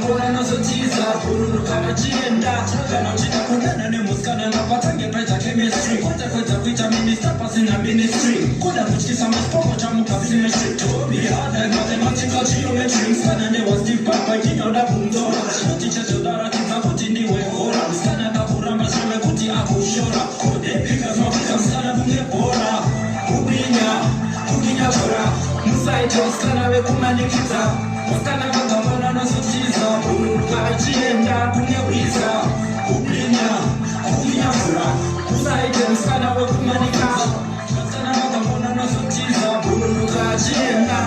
vakakuona nozotiza bhururuka vachienda. Kana uchida kudanana nemusikana ngapatange paita chemistry kwete kwedza kuita minister pasina ministry. Kuda kutyisa masipoko chamuka symmetry. Don't be hard like mathematical geometry. Musikana ndewa Steve Baba chinoda kumutora. Kuti chezodaratidza kuti ndiwe hora. Musikana kakuramba zvive kuti akushora. Kudepika zvakuita musikana kunge bhora. Kubinya, kubinya bhora. Musaite vasikana vekumanikidza. Vasikana vakamona nozotiza. Bhururuka achienda kune hwiza. Kubinya, kubinya bhora. Musaite musikana wekumanikidza. Vasikana vakamona nozotiza. Bhururuka achienda.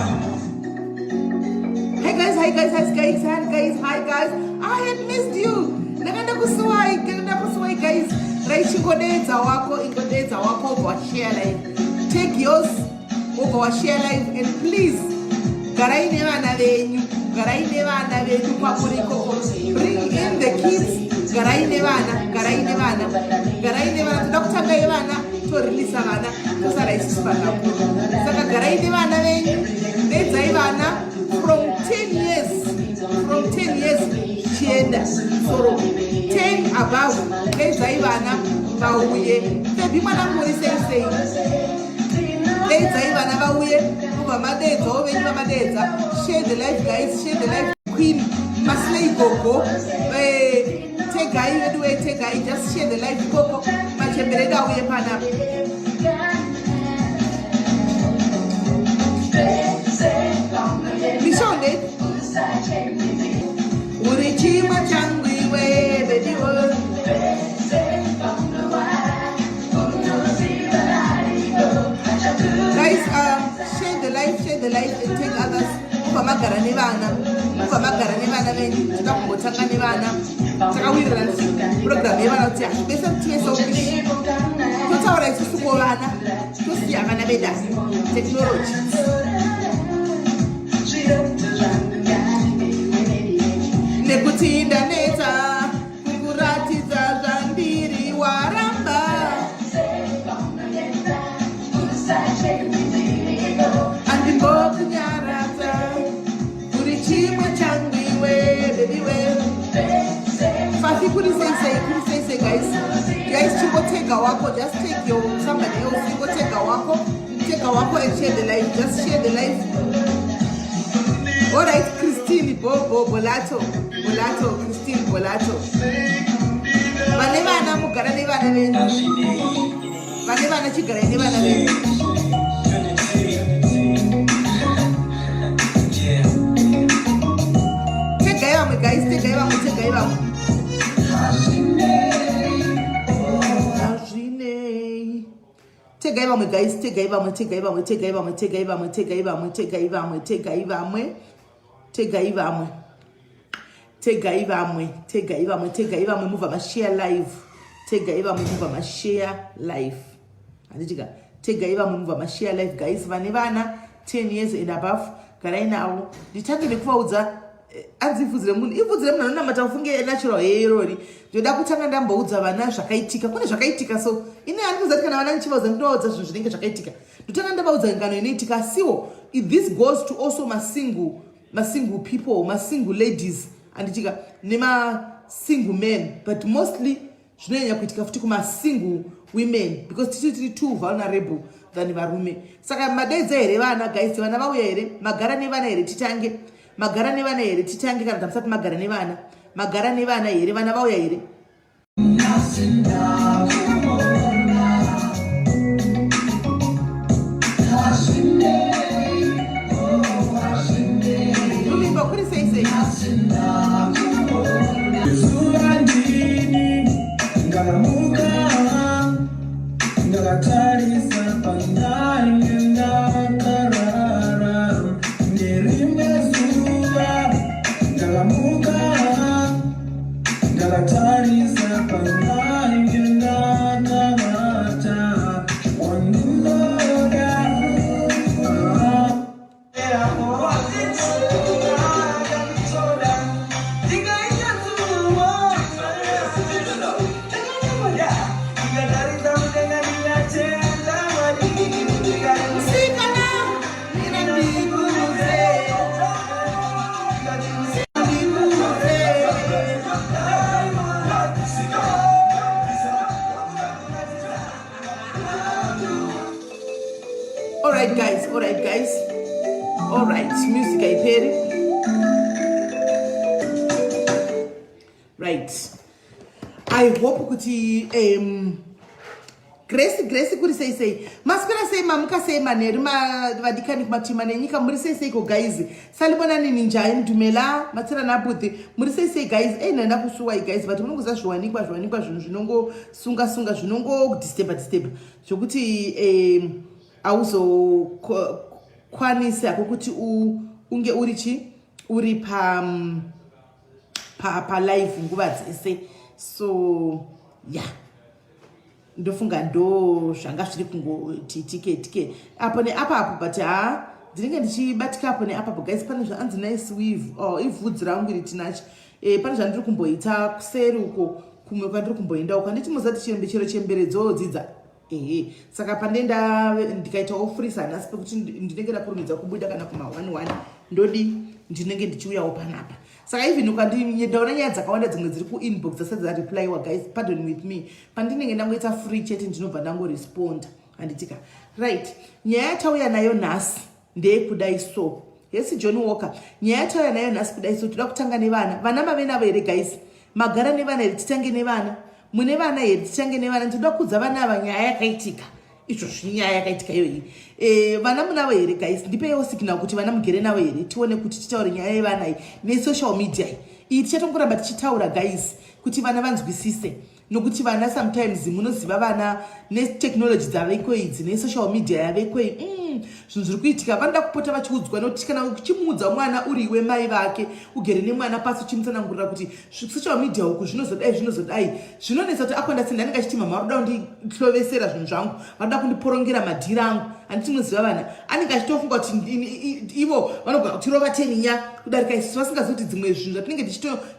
Hi guys, hi guys, hi guys, hi guys, hi guys. I had missed you. Ndakanda kusuwai, ndakanda kusuwai guys. Right, ingodeedza wako, ingodeedza wako obva washare live. Take yours obva washare live and please garai nevana venyu, garai nevana vedu kwamuri ikoko. Bring in the kids, garai nevana, garai nevana, garai nevana. Toda kutanga yevana, torilisa vana, tosara isusu vanhu vakuru. Saka garai nevana venyu, dedzai vana from 10 years, from 10 years chienda soro 10 above, dedzai vana vauye. Febi mwanangu muri sei sei? Dedzai vana vauye, mubva madeedzawo venyu vamadeedza. Share the live guys, share the live. Queen Maslay Gogo, tegai vedu we tegai, just share the live ikoko. Machembere edu auye panapa. Mishonde uri chimwe changu iwe baby wo. Guys, share the live, share the live and take others. Mubva magara nevana, mubva magara nevana venyu. Toda kumbotanga nevana. Takawirirana program yevana kuti hazvibese tive selfish. Totaura isusu ko vana, tosiya vana vedu technology. Nekuti ndanetsa kukuratidza zvandiri waramba. Andimbokunyaradza uri chimwe changu iwe baby we. Fafi kuri sei sei, kuri sei sei guys. Guys, chingotega wako, just take your somebody else, ingotega wako, tega wako and share the live, just share the live. All right, Christine Bobo Bolato, Bolato, Christine Bolato. Vane vana mugara nevana venyu. Vane vana chigarai nevana venyu. Tegai vamwe guys, tegai vamwe, tegai vamwe. Hazvinei. Tegai vamwe guys, tegai vamwe, tegai vamwe, tegai vamwe, tegai vamwe, tegai vamwe, tegai vamwe, tegai vamwe, tegai vamwe. Tegai vamwe, tegai vamwe, tegai vamwe, mubva mashare live. Tegai vamwe, mubva mashare live. Handitika, tegai vamwe, mubva mashare live guys. Vane vana 10 years and above, garai navo. Nditange nekuvaudza anzi ibvudzi remunhu, ibvudzi remunhu anonamata ufunge natural hair irori. Ndoda kutanga ndamboudza vana zvakaitika. Kune zvakaitika, so ine handikuziva kuti kana vana ndichivaudza ndinovaudza zvinhu zvinenge zvakaitika. Ndotanga ndavaudza ngano inoitika. Asiwo this goes to also masingle people, masingle ladies, anditika, nemasingle men, but mostly zvinonyanya kuitika futi kumasingle women because tisi tiri too vulnerable than varume. Saka madaidza here vana guys? Vana vauya here? Magara nevana here? Titange. Magara nevana here? Titange. Kana tamusati magara nevana, magara nevana here? Vana vauya here? Ruvimbo kuri sei sei? Zuva ndini ndakamuka ndakatarisa pandainge ndakarara. Nerimwe zuva ndakamuka ndakatarisa pandainge ndakarara. Right, I hope kuti Grace, Grace, kuri sei sei? Maswera sei? Mamuka sei? Manheru, vadikani kumatima nenyika, muri sei seiko, guys? Salibonani, ninjani? Dumela, matsira nabudhi, muri sei sei, guys? Ei, ndaenda kusuwai, guys, but munongoziva zviwanikwa, zviwanikwa, zvinhu zvinongosunga sunga, zvinongodisturba disturba, zvokuti hauzokwanisi hako kuti unge uri chi uri pa palive nguva dzese. So yeah, ndofunga ndo zvanga zviri kungoti tike tike apo neapapo, but ha, ndinenge ndichibatika apo neapapo, guys. Pane zvaanzi nice weave. Oh, ivhudzi rangu iri tinachi. Pane zvandiri kumboita kuseri uko, kumwe kwandiri kumboenda uko. Handiti muzati chembe chero chembere dzodzidza? Ehe, saka pandenda ndikaitawo free sanhasi pekuti ndinenge ndakurumidza kubuda kana kuma 11, ndodi ndinenge ndichiuyawo panapa. Saka even ukandaona nyaya dzakawanda dzimwe dziri kuinbox dzasati dzareplywa, guys, pardon with me. Pandinenge ndangoita free chete, ndinobva ndangoresponda, handitika? Right, nyaya yatauya nayo nhasi ndeyekudai. So yesi, John Walker, nyaya yatauya nayo nhasi kudai. So toda kutanga nevana. Vana mave navo here, guys? Magara nevana here? Titange nevana. Mune vana here? Titange nevana. Toda kuudza vana ava nyaya yakaitika izvozvi, nyaya yakaitika iyoyi. Vana munavo here, guys? Ndipeiwo signal kuti vana mugere navo here, tione kuti titaure nyaya yevana iyi nesocial media iyi. Iyi tichatongoramba tichitaura, guys, kuti vana vanzwisise, nokuti vana sometimes, munoziva vana netechnology dzaveko idzi, nesocial media yaveko iyi, zvinhu zviri kuitika, vanoda kupota vachiudzwa. Nokuti kana uchimuudza mwana uri iwe mai vake, ugere nemwana pasi uchimutsanangurira kuti social media uku zvinozodai, zvinozodai, zvinonetsa kuti akwanda. Anenge achiti, "Mama varoda kundihlovesera zvinhu zvangu, varoda kundiporongera madhiri angu." Handiti munoziva vana, anenge achitofunga kuti ivo vanogona kutirova teninya kudarika isusu, vasingazivi kuti dzimwe zvinhu zvatinenge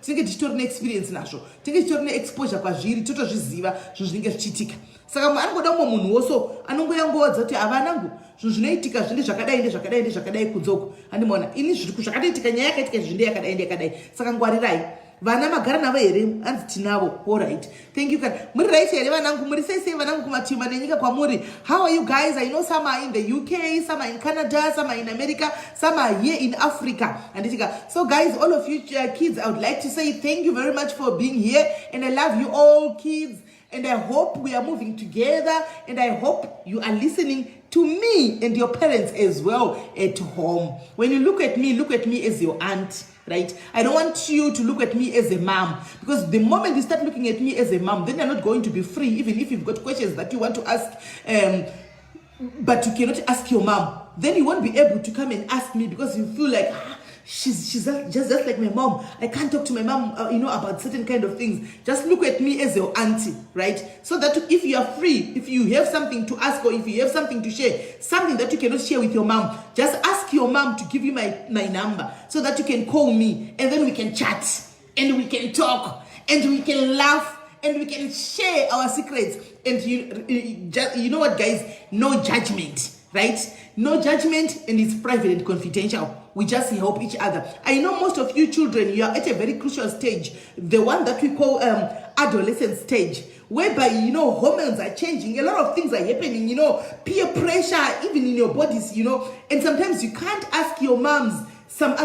tinenge tichitori neexperience nazvo, tinenge tichitori neexposure kwazviri, totozviziva zvinhu zvinenge zvichiitika. Saka anongoda mumwe munhu woso anongoyangowadza kuti, "Havanangu, zvinhu zvinoitika zvinde zvakadai, ndezvakadai, ndezvakadai kunzoko." Handimaona ini zvakatoitika, nyaya yakaitika izvi ndeyakadai, ndeyakadai, saka ngwarirai vana. Magara navo here? Anzi tinavo. Allright, thank you. Kana muri right here, vanangu? Muri sei sei, vanangu, kumatima nenyika kwamuri? How are you guys? I know some are in the UK, some are in Canada, some are in America, some are here in Africa, handitika? So guys, all of you kids, I would like to say thank you very much for being here, and I love you all, kids, and I hope we are moving together, and I hope you are listening to me and your parents as well at home. When you look at me, look at me as your aunt, right? I don't want you to look at me as a mom, because the moment you start looking at me as a mom, then you're not going to be free. Even if you've got questions that you want to ask, but you cannot ask your mom, then you won't be able to come and ask me, because you feel like, "Ah, she's just like my mom. I can't talk to my mom about certain kind of things." Just look at me as your auntie, right? So that if you are free, if you have something to ask or if you have something to share, something that you cannot share with your mom, just ask your mom to give you my number so that you can call me, and then we can chat and we can talk and we can laugh and we can share our secrets. And you know what, guys? No judgment, right? No judgment, and it's private and confidential. We just help each other. I know most of you children, you are at a very crucial stage, the one that we call adolescent stage, whereby hormones are changing, a lot of things are happening, peer pressure even in your bodies, and sometimes you can't ask your moms some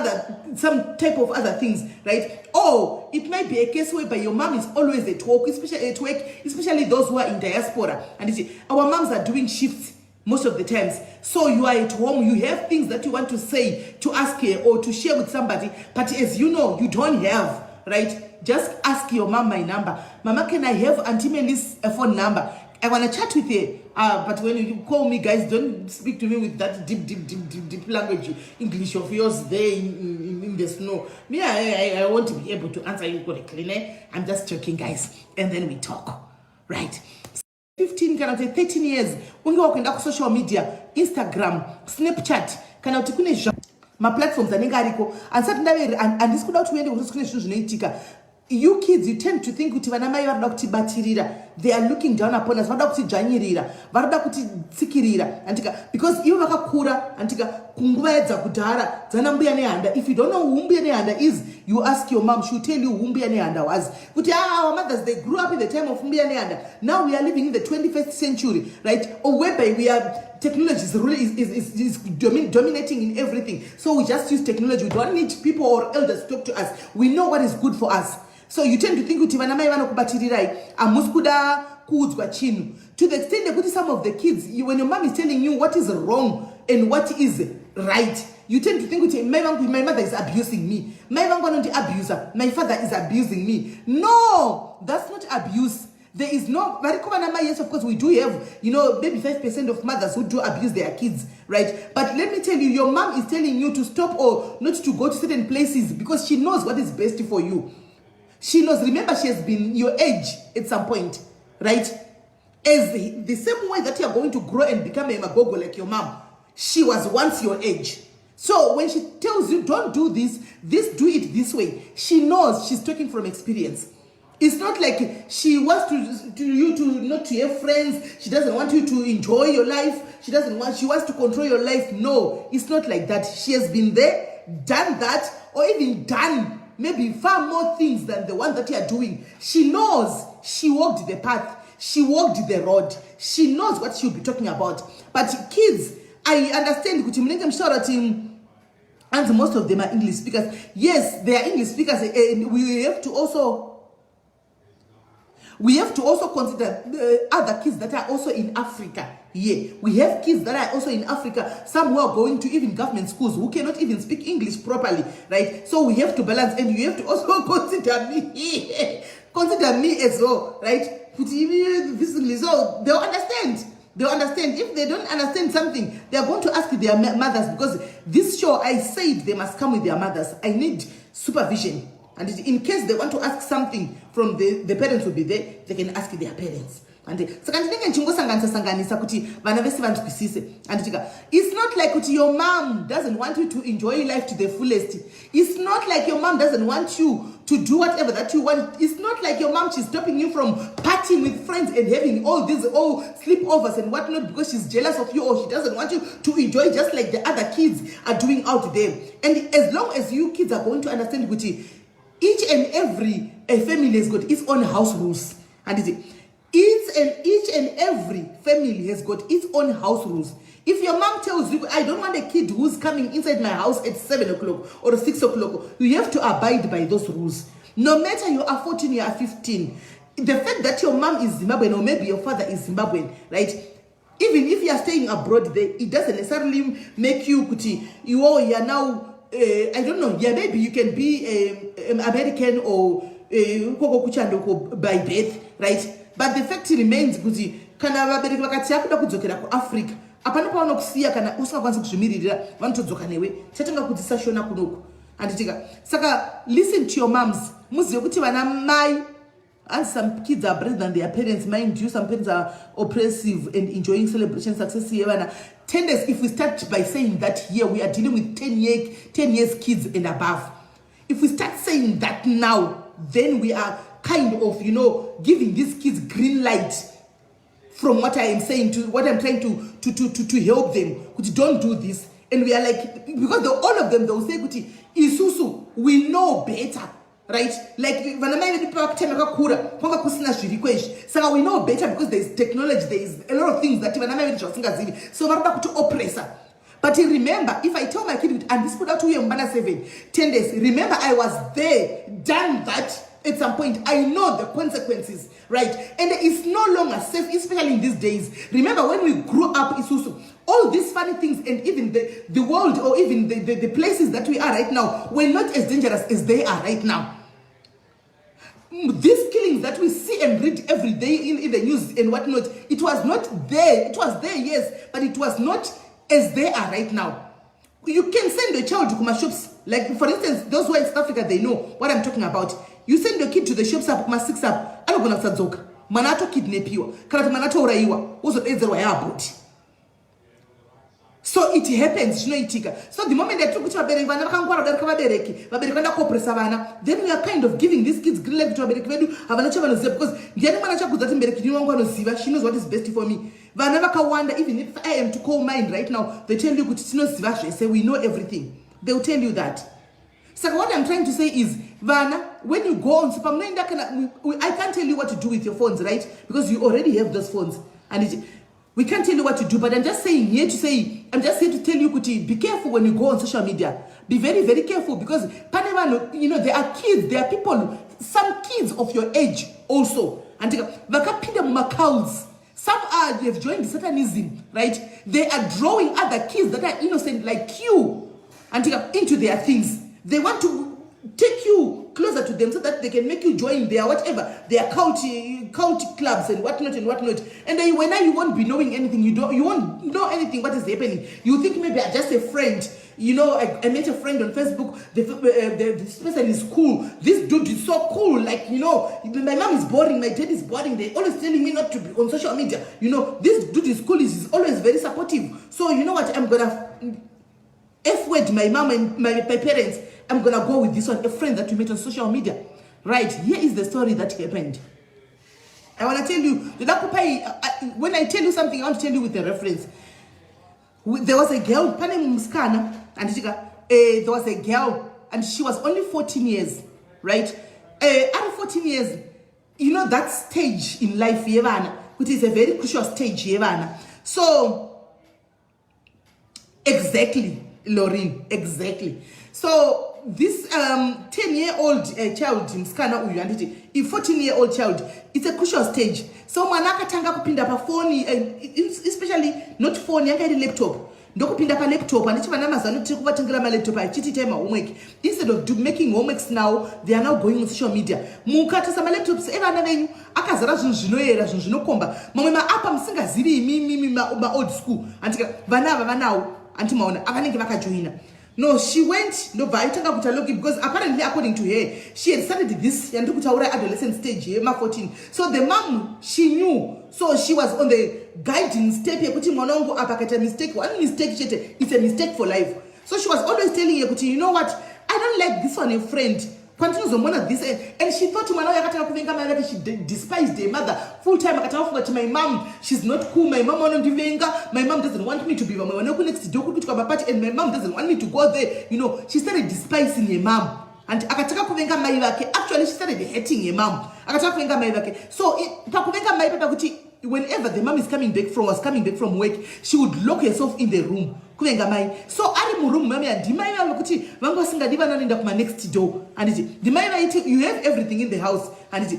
type of other things, right? Or it might be a case whereby your mom is always at work, especially at work, especially those who are in diaspora, and you see, our moms are doing shifts most of the times. So you are at home, you have things that you want to say, to ask her or to share with somebody, but as you know, you don't have, right? Just ask your mom my number. "Mama, can I have Auntie Melis phone number? I want to chat with her." But when you call me, guys, don't speak to me with that deep, deep, deep, deep, deep language English of yours there in the snow. Me, I want to be able to answer you correctly, ne? I'm just joking, guys. And then we talk, right? 15 kana kuti 13 years, unge wakuenda kusocial media, Instagram, Snapchat, kana kuti kune maplatforms anenge ariko. Handisati ndave, handisi kuda kuti uende kuti kune zvinhu zvinoitika. You kids, you tend to think kuti vana mai varikuda kutibatirira, they are looking down upon us, varikuda kutidzvanyirira, varikuda kutitsikirira, handika? Because ivo vakakura, handika, kunguva yedzakudhara dzana Mbuya Nehanda. If you don't know who Mbuya Nehanda is, you ask your mom, she'll tell you who Mbuya Nehanda was, kuti, "Ah, our mothers, they grew up in the time of Mbuya Nehanda." Now we are living in the 21st century, right? Or whereby we are technology is really is dominating in everything. So we just use technology. We don't need people or elders to talk to us. We know what is good for us. So you tend to think kuti vana mai vanokubatirirai, hamusi kuda kuudzwa chinhu, to the extent yekuti some of the kids, when your mom is telling you what is wrong and what is right, you tend to think kuti mai vangu, my mother is abusing me, mai vangu vanondi-abuser, my father is abusing me. No, that's not abuse. There is no, variko vana mai. Yes, of course, we do have maybe 5% of mothers who do abuse their kids, right? But let me tell you, your mom is telling you to stop or not to go to certain places because she knows what is best for you. She knows. Remember, she has been your age at some point, right? As the same way that you are going to grow and become a magogo like your mom, she was once your age. So when she tells you, "Don't do this, do it this way," she knows. She's talking from experience. It's not like she wants to you to not to have friends. She doesn't want you to enjoy your life. She doesn't want, she wants to control your life. No, it's not like that. She has been there, done that, or even done maybe far more things than the one that you are doing. She knows. She walked the path. She walked the road. She knows what she'll be talking about. But kids, I understand kuti munenge muchitaura kuti and most of them are English speakers. Yes, they are English speakers, and we have to also consider the other kids that are also in Africa. Yeah, we have kids that are also in Africa, some who are going to even government schools who cannot even speak English properly, right? So we have to balance, and you have to also consider me as well, right? This English, so they'll understand. They'll understand. If they don't understand something, they are going to ask their mothers, because this show, I said they must come with their mothers. I need supervision. And in case they want to ask something from the parents will be there, they can ask their parents. And saka ndinenge ndichingosanganisa sanganisa kuti vana vese vanzwisise, handitika? It's not like kuti your mom doesn't want you to enjoy life to the fullest. It's not like your mom doesn't want you to do whatever that you want. It's not like your mom, she's stopping you from partying with friends and having all these all sleepovers and whatnot because she's jealous of you or she doesn't want you to enjoy just like the other kids are doing out there. And as long as you kids are going to understand kuti each and every a family has got its own house rules, and it each and every family has got its own house rules. If your mom tells you, "I don't want a kid who's coming inside my house at 7 o'clock or 6 o'clock," you have to abide by those rules, no matter you are 14, you are 15. The fact that your mom is Zimbabwean or maybe your father is Zimbabwean, right, even if you are staying abroad there, it doesn't necessarily make you kuti you are now, I don't know, yeah, maybe you can be American or koko kuchandoko by birth, right? But the fact remains kuti kana vabereki vakati yakuda kudzokera kuAfrica, hapana pavanokusiya. Kana usingakwanisi kuzvimiririra, vanotodzoka newe, chatanga kudzisa Shona kunoku, handitika? Saka listen to your moms. Muzive kuti vana mai and some kids are better than their parents. Mind you, some parents are oppressive and enjoying celebration success yevana. 10 days, if we start by saying that here we are dealing with 10 years kids and above, if we start saying that now, then we are kind of giving these kids green light from what I am saying to what I'm trying to help them kuti don't do this. And we are like, because all of them, they will say kuti isusu we know better, right? Like vana mai vedu pavakutanga kakura kwanga kusina zviriko izvi, saka we know better because there is technology, there is a lot of things that vana mai vedu zvasingazivi, so vari kuda kuti oppressa. But remember, if I tell my kid kuti handisi kuda kuti uye mumba na 7 10 days, remember, I was there, done that. At some point I know the consequences, right? And it's no longer safe, especially in these days. Remember, when we grew up isusu, all these funny things and even the world or even the places that we are right now were not as dangerous as they are right now. These killings that we see and read every day in the news and whatnot, it was not there. It was there, yes, but it was not as they are right now. You can send your child to kuma shops. Like, for instance, those who are in South Africa, they know what I'm talking about. You send your kid to the shops up kuma 6 up, anogona kusadzoka. Mwana atokidnapiwa kana kuti mwana atourayiwa, wozodedzerwa yaabhoti. So it happens, zvinoitika. So the moment yatiri kuti vabereki, vana vakangwara kudarika vabereki, vabereki vanoda kuoppressa vana, then we are kind of giving these kids green light kuti vabereki vedu havana chavanoziva, because ndiani mwana achakudza kuti mubereki ndini wangu anoziva, she knows what is best for me? Vana vakawanda, even if I am to call mine right now, they tell you kuti tinoziva zvese, we know everything. They will tell you that. Saka what I'm trying to say is, vana, when you go on, pamunoenda kana, I can't tell you what to do with your phones, right? Because you already have those phones and we can't tell you what to do. But I'm just saying here to say, I'm just here to tell you kuti be careful when you go on social media. Be very, very careful, because pane vanhu, there are kids, there are people. some kids of your age also, handika, vakapinda mumacults. Some are have joined Satanism, right? They are drawing other kids that are innocent like you, handika, into their things. They want to take you closer to them so that they can make you join their whatever, their cult clubs and whatnot and whatnot. And then when you won't be knowing anything, you don't you won't know anything what is happening. You think maybe I'm just a friend. I met a friend on Facebook. This person is cool. This dude is so cool. Like, my mom is boring. My dad is boring. They always telling me not to be on social media. This dude is cool. He's always very supportive. So, you know what? I'm going to F word my mom and my parents. I'm going to go with this one, a friend that you met on social media. Right, here is the story that happened. I want to tell you, when I tell you something, I want to tell you with a reference. There was a girl, pane musikana, and there was a girl, and she was only 14 years, right? Out of 14 years, you know that stage in life, yevana, which is a very crucial stage, yevana. So, exactly, Lorraine, exactly. So, this 10-year-old child, musikana uyu, handiti, a 14-year-old child, it's a crucial stage. So, mwana akatanga kupinda pafoni, especially not phone, yanga iri laptop. Ndokupinda palaptop, handiti vana mazuva ano tiri kuvatengera malaptop achiti itai mahomework. Instead of making homeworks now, they are now going on social media. Mukatarisa malaptops evana venyu akazara zvinhu zvinoyera, zvinhu zvinokomba, mamwe maapa musingazivi imimimi maold school, handika vana ava vanawo, handiti maona avanenge vakajoina. No, she went, ndobva aitanga kuita login because apparently, according to her, she had started this yandiri kutaura, adolescent stage yema14. So the mom, she knew, so she was on the guiding step yekuti mwana wangu apa akaita mistake, one mistake chete, it's a mistake for life. So she was always telling her kuti, "You know what, I don't like this one, a friend kwandinozomona this." And she thought mwana uyo akatanga kuvenga mai vake. She despised her mother full time. Akatanga kufunga kuti, "My mom, she's not cool. My mom anondivenga. My mom doesn't want me to be vamwe vane kunext door kuri kuitwa mapati and my mom doesn't want me to go there." She started despising her mom and akatanga kuvenga mai vake. Actually, she started hating her mom. Akatanga kuvenga mai vake. So pakuvenga mai papa kuti whenever the mom is coming back from was coming back from work, she would lock herself in the room, kuvenga mai. So ari muroom mamiya, ndimai vavo kuti vanga vasingadi vana vanoenda kumanext door, handiti? Ndimai vaiti you have everything in the house, handiti?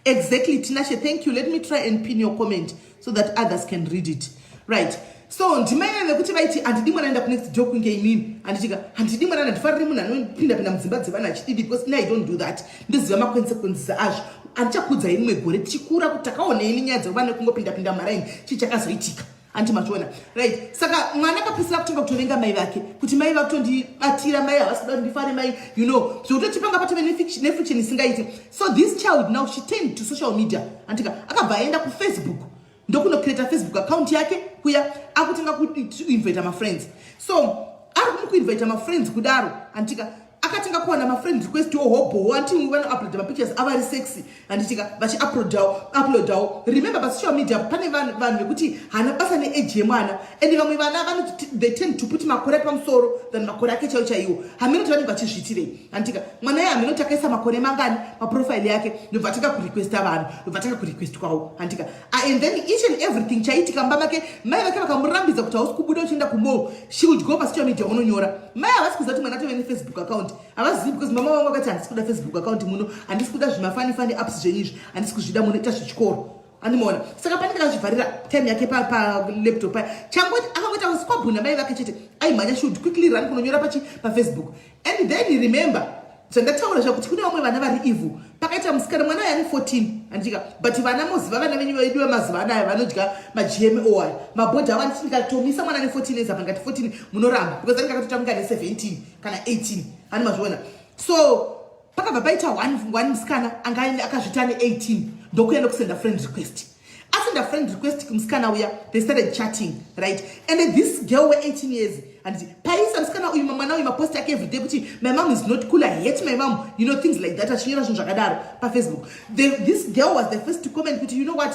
Exactly, Tinashe, thank you. Let me try and pin your comment so that others can read it, right? So ndimai vekuti vaiti handidi mwana enda kunext door kunge imimi, handitika? Handidi mwana, handifariri munhu anopinda-pinda mudzimba dzevanhu achididi because I don't do that. Ndoziva maconsequences azvo. Handichakuudzai rimwe gore tichikura kuti takaonei nenyaya dzekuva nekungopinda-pinda mumaraini, chii chakazoitika, handi machiona? Right, saka mwana akapedzisira kutenga kutovenga mai vake kuti mai vakutondibatira, mai havasi kuda kuti ndifare, mai, zvekutoti panga patove nefriction isingaiti. So this child now, she turned to social media, handika? Akabva aenda kuFacebook, ndokunocreata Facebook account yake kuya, akutenga kuinvita mafriends. So ari kumukuinvita mafriends kudaro, handitika, akatanga kuwana mafriend request ohobho, anti vanouploada mapictures avari sexy, handitika, vachiuploadawo uploadawo. Remember, pasocial media pane vanhu vekuti haana basa neage yemwana, and vamwe vana vanoti they tend to put makore ari pamusoro than makore ake chaiwo chaiwo. Haminoti vanenge vachizviitirei, handitika? Mwana iye haminoti akaisa makore mangani paprofile yake, ndobva atanga kurequesta vanhu, ndobva atanga kurequestwawo, handitika? Ah, and then each and everything chaiitika mumba make, mai vake vakamurambidza kuti hausi kubuda uchienda kumall, she would go pasocial media unonyora. Mai havasi kuziva kuti mwana atove neFacebook account, havazivi, because mama vangu vakati handisi kuda Facebook account muno, handisi kuda zvimafunny funny apps zvenyu izvi, handisi kuzvida muno, ita zvechikoro, andimaona? Saka panenge akazvivharira time yake palaptop paya, changoti akangoita squabble mai vake chete, aimhanya, should quickly run kunonyora pachi paFacebook. And then remember zvandataura zvakuti kune vamwe vana vari evil. Pakaita musikana, mwana uyu ane 14, handika? But vana, moziva vana venyu vedu vemazuva anaya vanodya maGMO aya, mabhodhi avo. Anditi ndikatomisa mwana ane 14 years apa, ndikati 14, munoramba, because anenge akatoita kunge ane 17 kana 18, hani mazviona? So pakabva paita one musikana anga akazvita ane 18, ndokuenda kusenda friend request. Asenda friend request kumusikana uya, they started chatting, right? And then this girl we18 years, handiti, paisa musikana uyu, mwana uyu, mapost ake everyday kuti "My mom is not cool, I hate my mom," things like that, achinyora zvinhu zvakadaro paFacebook. This girl was the first to comment kuti, "You know what,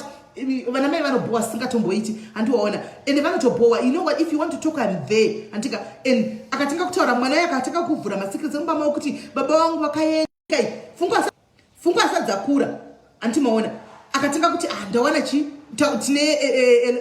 vana mai vanobhowa singatomboiti, handiwaona? Ende vanotobhowa. You know what, if you want to talk, I'm there," handika? And akatanga kutaura, mwana uyu akatanga kuvhura masecrets emumba mavo kuti baba vangu vakaenda. Pfungwa asati dzakura, handimaona? Akatanga kuti, "Ah, ndawana chi tine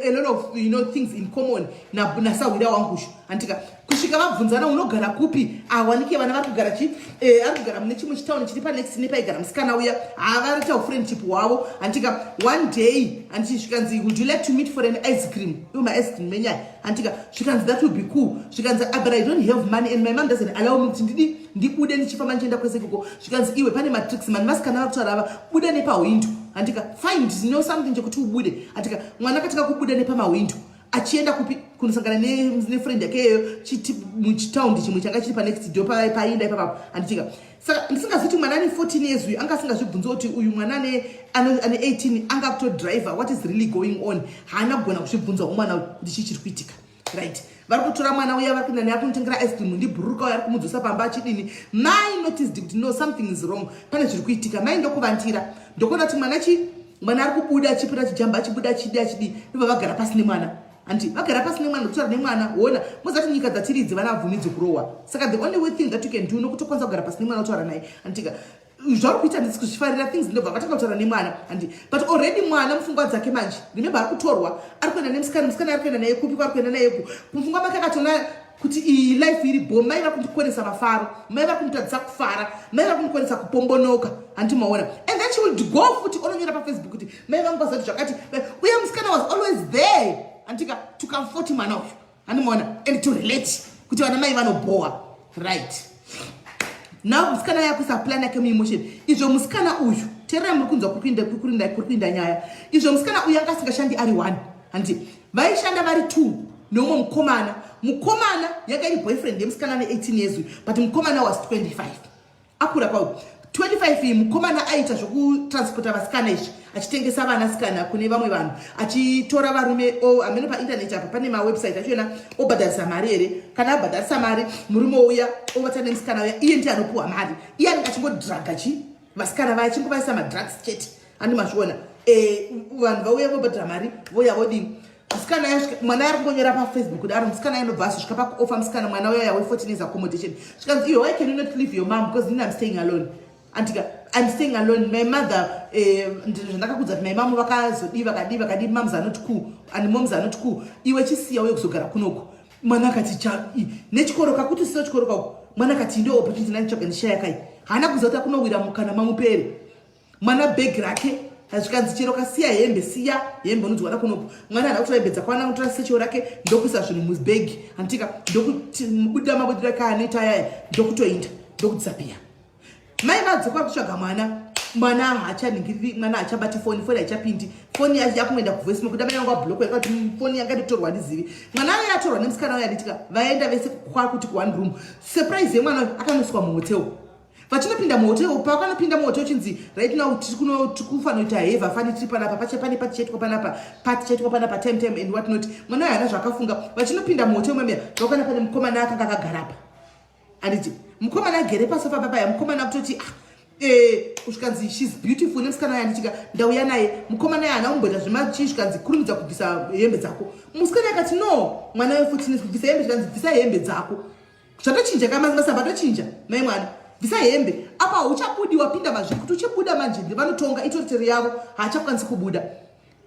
a lot of things in common nasawira wangushu." Handika kusvika vabvunzana unogara kupi, awanike vana vari kugara chi eh, ari kugara mune chimwe chitauni chiri panext nepaigara musikana uya. Havarita ufriendship hwavo. Handika one day, handiti, zvikanzi, "Would you like to meet for an ice cream?" Iwo maice cream menyaya. Handika zvikanzi, "That would be cool." Zvikanzi, "Ah, but I don't have money and my mom doesn't allow me kuti ndidi ndibude ndichifamba ndichienda kwese ikoko." Zvikanzi, "Iwe, pane matricks mani vasikana vari kutaura ava, buda nepahwindo." Handika find know something chekuti ubude. Handika mwana akatika kubuda nepamahwindo achienda kupi? Kunosangana nefriend yake iyoyo muchitaundi chimwe changa chiri panext door painda ipapapo. Handitika saka ndisingazivi kuti mwana ane 14 years uyu anga asingazvibvunzi kuti uyu mwana ane 18 anga kutodriver, what is really going on? Haana kugona kuzvibvunzawo mwana uyu kuti chii chiri kuitika. Right, vari kutora mwana uya, vari kuenda naye kunotengera ice cream, ndibhururuka uya ari kumudzosa pamba achidini. Mai noticed kuti no, something is wrong, pane zviri kuitika. Mai ndokuvandira, ndokuona kuti mwana chi mwana ari kubuda, achipota, achijamba, achibuda, achidi, achidi. Ndobva vagara pasi nemwana. Handi vagara pasi nemwana, nokutaura nemwana. Wona moziva kuti nyika dzatiri idzi vana vabvumidzwi kurohwa, saka the only way thing that you can do nokutokwanisa kugara pasi nemwana, kutaura naye. Handitika zvauri kuita ndisi kuzvifarira things. Ndobva vatanga kutaura nemwana. Handi but already mwana mupfungwa dzake manje, remember, ari kutorwa, ari kuenda nemusikana. Musikana ari kuenda naye kupi? Kwaari kuenda naye ku mupfungwa make akatoona kuti iyi life iri bo, mai vari kundikonesa mafaro, mai vari kunditadzisa kufara, mai vari kundikonesa kupombonoka. Handi maona? And then she would go futi ononyora paFacebook kuti mai vangu vazati zvakati. Uye musikana was always there, handika, to comfort mwana uyu. Handimaona? And to relate kuti vana mai vanobhowa. Right now musikana yakuisa plan yake muemotion. Izvo musikana uyu, teererai, muri kunzwa kuri kuinda nyaya. Izvo musikana uyu anga asingashandi ari one. Handi vaishanda vari two neumwe mukomana. Mukomana yanga iri boyfriend yemusikana ne18 years uyu, but mukomana was 25, akura kwau 25 iyi. Mukomana aita zvokutransporta vasikana izvi, achitengesa vanasikana kune vamwe vanhu, achitora varume amene painternet apa pane mawebsite achiona, obhadharisa mari here. Kana abhadharisa mari, murume uya ovata nemusikana uya, iye ndiye anopiwa mari. Iye anenge achingodhraga chi vasikana vaya, achingovaisa madrugs chete. Handi mazviona? Vanhu vauya vobhadhara mari, voya vodini. Musikana mwana ari kungonyora paFacebook kudaro. Musikana inobva azosvika pakuoffer musikana, mwana uya we14 years, accommodation. Zvikanzi, "Iwe, why can you not leave your mom?" "Because then I'm staying alone." Andika, "I'm staying alone. My mother, zvandakakudza kuti my mom vakazodii, vakadii, vakadii. Moms are not cool and moms are not cool. Iwe chisiya uye kuzogara kunoko." Mwana akati, "Cha nechikoro kakuti siya chikoro kako." Mwana akati, "Ndo opportunity ndanditsvaga, ndishaya kai." Haana kuziva kuti akunowira mukana mamupere mwana bhegi rake. Zvikanzi, "Chero kasiya hembe, siya hembe, unodziwana kunoku." Mwana haana kutora hembe dzakwana, kutora secho rake, ndokuisa zvinhu mubhegi. Handitika ndokubuda mabudiro ake anoita ayaya, ndokutoinda, ndokudisappear. Mai vadzoka kutsvaga mwana, mwana haachaningiriri, mwana haachabati foni, foni haichapindi, foni yakungoenda kuvoice nokuda mai vangu vablock yakati foni yanga nditorwa, ndizivi. Mwana aya atorwa nemusikana uyo. Anditika vaenda vese kwakuti kuone room. Surprise yemwana uyu, akanoswa muhotel. Vachinopinda muhotel, pavakanopinda muhotel, chinzi, "Right now tiri kufanoita have fun, tiri panapa, pache pane patichaitwa panapa, patichaitwa panapa, time time and what not." Mwana uyu haana zvakafunga. Vachinopinda muhotel mamia, vakana pane mukomana akanga akagarapa. Handiti mukomana agere pasofa papaya. Mukomana kutoti, "Ah, zvikanzi, 'She's beautiful,' nemusikana uyo. Anditika ndauya naye. Mukomana uyo haana kumboita zvemachi. Zvikanzi, "Kurumidza kubvisa hembe dzako." Musikana akati, "No." Mwana we14 kubvisa hembe. Zvikanzi, "Bvisa hembe dzako." Zvatochinja kamasamba, atochinja. Mai mwana, bvisa hembe apa, hauchabudi. Wapinda mazviri kuti uchibuda manje vanotonga itoritori yavo, haachakwanisi kubuda.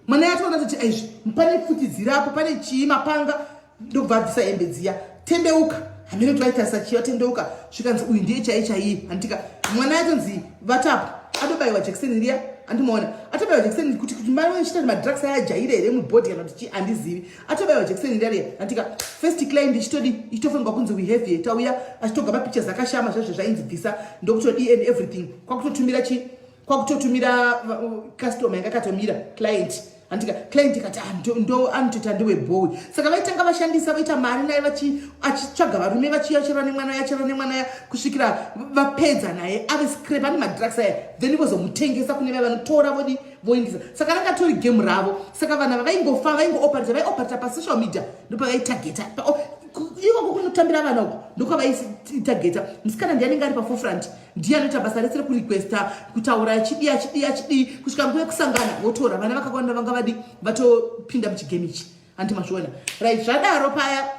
Mwana yatoona kuti aizvi pane pfuti dzirapo, pane chii, mapanga. Ndokubva abvisa hembe dziya, tendeuka. Hamene kuti vaitarisa chii, vatendeuka. Zvikanzi, "Uyu ndiye chai chaiye." Handitika mwana yatonzi vatapo, atobayiwa jekiseni riya. Andimaona atobayiwa jekiseni kuti mai chita madrugs aya ajaire here mubody kana kuti chii, handizivi. Atobayiwa jekiseni riya riya. Handitika first client ichitodi, ichitofanirwa kunzi, "We have here, tauya." Achitoga mapictures akashama zvazvo zvainzi bvisa, ndokutodi and everything. Kwakutotumira chi kwakutotumira customer yanga akatomira, client. Handika client ikati, "Ah, ndo anotoita ndeweboy." Saka vaitanga vashandisa, vaita mari naye, achitsvaga varume, vachiyachera nemwana, yachera nemwana ya kusvikira vapedza naye, ave scrap, ane madrugs aya. Then vozomutengesa kune vaya vanotora, vodi voindisa. Saka ranga tori game ravo. Saka vanhu ava vaingofa, vaingooperata, vaioperata pasocial media, ndopavaitageta ikoko kunotambira vana uko, ndokwavaitageta. Musikana ndiye anenge ari paforefront, ndiye anoita basa rese rekurequesta, kutaura, achidii, achidii, achidii, kusvika nguva yekusangana votora. Vana vakawanda vanga vadi vatopinda muchigame ichi. Handi mazviona? Right, zvadaro paya.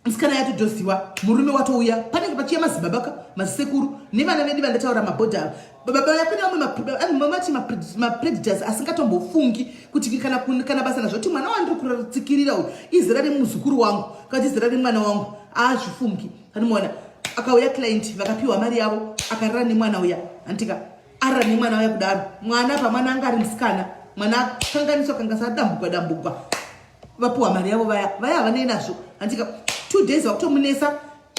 Musikana yatodhoziwa, murume watouya, panenge pachiya mazibabaka, mazisekuru nevana vedu vandataura mabhodha ava. Baba vaya, kune vamwe mati mapredators asingatombofungi kuti kana basa nazvoti mwana wandiri kuratsikirira uyu izera remuzukuru wangu kana izera remwana wangu, aazvifungi. Anomuona akauya client, vakapiwa mari yavo, akarara nemwana uya. Handitika arara nemwana uya kudaro, mwana pamwana anga ari musikana, mwana akanganiswa, kangasa adambugwa dambugwa. Vapiwa mari yavo vaya vaya, havanei nazvo. Handika 2 days vakutomunesa,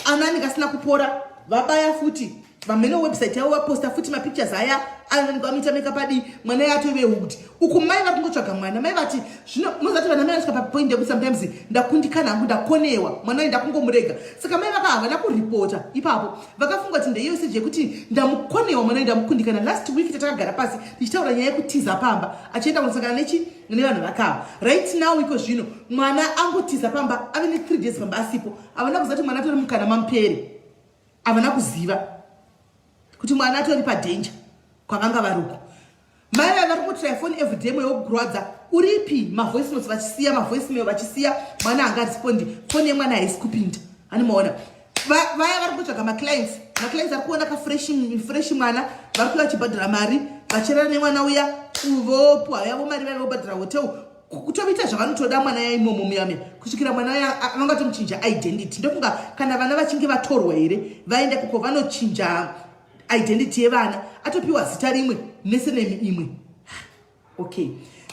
ana anenge asina kupora, vabaya futi vamhene website yavo, vaposta futi mapictures aya anenge vamuita makeup adi mwana yatove hooked. Uku mai vari kungotsvaga mwana. Mai vati zvino muzati vana mai vanosvika papoint yekuti sometimes ndakundikana hangu, ndakonewa mwana uyu, ndakungomurega. Saka mai vaka havana kuripota ipapo, vakafunga kuti ndeiyo stage yekuti ndamukonewa mwana uyu, ndamukundikana. Last week tatakagara pasi tichitaura nyaya yekutiza pamba achienda kunosangana nechi nevanhu vakava. Right now, iko zvino mwana angotiza pamba, ave ne3 days pamba asipo. Havana kuziva kuti mwana atori mukana mamupere, havana kuziva kuti mwana atori padanger kwavanga varuko. Mai vaya vari kutry phone everyday, mweya wekukurwadza uripi? Mavoice notes vachisiya, mavoice mail vachisiya, mwana haangarespondi, foni yemwana haisi kupinda. Animaona vaya vari kutsvaga maclients, maclients ari kuona kafresh fresh mwana, vari kuva vachibhadhara mari, vachirara nemwana uya, vopuwa yavo mari, vaya vobhadhara hotel, kutoita zvavanotoda mwana yaimomo muyame, kusvikira mwana uya vangatomuchinja identity. Ndofunga kana vana vachinge vatorwa here, vaenda kuko vanochinja identity yevana, atopiwa zita rimwe nesurname imwe. Okay,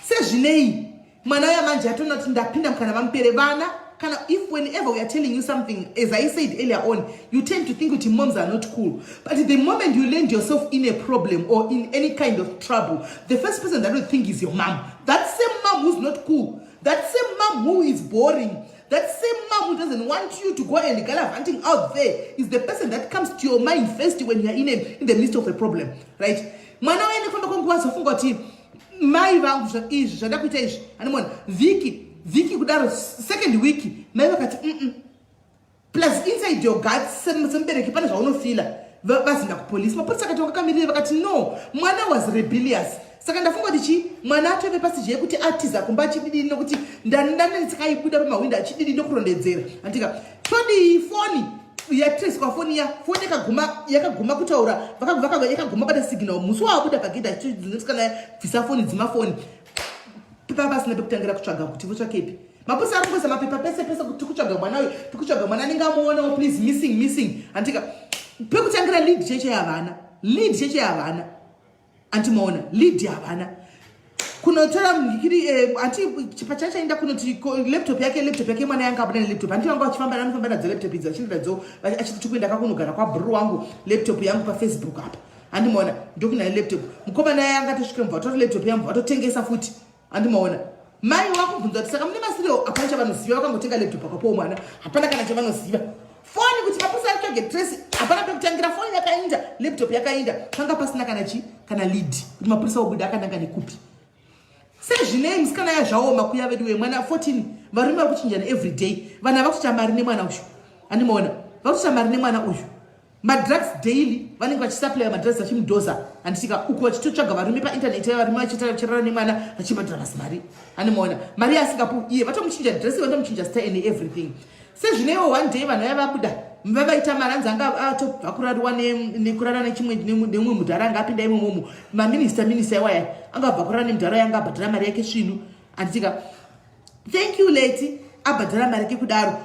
sezvinei mwana uya manje atoona kuti ndapinda mukana vamupere vana. Kana if whenever we are telling you something, as I said earlier on, you tend to think kuti moms are not cool, but the moment you land yourself in a problem or in any kind of trouble, the first person that will think is your mom. That same mom who's not cool, that same mom who is boring, that same mom who doesn't want you to go and gallivanting out there is the person that comes to your mind first when you are in the midst of a problem, right? Mwana waende kufamba kwenguva azofunga kuti mai vangu izvi zvada kuita izvi. Animona vhiki vhiki kudaro, second week mai vakati Plus inside your gut semubereki pane zvaunofila. Vazinda kupolisi, mapolisi akati vakamirire, vakati no, mwana was rebellious. Saka ndafunga kuti chi mwana atove pasije yekuti atiza kumba achididi, nokuti ndanetsakaibuda pamahwindo achididi nokurondedzera. Andika todii? Foni yatreswa, foni ya foni yakaguma, yakaguma kutaura, yakaguma bata signal musi waabuda pagedhi achidzinetsikana bvisa foni, dzima foni, pasina pekutangira kutsvaga kuti votsvakepi. Mapurisa ari kungoisa mapepa pese pese kuti tikutsvaga mwana uyu, tikutsvaga mwana, anenge amuonawo please, missing, missing. Andika pekutangira lead cheche havana, lead cheche havana. Andimaona lead havana kunotora mhikiri anti pachachaenda kunoti laptop yake, laptop yake mwana yanga abuda nelaptop. Anti vanga vachifamba, anofamba nadzo laptop idzi, vachienda nadzo achiti tikuenda kakunogara kwabhururu wangu, laptop yangu paFacebook apa. Handimaona ndokuna laptop mukomana yanga atosvika mubva atora laptop yangu, vatotengesa futi. Handimaona mai wakubvunza kuti saka mune masiriwo? Hapana chavanoziva, vakangotenga laptop akapowo mwana, hapana kana chavanoziva. Foni kuti mapurisa atsvage trace, hapana pekutangira. Foni yakainda, laptop yakainda, panga pasina kana chi kana lead kuti mapurisa obuda akananga nekupi. Sezvinei musikana yazvaoma kuya vedu wemwana 14, varume vari kuchinjana every day, vanhu hava kutoita mari nemwana uyu. Handimaona vakutoita mari nemwana uyu, madrugs daily vanenge vachisupplya madrugs, vachimudhoza. Handitika uku vachitotsvaga varume paintaneti, varume vachirara nemwana, vachibhadhara mazimari. Handimaona mari yasingapu iye, vatomuchinja dress, vatomuchinja style and everything. Sezvineiwo one day vanhu vaya vabuda, vavaita mari, anzi anga atobva kurariwa nekurara nechimwe nemumwe mudhara anga apinda imomomo, maminista minista iwaya, anga abva kurara nemudhara yanga abhadhara mari yake svinu. Handitika thank you leti abhadhara mari yake kudaro.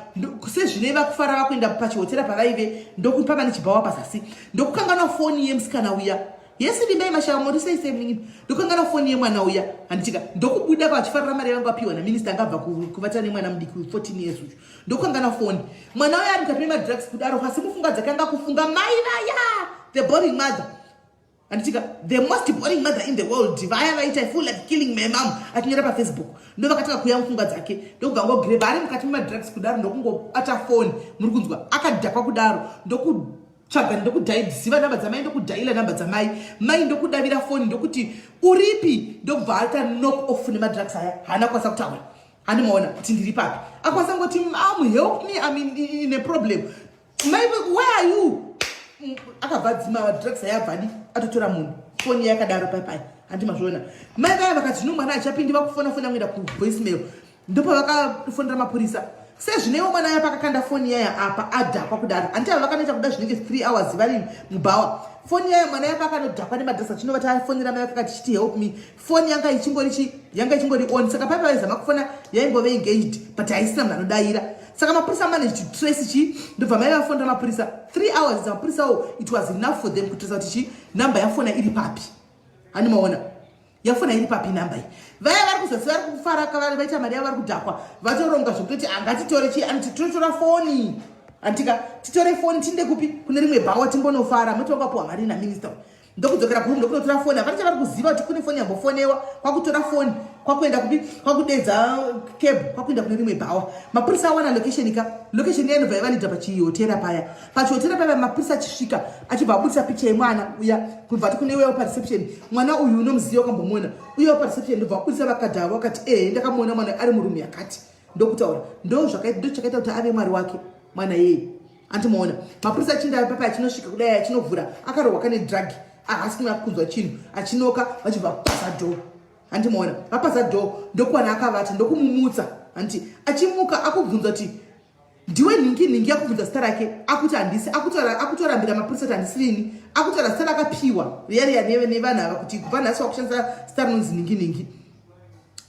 Sezvinei vakufara, vakuenda pachihotera pavaive, ndokupava nechibhawa pazasi, ndokukanganwa foni yemusikana uya. Yesi ndimai mashava, muri sei sei muningi? Ndokanganwa foni yemwana uya. Handitika ndokubuda vachifarira mari yavanga vapiwa naminista angabva kuvata nemwana mudiki 14 years uyu, ndokukanganwa foni. Mwana uya ari mukati memadrugs kudaro, asi mufunga dzakanga kufunga mai vaya, the boring mother. Handitika the most boring mother in the world, vaya vaita "I feel like killing my mom" achinyora paFacebook, ndo vakatanga kuya mufunga dzake, ndokubva ngogreba ari mukati memadrugs kudaro, ndokungobata foni. Muri kunzwa akadhakwa kudaro, ndokutsvaga, ndokudhaiziva namba dzamai, ndokudhaila namba dzamai, mai ndokudavira foni, ndokuti uripi? Ndokubva aita knock off nemadrugs aya, haana kukwanisa kutaura. Handimaona kuti ndiri papi, akwanisa ngoti, "Mom, help me, I'm in a problem." Mai, where are you? Akabva adzima madrugs aya, abva adi atotora munhu foni yakadaro paipai. Handi mazviona mai vaya vakati zvino mwana achapindi, vakufona foni yangoenda kuvoicemail, ndopavakafonera mapurisa. Sezvineiwo mwana aya pakakanda foni yaya apa adhakwa kudaro, handiti ava vakanoita kuda zvinenge 3 hours vari mubhawa. Foni yaya mwana yapa akanodhakwa nemadhasa, chinova tafonera mai vakakati chiti help me. Foni yanga ichingori chi yanga ichingori on, saka paipa vaizama kufona yaingove engaged, but haisina munhu anodayira. Saka mapurisa managed to trace chi, ndobva mai vafonera mapurisa. 3 hours mapurisa wo, it was enough for them kutrace kuti chi namba yafona iri papi. Hani maona yafona iri papi namba iyi? Vaya vari kuzasi vari kufara, vari vaita mari yavo, vari kudhakwa, vatoronga zvekutoti angatitore chi, anoti totora foni, andika titore foni tinde kupi, kune rimwe bhawa timbonofara. Moti vakapuwa mari naminista, ndokudzokera kuroom, ndokunotora foni. Hapana chavari kuziva kuti kune foni yambofonewa. Kwakutora foni, kwakuenda kupi? Kwakudedza cab, kwakuenda kune rimwe bhawa. Mapurisa awana location ka, location iya inobva yavalidha pachihotera paya. Pachihotera paya mapurisa achisvika, achibva abudisa picha yemwana uya, kubva ati kune uya pareception, "Mwana uyu unomuziva? Wakambomuona?" Uya pareception ndobva abudisa vakadhava, vakati, "Ehe, ndakamuona mwana ari murumu yakati." Ndokutaura ndo chakaita kuti ave mwari wake mwana yeye. Andimaona mapurisa achinda papa, achinosvika kudai, achinovhura, akarohwa kane drug, ahasi kuna kunzwa chinhu. Achinoka, vachibva paza door. Handimaona vapaza door, ndokuwana akavata, ndokumumutsa. Handiti achimuka akubvunza kuti, "Ndiwe nhingi nhingi?" Akubvunza zita rake, akuti handisi, akutorambira mapurisa kuti handisirini. Akutaura zita rakapiwa riya riya nevanhu ava, kuti kubva nhasi wakushandisa zita rinonzi nhingi nhingi,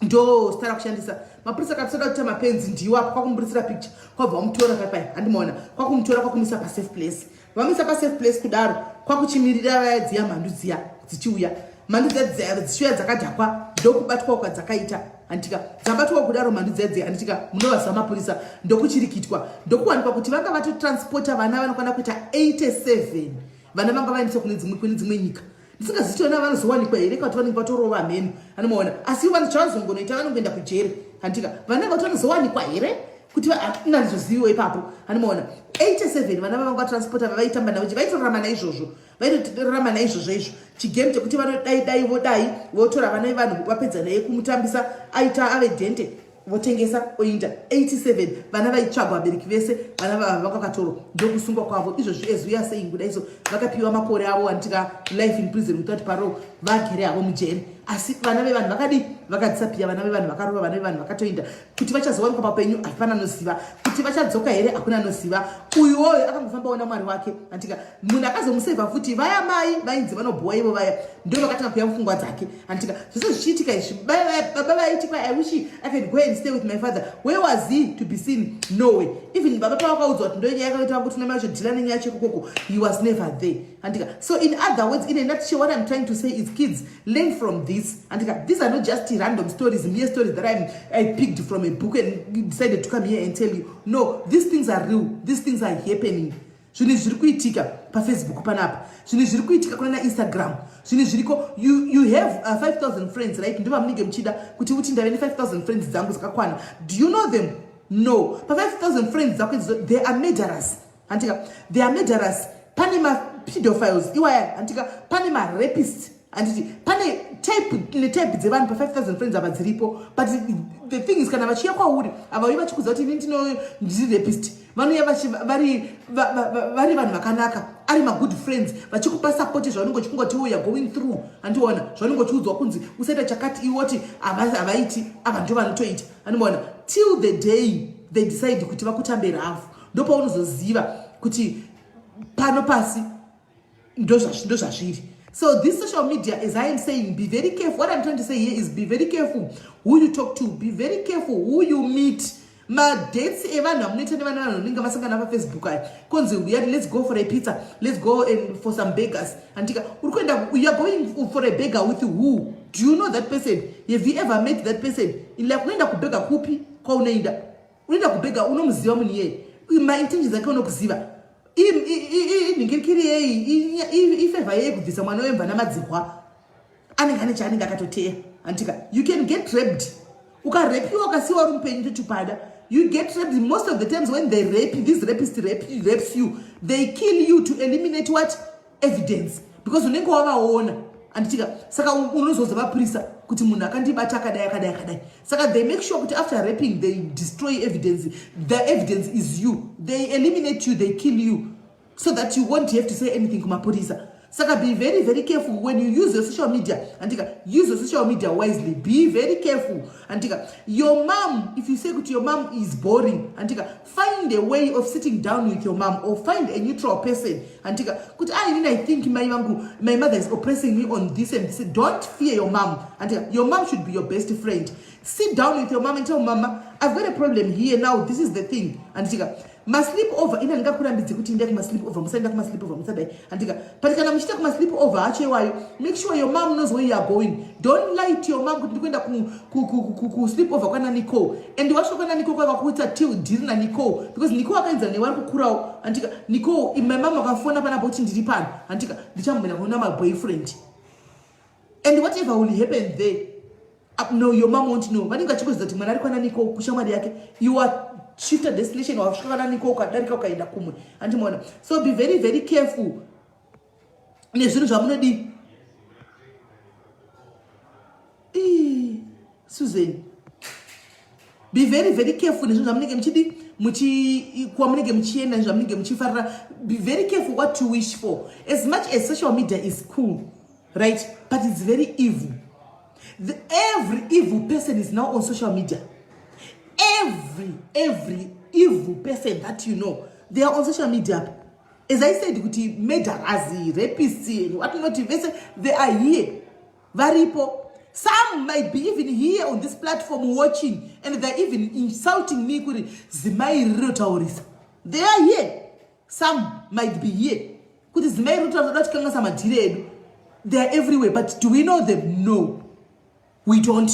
ndo zita rakushandisa. Mapurisa akatisoda kuita mapenzi, ndiwo apo kwakumuburisira picture, kwabva vamutora paipai. Handimaona kwakumutora, kwakumisa pasafe place. Vamisa pasafe place kudaro, kwakuchimirira vaya dziya mhandu dziya dzichiuya. Mhandu dziya dzichiuya dzakadhakwa, ndokubatwawo kwadzakaita. Handitika dzabatwawo kudaro mhandu dziya dziya, handitika munovaziva mapurisa, ndokuchirikitwa, ndokuwanikwa kuti vanga vatotransporta vana vanokwana kuita 87. Vana vanga vaendeswa kune dzimwe nyika, ndisingazivi vana vanozowanikwa here, kana kuti vanenge vatorova mheno. Anomaona, asi vanhu chavazongonoita, vanongoenda kujere. Handika vana vati vanozowanikwa here, kuti hakuna ipapo. Anomaona 87 vana vavanga vatransporta, vavaitamba navo, vaitorarama naizvozvo, vaitorarama naizvozvo izvo chigame chekuti vanodai dai vodai votora vana vevanhu, vapedza naye kumutambisa, aita ave dhende, votengesa, oinda. 87 vana vaitsvagwa, vabereki vese vana vava vanga vakatorwa, ndokusungwa kwavo izvozvi. As we are saying kudai so, vakapiwa makore avo, anditika life in prison without parole, vagere havo mujeri. Asi vana vevanhu vakadi vakadisappear, vana vevanhu vakarova, vana vevanhu vakatoinda. Kuti vachazowanikwa papenyu, hapana anoziva. Kuti vachadzoka here, hakuna anoziva. Uyuwoyo akangofambawo namwari wake. Andika munhu akazomusevha futi, vaya mai vainzi vanobhowa ivo vaya, ndo vakatanga kuya mupfungwa dzake. Andika zvese zvichiitika izvi, baba vaiti kwa, "I wish I could go and stay with my father." Where was he to be seen? No way. Even baba pavakaudzwa kuti ndonyaya yakaita kuti namai vachodhila nenyaya chekukoko, he was never there. Andika so in other words, in a nutshell, what I'm trying to say is, kids, learn from this. Andika these are not just random stories, mere stories that I picked from a book and decided to come here and tell you. No, these things are real, these things are happening. Zvinhu zviri kuitika paFacebook panapa, zvinhu zviri kuitika kuna naInstagram, zvinhu zviriko. You have 5000 friends, right? Ndo vamunenge muchida kuti uti ndave ne5000 friends dzangu dzakakwana. Do you know them? No. Pa5000 friends dzako idzo, they are murderers. Handika they are murderers. Pane mapedophiles iwaya, handika pane marapist, handiti pane type netype dzevanhu pa5000 friends ava dziripo. But the thing is, kana vachiuya kwauri, havauyi vachikuudza kuti ini ndino ndiri rapist. Vanouya vari vanhu vakanaka, ari magood friends, vachikupa support zvaunenge uchikungoti you are going through. Handiona zvaunenge uchiudzwa kunzi usaita chakati, iwoti havaiti, ava ndo vanotoita. Handimaona, till the day they decide kuti vakutambe rafu, ndopaunozoziva kuti pano pasi ndozvazviri. So this social media, as I am saying, be very careful. What I'm trying to say here is, be very careful who you talk to, be very careful who you meet. Madates evanhu amunoita nevana, vanhu vanenge vasangana paFacebook aya, konzi uyati, "Let's go for a pizza, let's go and for some burgers." Andika uri kuenda, you are going for a burger with who? Do you know that person? Have you ever met that person in life? Unoenda kuburger kupi kwaunoenda? Unoenda kuburger, unomuziva munhu iyeye? Maintentions ake unokuziva? Inhingirikiri yei, ifavour yei kubvisa mwana wemva namadzihwa anenge ane chaanenge akatoteya? Andika you can get raped. Ukarepiwa, ukasiwa uri mupenyu, totupada. You get raped. Most of the times when they rape, this rapist rapes you, they kill you to eliminate what? Evidence, because unenge wavaona. Anditika saka unozoza mapurisa kuti munhu akandibata akadai, akadai, akadai. Saka they make sure kuti after raping, they destroy evidence. The evidence is you. They eliminate you, they kill you so that you won't have to say anything kumapurisa. Saka be very, very careful when you use your social media, andika. Use your social media wisely. Be very careful, andika. Your mom, if you say kuti your mom is boring, andika, find a way of sitting down with your mom or find a neutral person, andika, kuti, "Ah, inini I think mai vangu, my mother is oppressing me on this and this." Don't fear your mom, andika. Your mom should be your best friend. Sit down with your mom and tell mama, "I've got a problem here now. This is the thing," andika. Masleep over, ina ndingakurambidze kuti enda kumasleep over, musaenda kumasleep over, musadai, andika. But kana muchiita kumasleep over acho iwayo, make sure your mom knows where you are going. Don't lie to your mom kuti ndikuenda kusleep over kwana Nicole, and wasvika kwana Nicole kwakakuita till deal naNicole, because Nicole akaenzana newe, ari kukurawo, andika. "Nicole, my mom akafona panapo kuti ndiri pano, andika, ndichamboenda kuona maboyfriend," and whatever will happen there, no, your mom won't know. Vanenge vachikuziva kuti mwana ari kwana Nicole, kushamwari yake. You are shifted destination, wasvika kwana Nicole, ukadarika ukaenda kumwe, andimaona. So be very, very careful nezvinhu zvamunodii. Susan, be very, very careful nezvinhu zvamunenge muchidi, kwamunenge muchienda, zvamunenge muchifarira. Be very careful what you wish for. As much as social media is cool, right, but it's very evil. Every evil person is now on social media. Every evil person that you know, they are on social media. As I said kuti murderers, rapists and what not, vese they are here, varipo. Some might be even here on this platform watching, and they're even insulting me kuti zimai rinotaurisa. They are here. Some might be here kuti zimai rinotaurisa, da tikanganisa madhiri edu. They are everywhere, but do we know them? No, we don't.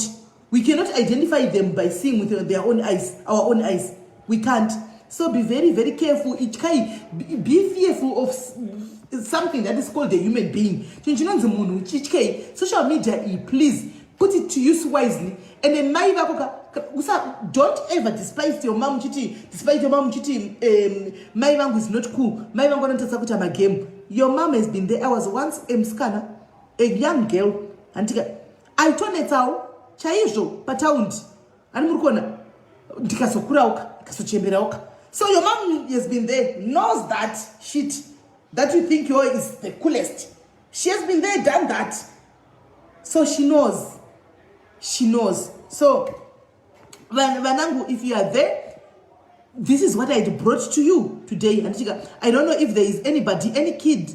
We cannot identify them by seeing with their own eyes, our own eyes. We can't. So be very, very careful. Ityai, be fearful of something that is called a human being. Chinhu chinonzi munhu, chityei. Social media iyi, please put it to use wisely. And mai vako don't ever despise your mom, uchiti despise your mom, uchiti "Mai vangu is not cool, mai vangu vanotadza kuita magame." Your mom has been there. I was once a musikana, a young girl, handika, aitonetsawo chaizvo pataundi, ani muri kuona, ndikazokurauka, ndikazochemberauka. So your mom has been there, knows that shit that you think your is the coolest. She has been there, done that, so she knows, she knows. So vanangu, if you are there, this is what I brought to you today. Handichika, I don't know if there is anybody, any kid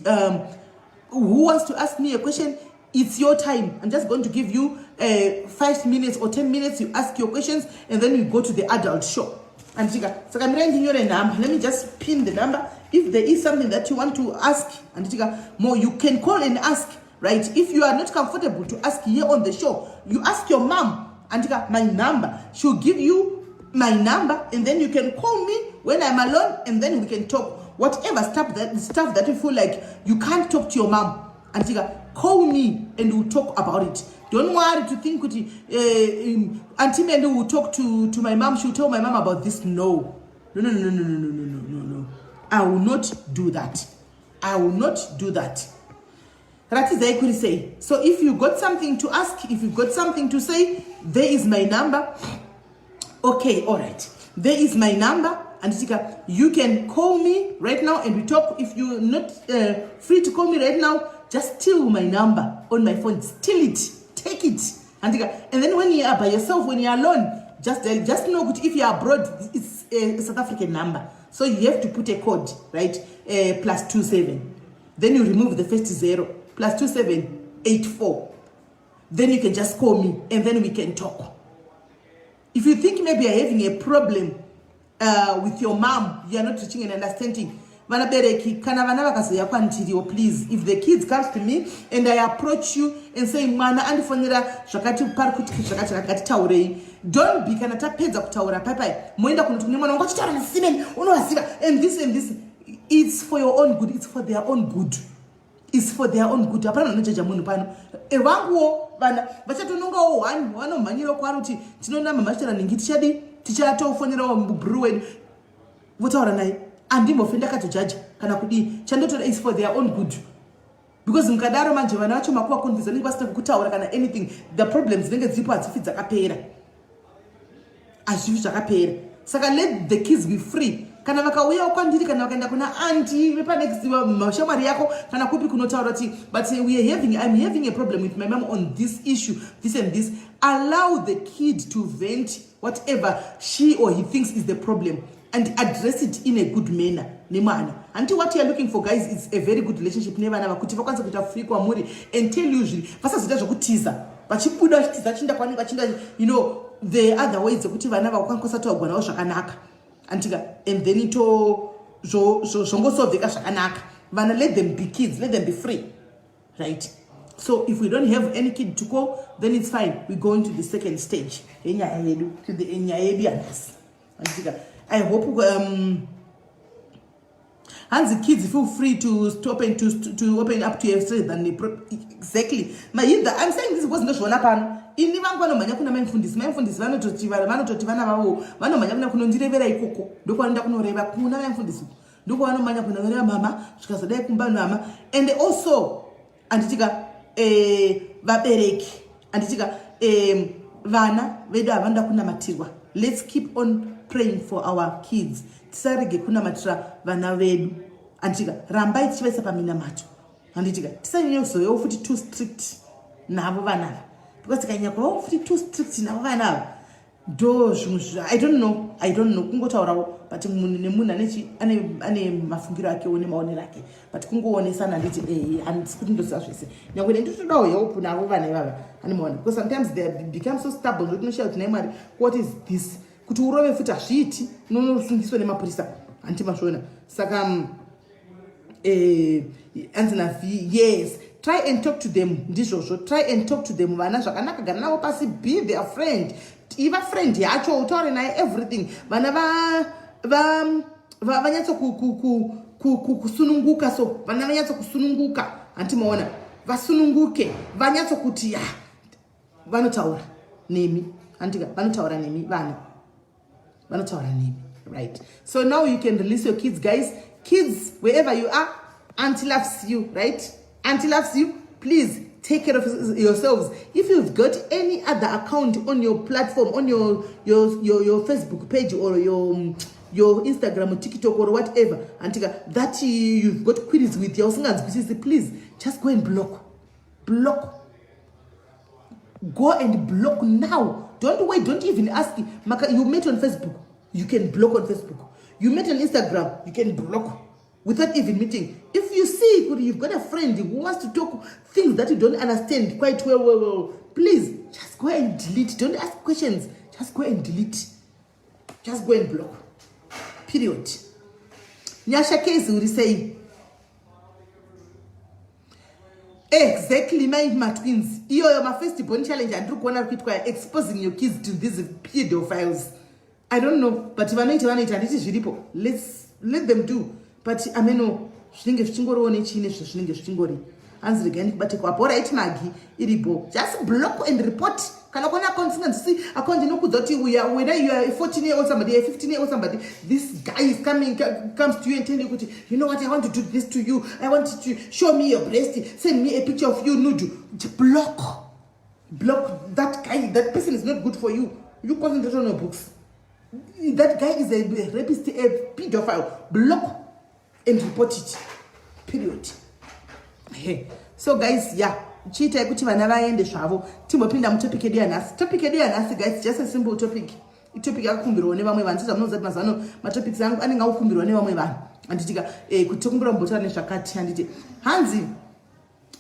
who wants to ask me a question. It's your time. I'm just going to give you 5 minutes or 10 minutes. You ask your questions and then we go to the adult show. Handichika, saka mirai ndinyore number. Let me just pin the number. If there is something that you want to ask, handichika, more, you can call and ask, right? If you are not comfortable to ask here on the show, you ask your mom, andika, my number. She'll give you my number and then you can call me when I'm alone and then we can talk whatever stuff that you feel like you can't talk to your mom. Andika, call me and we'll talk about it. Don't worry to think kuti Auntie Mandy will talk to my mom, she'll tell my mom about this. No. I will not do that. I will not do that. Ratidzai kuri sei. So if you got something to ask, if you got something to say, there is my number. Okay, all right, there is my number, anditika. You can call me right now and we talk. If you're not free to call me right now, just steal my number on my phone. Steal it, take it, andika. And then when you are by yourself, when you are alone, just know kuti if you are abroad, it's a South African number, so you have to put a code, right? +27, then you remove the first zero, +27 84. Then you can just call me and then we can talk. If you think maybe you're having a problem with your mom, you are not reaching an understanding, vanabereki, kana vana vakazoya kwandiriwo, please, if the kids comes to me and I approach you and say, "Mwana andifonera zvakati, pari kuti zvakati, ngatitaurei," don't be, kana tapedza kutaura paipai, moenda kunoti kune mwana wangu, "Achitaura nasimeni, unovaziva," and this and this. It's for your own good. It's for their own good. It's for their own good. Hapana munhu anojaja munhu pano. Vanguwo vana vachatonongawo one vanomhanyirawo kwaari kuti tinoona mama achitaura nhingi, tichadi tichatofonerawo mubhuru wedu, votaura naye. Handimbofe ndakatojaja kana kudii. Chandotora is for their own good, because mukadaro manje vana vacho makuva confuse, vanenge vasina kukutaura kana anything. The problems dzinenge dziripo hadzifi dzakapera, hazvifi zvakapera. Saka let the kids be free. Kana vakauyawo kwandiri, kana vakaenda kuna aunty vepanext, mashamwari yako, kana kupi kunotaura kuti, "But we are having I'm having a problem with my mom on this issue, this and this." Allow the kid to vent whatever she or he thinks is the problem and address it in a good manner nemwana. Hanti what you are looking for, guys, is a very good relationship nevana, vakuti vakwanisa kuita free kwamuri and tell you zviri, vasazoita zvokutiza, vachibuda vachitiza, vachienda kwanenge vachienda. The other ways dzekuti vana vakwanisa taugwa navo zvakanaka, andika, and then ito zvongosolveka zvakanaka. Vana, let them be kids, let them be free, right? So if we don't have any kid to call, then it's fine. We go into the second stage yenyaya yedu, to the nyaya yedu yanhasi, andika. I hope hanzi kids feel free to stop and to open up to a than the exactly Mahinda, I'm saying this because ndozviona pano. Ini vangu vanomhanya kuna maimufundisi. Maimufundisi vanototi vana vavo vanomhanya kuna kunondirevera ikoko. Ndokwanoenda kunoreva kuna maimufundisi, ndokwanomhanya kunoreva mama, zvikazodai kumba mama. And also, anditika, vabereki, anditika, vana vedu havanoda kunamatirwa. Let's keep on praying for our kids. Tisarege kunamatira vana vedu, anditika. Rambai tichivaisa paminamato, handitika. Tisanyanyozovewo futi too strict navo vanava, because tikanyanya kuvawo futi too strict navo vanava, ndo zvimwe. I don't know, I don't know, kungotaurawo, but munhu nemunhu ane mafungiro akewo nemaonero ake, but kungoonesana. Nditi handisi kuti ndoziva zvese, nyange nditodawo help navo vana ivava, animaona, because sometimes they become so stubborn kuti unoshaya kuti, "Nai Mwari, what is this?" Kuti urove futi hazviiti, unonosungiswa nemapurisa, handiti mazviona? Saka anzi nav, yes, try and talk to them. Ndizvozvo, try and talk to them, vana, zvakanaka. Gara navo pasi, be their friend, iva friend yacho, utaure naye everything. Vana vanyatso kusununguka. So vana vanyatso kusununguka, handiti maona? Vasununguke, vanyatso kuti ya, vanotaura nemi, handika? Vanotaura nemi, vana vanotaura nemi, right? So now you can release your kids, guys. Kids, wherever you are, auntie loves you, right? Auntie loves you. Please take care of yourselves. If you've got any other account on your platform, on your Facebook page or your Instagram or TikTok or whatever, andika, that you've got queries with, yausinganzwisisi, please just go and block. Block, go and block now. Don't wait, don't even ask. Maka, you met on Facebook, you can block on Facebook. You met on Instagram, you can block without even meeting. If you see kuti you've got a friend who wants to talk things that you don't understand quite well, please just go and delete. Don't ask questions, just go and delete, just go and block, period. Nyasha case, uri sei? Exactly, my matwins, iyoyo mafirst born challenge andiri kuona ri kuitwa, exposing your kids to these pedophiles. I don't know, but vanoita, vanoita, handiti zviripo? Let them do. But ameno zvinenge zvichingoriwo nechii, nezvo zvinenge zvichingori. Hanzi regai ndikubate kwapo. Right, Magi, iripo. Just block and report. Kana kuona account singanzisi, account inokudza kuti whether you are 14 year old somebody, a 15 year old somebody, this guy is coming, comes to you and tell you kuti, "You know what? I want to do this to you. I want to show me your breast. Send me a picture of you nude." Block, block that guy. That person is not good for you. You concentrate on your books. That guy is a rapist, a pedophile. Block and report it, period. Hey. So guys, yeah, chiitai kuti vana vaende zvavo. Timbopinda mutopic yedu yanhasi. Topic yedu yanhasi, guys, just a simple topic. Itopic yakakumbirwawo nevamwe vanhu. Sezvamunoziva kuti mazuva ano matopics angu anenge akukumbirwa nevamwe vanhu, handitika? Kuti tokumbira mbotaura nezvakati, handiti? Hanzi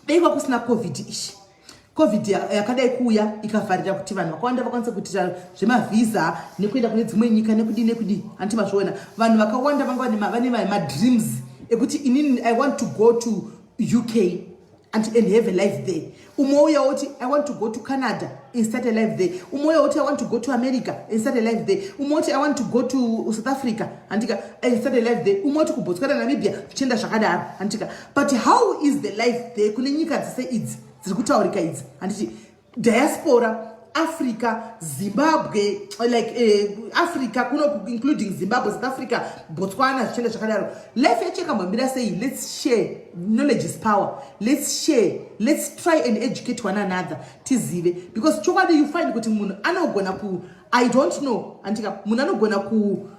dai kwakusina COVID ishi, COVID yakadai kuuya ikavharira kuti vanhu vakawanda vakwanise kuitira zvemavhisa nekuenda kune dzimwe nyika, nekudii nekudii, handiti mazviona? Vanhu vakawanda vanga vane madreams ekuti, "Inini I want to go to UK and have a life there." Umwe uya woti, "I want to go to Canada and start a life there." Umwe uya woti, "I want to go to America and start a life there." Umwe woti, "I want to go to South Africa," handika, "and start a life there." Umwe woti kuBotswana, Namibia, zvichienda zvakadaro, handika? But how is the life there kune nyika dzese idzi dziri kutaurika idzi, handiti? Diaspora, Africa, Zimbabwe, like Africa kuno, including Zimbabwe, South Africa, Botswana, zvichienda zvakadaro, life yacho yakambomira sei? Let's share. Knowledge is power. Let's share, let's try and educate one another, tizive, because chokwadi you find kuti munhu anogona ku, I don't know, andika, munhu anogona ku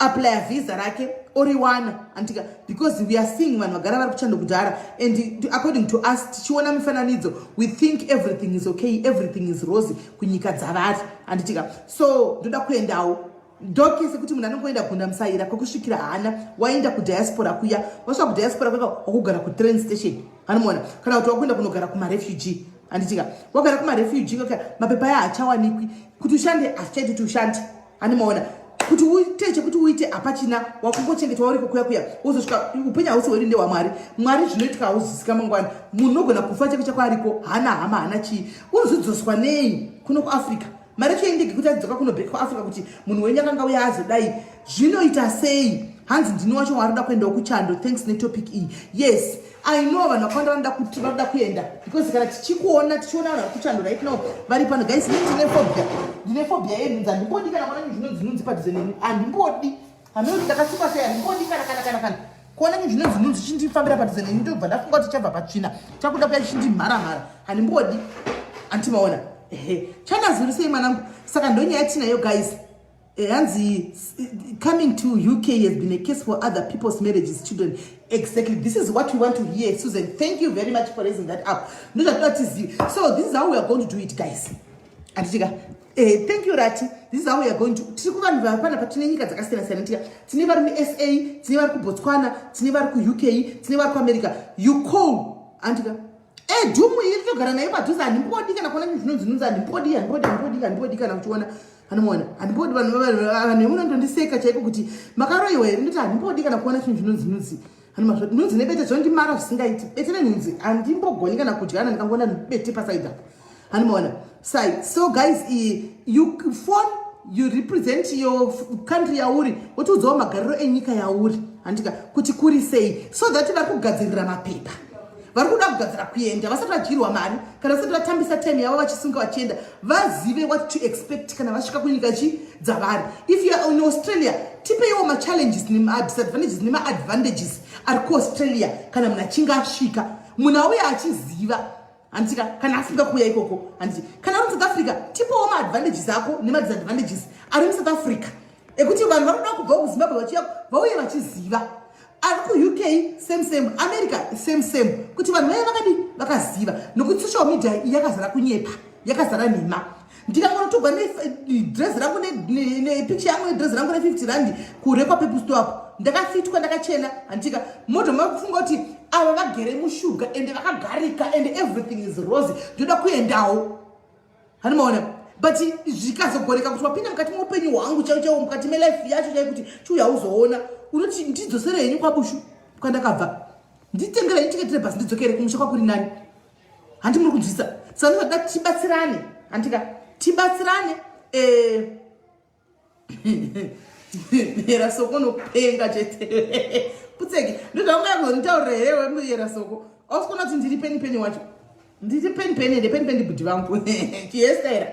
applya visa rake oriwana antika because we are seeing vanhu vagara vari kuchando kudhara and according to us tichiona mifananidzo we think everything is okay, everything is rosy kunyika dzavari anditika. So ndoda kuendawo ndoke sekuti munhu anongoenda gunda musaira kwekusvikira hana waenda kudiaspora kuya, wasvika kudiaspora kweka wakugara kutrain station anomuona, kana kuti wakuenda kunogara kumarefugee anditika. Wagara kumarefugee kaka mapepa aya hachawanikwi kuti ushande, hazvichaiti kuti ushande animaona, kuti uite chekuti uite hapachina, wakungochengetwa uriko kuya kuya wozosvika. Upenyu hausi hwedu, ndehwamwari. Mwari zvinoitika hauzisika mangwana. Munhu unogona kufa cheko chako ariko, hana hama, hana chii, unozodzoswa nei kuno kuAfrica? Mari yacho indege kuti adzoka kuno back kuAfrica kuti munhu wenyu akanga uya azodai, zvinoita sei? Hanzi ndini wacho waroda kuendawo kuchando. Thanks netopic iyi. Yes, I know vanhu vakawanda vanoda kuti vanoda kuenda because kana tichikuona, tichiona vanhu vari kuchando right now vari pano. Guys, ini ndine phobia, ndine phobia yenhunzi. Handimbodi kana kuona nyuchi dzinonzi padhuze neni, handimbodi. Hameno ndakatsikwa sei, handimbodi kana kana kana kana kuona nyuchi dzinonzi chindifambira padhuze neni, ndobva ndafunga kuti chabva patsvina chakuda kuya chindimharamhara. Handimbodi, andimaona. Ehe, chanazuri sei mwanangu? Saka ndonyaya tinayo, guys. Hanzi coming to UK has been a case for other people's marriages, children. Exactly, this is what we want to hear. Susan, thank you very much for raising that up. Ndozvatoda tizive. So this is how we are going to do it, guys, anditika? Thank you, Rati. This is how we are going to, tiri kuvanhu vapana, tine nyika dzakasiyana siyana tika. Tine vari muSA, tine vari kuBotswana, tine vari kuUK, tine vari kuAmerica. You call, andika? Dhumu iri togara nayo padhuze. Handimbodi kana kuona zvinonzi nunzi. Handimbodi, handimbodi, handimbodi, handimbodi kana kuchiona, anomuona. Handimbodi. Vanhu vemunondondiseka chaiko kuti makaroyiwa here. Ndoti handimbodi kana kuona chinhu chinonzi nunzi. Nunzi nebete zvondimara zvisingaiti. Bete nenhunzi handimbogoni kana kudyana, ndikangoona bete paside apo, handimaona sai. So guys, you phone, you represent your country yauri, wotiudzawo magariro enyika yauri, handika, kuti kuri sei, so that vari kugadzirira mapepa, vari kuda kugadzira kuenda vasati vadyirwa mari kana vasati vatambisa time yavo vachisunga vachienda, vazive what to expect kana vasvika kunyika chi dzavari. If you are in Australia, tipeiwo machallenges nemadisadvantages nemaadvantages ari kuAustralia kana munhu achinge asvika, munhu auya achiziva, handitika, kana afunga kuuya ikoko, handiti? Kana uri muSouth Africa, tipowo maadvantages ako nemadisadvantages ari muSouth Africa ekuti vanhu vari kuda kubva kuZimbabwe vachiuya vauye vachiziva. Ari kuUK, same same. America, same same, kuti vanhu vaive vakadi vakaziva, nokuti social media yakazara kunyepa, yakazara nhema. Ndikangonotogwa nedress rangu, nepicture yangu nedress rangu ne50 rand kure kwaPep Store apo, ndakafitwa, ndakachena, handika, modho makufunga kuti ava vagere mushuga ende vakagarika and everything is rosy, ndoda kuendawo, hanimaona? But zvikazogoreka kuti wapinda mukati meupenyu hwangu chaiwo chaiwo, mukati melife yacho chai, kuti chiuya uzoona, unoti ndidzosere henyu kwaBushu kwandakabva, nditengere henyu tiketi rebhasi ndidzokere kumusha kwakuri nani. Handi muri kunzwisa? Saka ndinoda tibatsirane, handika? Tibatsirane. Yera soko nopenga chete, putseki. Ndozvaunga kuzonditaurira here wemuyera soko? Ausikuona kuti ndiri peni peni wacho? Ndiri peni peni ende peni peni bhudhi vangu chiestaira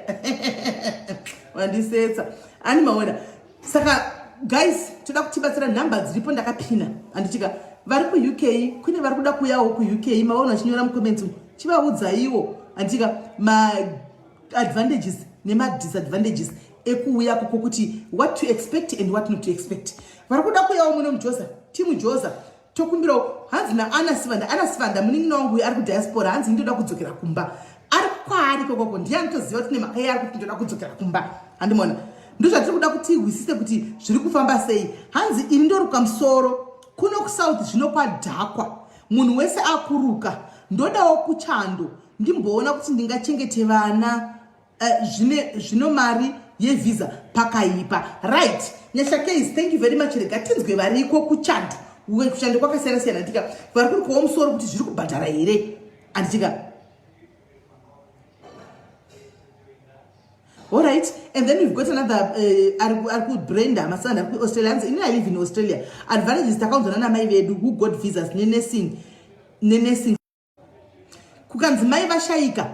wandisetsa, ani maona? Saka guys, toda kutibatsira. Nhamba dziripo ndakapina, handitika? Vari kuUK, kune vari kuda kuuyawo kuUK, mavaona vachinyora mucomments, chivaudzaiwo, handitika, maadvantages nemadisadvantages ekuuya koko, kuti what to expect and what not to expect. Vari kuda kuuyawo muno muJoza, timuJoza, tokumbirawo. Hanzi naAna Sivanda, Ana Sivanda munin'ina wangu uyu ari kudiaspora, hanzi ndoda kudzokera kumba. Ari kwaari kokoko ndiye anotoziva kuti nemhaka iye ari kuti ndoda kudzokera kumba, handimona? Ndozvatiri kuda kuti hwisise kuti zviri kufamba sei. Hanzi ini ndoruka musoro kuno kuSouth, zvino kwadhakwa, munhu wese akuruka. Ndodawo kuchando ndimboona kuti ndingachengete vana. Zvino mari yevhisa pakaipa. Right, Nyasha Case, thank you very much. Rega tinzwe variko kuchando. Kuchando kwakasiyana siyana, ndika vari kurikowo musoro kuti zviri kubhadhara here, handitika? Alright, and then we've got another ari kuBrenda Masana, ari kuAustralia. Hanzi ini I live in Australia. Advantages takaunzwa nanamai vedu who got visas nenursing, nenursing. Kukanzi mai vashayika,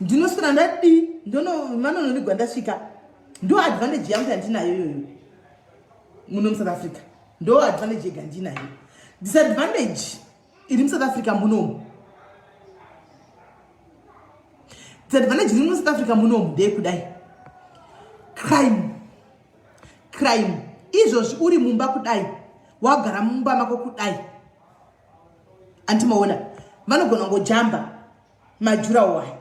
ndinoswera ndadii, vanonorigwa ndasvika. Ndo advantage yangu yandinayo iyoyo muno muSouth Africa. Ndo advantage yega ndinayo. Disadvantage iri muSouth Africa munomu, disadvantage iri muSouth Africa munomu ndeyekudai: crime, crime. Izvozvi uri mumba kudai, wagara mumba mako kudai, andimaona vanogona kungojamba majurawo aya,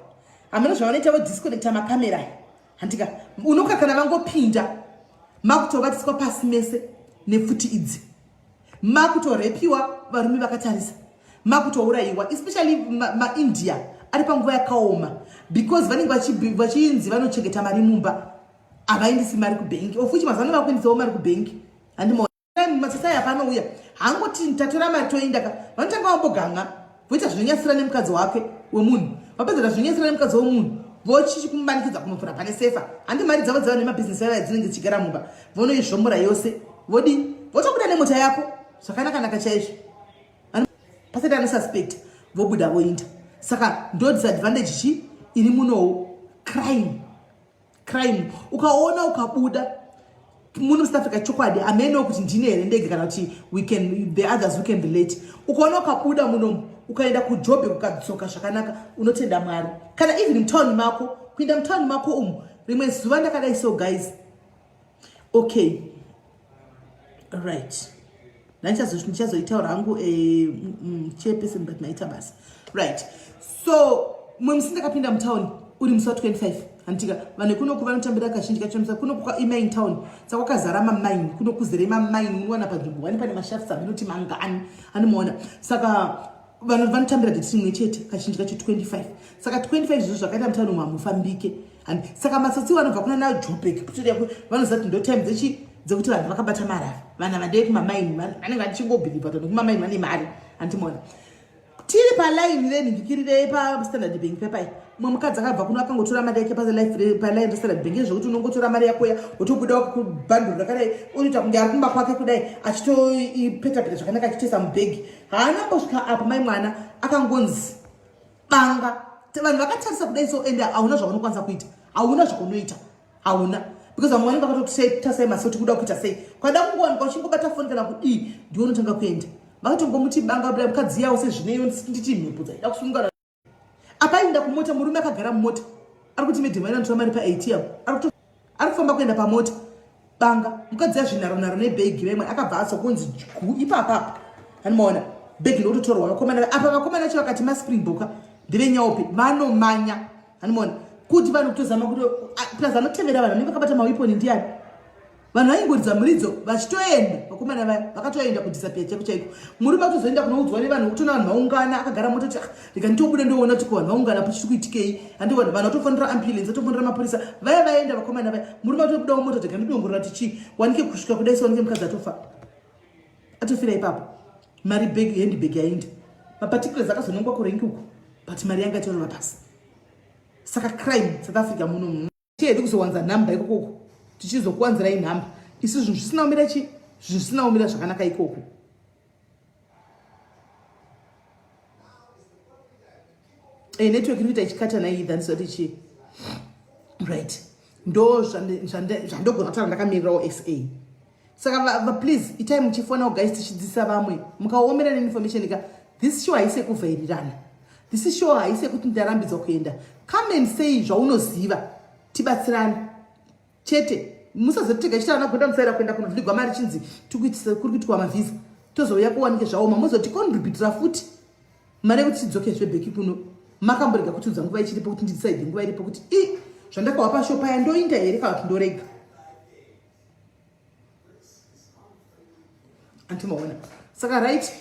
hamuna zvavanoita, vodisconnecta makamera aya, handika unoka kana vangopinda makutovatiswa pasi mese nepfuti idzi, makutorepiwa varume vakatarisa, makutourayiwa, especially maIndia ma ari panguva yakaoma because vanenge vachinzi vanochengeta mari mumba, havaendisi mari kubhengi, of which mazano vakuendisawo mari kubhengi. Handimo matsotsi aya panouya haangoti tatora mari toenda ka, vanotanga vamboganga, voita zvinonyasira nemukadzi wake wemunhu. Vapedzera zvinonyasira nemukadzi wemunhu, vochichikumanikidza kunovhura pane sefa. Handi mari dzavo dzava nemabhizinesi vaiva dzinenge dzichigara mumba, vonoizvomora yose, vodi votobuda nemota yako zvakanakanaka chaizvo, pasati anosuspect, vobuda voinda. Saka ndo disadvantage chi iri munowo, crime. Crime, ukaona ukabuda muno South Africa, chokwadi hameno kuti ndine here ndege kana kuti we can the others who can relate, ukaona ukabuda munomu ukaenda kujobe ukadzoka zvakanaka, unotenda Mwari. Kana even mutauni mako, kuinda mutauni mako umu, rimwe zuva ndakadai so, guys, okay, right, ndichazoitaura hangu eh, chairperson, but maita basa. Right, so mumwe musi ndakapinda mutauni uri musi wa25, handitika vanhu kunoku vanotambira kazhinji kacho kuno imine town, saka kwakazara mamine kuno, kuzere mamine. Unowana panzvimbo wani pane mashafts aminoti mangani, anomaona. Saka vanhu vanotambira date rimwe chete kazhinji kacho 25. Saka 25 zvizvo zvakaita mutauni umu hamufambike. Saka matsotsi vanobva kuna naJobek, Pretoria, vanoziva kuti ndo time dzechi dzekuti vanhu vakabata mari ava, vanhu ava ndevekumaini, vanenge vachingobhilivha kuti nekumaini vane mari. Handimaona tiri palaini renhingikirire paStandard Bank pepai, mumwe mukadzi akabva kuno akangotora mari yake palaini reStandard Bank, ezvekuti unongotora mari yako ya wotobuda wakubhanduru rakadai, otoita kunge ari kumba kwake kudai, achitoipetapeta zvakanaka, achitoisa mubhegi. Haana mbosvika apo, mai mwana akangonzi banga, vanhu vakatarisa kudai so, ende hauna zvaunokwanisa kuita, hauna zvaunoita, hauna, because vamwe vanenge vakatotasai masoti kuda kuita sei, kwada kungowanikwa uchingobata foni kana kudii, ndiwe unotanga kuenda. Vakatongomuti banga buda mukadzi yawo sezvineyo, nditi mhepo dzaida kusungana. Apainda kumota, murume akagara mumota ari kuti, "Madam, aina mari paATM." Ari kufamba kuenda pamota, banga mukadzi yazvinharonharo nebhegi vemwe, akabva azokunzi gu ipapapa. Anomaona bhegi ndokutotorwa. Vakomana apa, vakomana vacho vakati maSpringbok ndevenyaupe, vanomanya. Anomaona kuti vanhu kutozama kuti plus vanotevera vanhu vanenge vakabata maweapon ndiani. Vanhu vaingoridza muridzo vachitoenda, vakomana vaya vakatoenda kudisappear chaiko chaiko. Murume akutozoenda kunoudzwa nevanhu, kutoona vanhu vaungana, akagara mototi, "Ah, rega nditobuda ndoona kuti vanhu vaungana pachichi kuitikei." Handiona vanhu vatofonera ambulance, vatofonera mapurisa, vaya vaenda vakomana vaya. Murume atobudawo mota, rega ndidongorora tichii, wanike kusvika kudai sewanike mukadzi atofa, atofira ipapo. Mari bag, handbag yainda, maparticulars akazonongwa kurenki uko, but mari yanga itorova pasi. Saka crime South Africa muno chedu kuzowanza nhamba ikokoko, tichizokuwanzirai nhamba isu zvinhu zvisina kumira chi zvinhu zvisina kumira zvakanaka ikoko. E, network iri kuita ichikata naitha ndizoti chii. Right, ndo zvandogona kutaura ndakamirirawo SA. Saka please itai muchifonawo, guys, tichidzidzisa vamwe. Mukaomera neinformation ka, this show haisi yekuvhairirana, this show haisi yekuti ndarambidzwa kuenda. Come and say zvaunoziva, tibatsirane chete. Musazotega chitaura nagoda musaira kuenda kunovhigwa mari chinzi kuri kuitwa mavhisa, tozouya kuwanike zvaoma, mozoticontributira futi mari yekuti tidzokezve back kuno. Makamborega kutiudza nguva ichiripo kuti ndidecide nguva iripo kuti i zvandakawa pashow paya ndoinda here kana kuti ndorega. Antimaona. Saka right,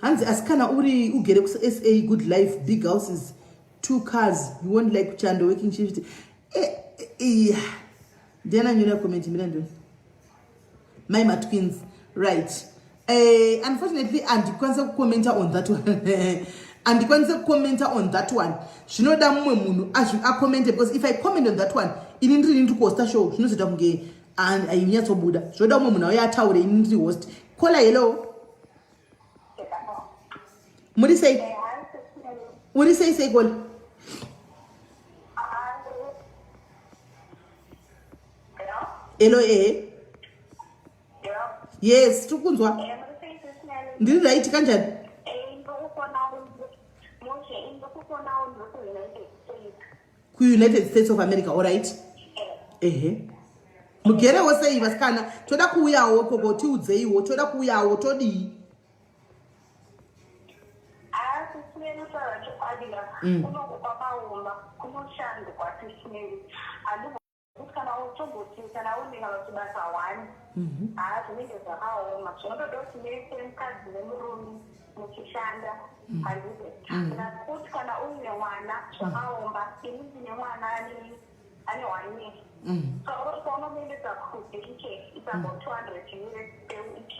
hanzi asi kana uri ugere kuSA, good life, big houses, two cars, you won't like kuchando working shift. Eh, ndiana nyora comment mira ndoni mai matwins. Right, unfortunately handikwanisa kucommenta on that one, handikwanise kucommenta on that one. Zvinoda mumwe munhu acommente, because if I comment on that one, ini ndiri ndiri kuhosta show, zvinozoita kunge ainyatsobuda. Zvinoda mumwe munhu auye ataure, ini ndiri host. Caller, hello, muri sei? Uri sei sei, caller? Hello, ehe, yes, tiri kunzwa. Ndiri right, kanjani? Kuunited States of America, alright. Ehe, mugerewo sei vasikana? Toda kuuyawo koko, tiudzeiwo, toda kuuyawo, todii? Asi sinenotaura chokwadi ka. Kunoku kwakaoma, kunoshandwa sisineri. Handikuti kana utomboti kana une kana kuti basa one, haa, zvinenge zvakaoma. Zvinotoda kuti mese mukadzi nemurume muchishanda, handiti? Nakuti kana uine mwana zvakaoma. Ini ndine mwana ane 1 year, so paunomuendesa kudaycare, it's about 200 US per week.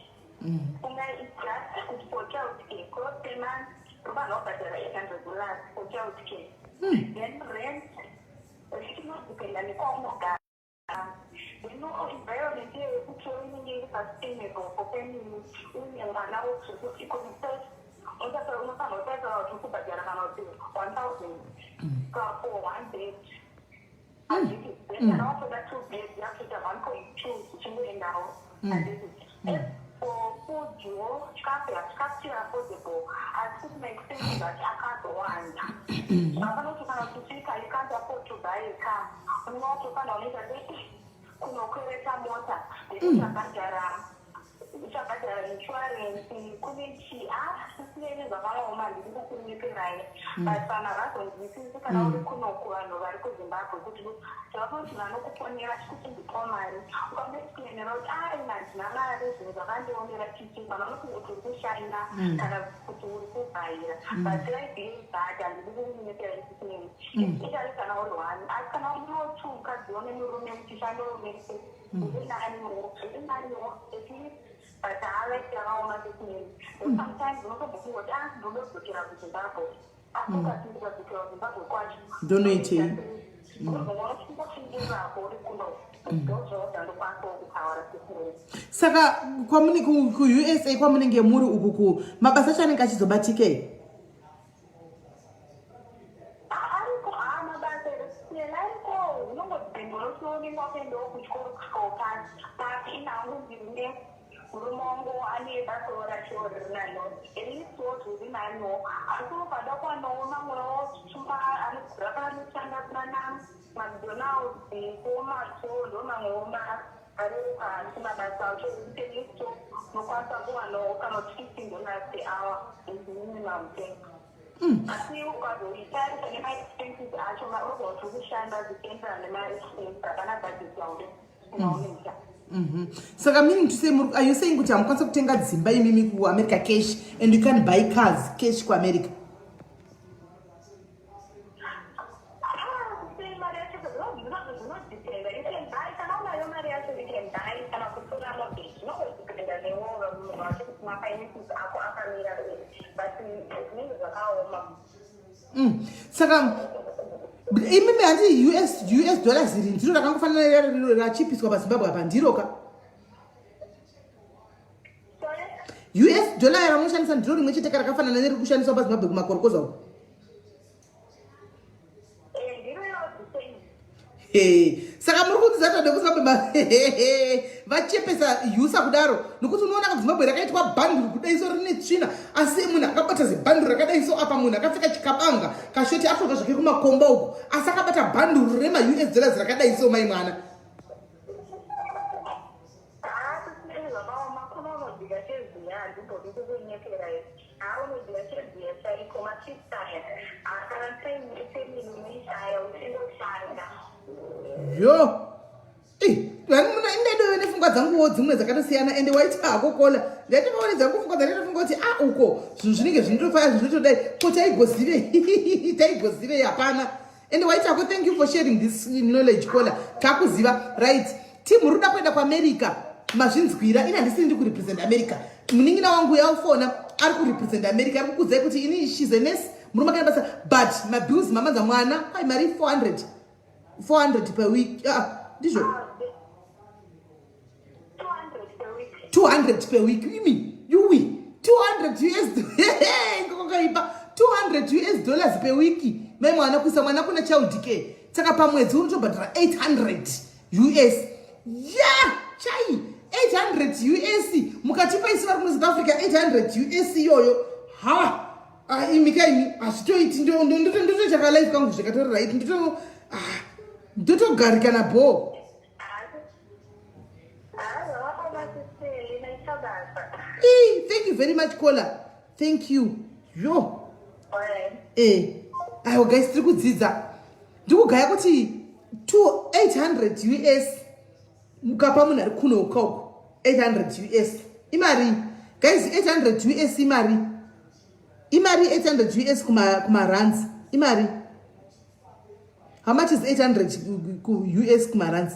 Kunga it's just kuti for child care, gross per month unofanira kubhadhara $800 for child care. Then rent richinodependa nekwaunogara. Then environment iyo yekuti inenge iri sustainable for family uine mwana, zvekuti first unofanira kutarisira kuti uri kubhadhara kana kuti 1000 for one bed, handiti? Then kana watoda two beds, yakutoita 1.2 zvichingoendawo, handiti? As for foodwo, chikafu chikafu chiri affordable, asi kuti maexpenses acho akazowanda. Hapana kuti kana uchisvika you can't afford to buy a car. Unenge watofanira unoita sei? Kunokwereta mota, then uchabhadhara insurance, kune chi sisineni zvakaoma. Handidi kukunyeperai, but vanhu havazonzwisisi kana uri kunoku, vanhu vari kuZimbabwe, kuti zvavakoti vanokufonera chikuti ndipawo mari, ukamuexplainera kuti ai, handina mari, zvinhu zvakandionera chichi, vanhu vanofunga kuti uri kushaina kana kuti uri kubhaira. But life is bad, handidi kukunyeperai sisineni, especially kana uri one. Asi kana uriwo two, mukadziwo nemurume, muchishandawo mese, zviri naniwo, zviri naniwo at least. But haa, life yakaoma sesineni. Sometimes unotombofunga kuti ah, ndododzokera kuZimbabwe, asi ukati ndikadzokera kuZimbabwe kwacho Ndonoitei? Unozongofundirako uri kuno. Ndozvauzandokwanisawo kutaura sesineni. Saka kwamune kuUSA kwamunenge muri uku, ku mabasa acho anenge achizobatikei? Ariko, haa, mabasa siyana ariko. Unongodependa unenge wakuendawo kuchikoro kusvika upasi pasi. Inhangu ndine murume wangu ane basawo racho riri naniwo, at least wo zviri naniwo. Asi ukada kuwanawo mamwewo tuma anoshanda kunana McDonald's, kuomato, ndo mamwewo areruka. Asi mabasa acho ekuti at least unokwanisa kuwanawo kana kuti $15 per hour is minimum thing. Asi ukazoitarisa nemaexpenses acho, unobva kuti uri kushanda zvichienderana nemaexpenses, hapana budget yaunoita. Saka meaning to say, are you saying kuti hamukwanisa kutenga dzimba imimi kuAmerica cash, and you can buy cars cash kuAmerica? Sei mari yacho zvinodependa. You can buy kana unayo mari yacho, you can buy kana kutora mortgage. Zvinongodependa newo munhu wacho kuti mafinances ako akamira sei, but zvinenge zvakaoma. Saka imimi handi US dollars iri ndiro rakangofanana rachipiswa paZimbabwe apa, ndiro ka? Sorry? US dollar ramunoshandisa ndiro rimwe chete ka rakafanana neriri kushandiswa paZimbabwe kumakorokoza uko? Eh, ndiro the same. Hey, saka muri kunzisa tade kuZimbabwe vachepesa USA kudaro, nokuti unoona kuZimbabwe rakaitwa bhanduru kudai so, rine tsvina, asi munhu akabata zibhanduru rakadai so apa, munhu akapfeka chikabanga kashoti, atoka zvake kumakomba uko, asi akabata bhanduru remaUS dollars rakadai so, mai mwana. Haa, sisineni zvakaoma. Kuno unodya cheziya, handimbodi kukunyeperai. Haa, unodya cheziya chaiko, machips aya. Haa, kana 10 mil unoishaya uchingoshanda. Yo, indadove nepfungwa dzanguwo dzimwe dzakatosiyana. Ende waiti hako kola, ndaitovaone dzangu pfungwa dzanditofunga kuti a uko zvinhu zvinenge zvinotofaya, zvinotodai ko, taigozivei, taigozivei? Hapana. Ende waiti hako, thank you for sharing this knowledge, kola takuziva. Right, team ruda kuenda kuAmerica, mazvinzwira. Ini handisiri ndi kurepresent America. Munin'ina wangu yaufona ari kurepresent America, ari kukudzai kuti ini, she's a nurse, murume akaenda basa, but mabills mamanza mwana kwai mari 400 400 per week. Ah, ndizvo? 200 per week. 200 per week. Imi yuwi, 200 US ngokakaipa, 200 US dollars per week, mai mwana, kuisa mwana kuna child care. Saka pamwedzi unotobhadhara 800 US ya chai. 800 US mukatipa isi vari kuno South Africa 800 US iyoyo, ha, imi kaimi, hazvitoiti. Ndotochaka life kangu zvikatori right. Ndito Ndotogarikana bhoo. Ii, thank you very much caller. Thank you. Yo. Eh. Aiwa guys tiri kudzidza. Ndikugaya kuti 800 US mukapa munhu ari kuno ukoko 800 US imari guys 800 US imari imari 800 US kuma kuma rands imari How much is 800 ku US kumarands?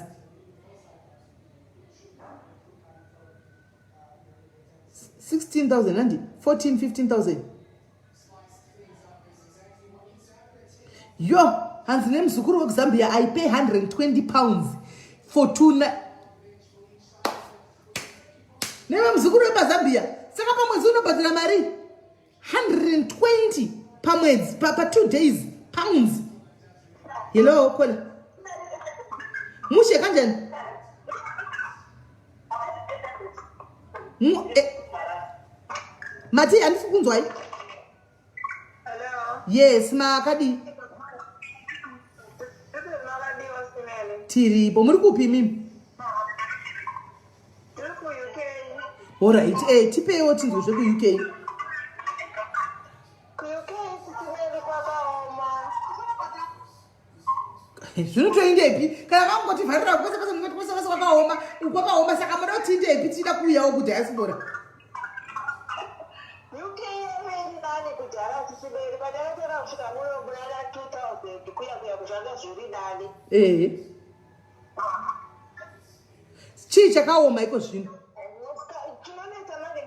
16,000 handi 14 15,000 yo hanzi nemuzukuru wekuzambia i pay 120 pounds for two nevamuzukuru wepazambia saka pamwedzi unobhadhara mari 120 pamwedzi pa, pa 2 days pounds hello kola mushe kanjani eh, mati handisi kunzwai yes makadii tiripo muri kupi imimi Alright, eh, tipeiwo tinzwe zvekuUK. Zvinotoindepi kana vangotivharira kwese kwese mungati kwese kwese kwakaoma kwakaoma saka moda kuti tiindepi tichida kuuyawo kudiaspora. UK yave iri nani kudhara tichiberi patakatora kusvika muno munana 2000 kuya kuya kuzvanga zviri nani. Eh. Chii chakaoma iko zvino? Chinonetsa manje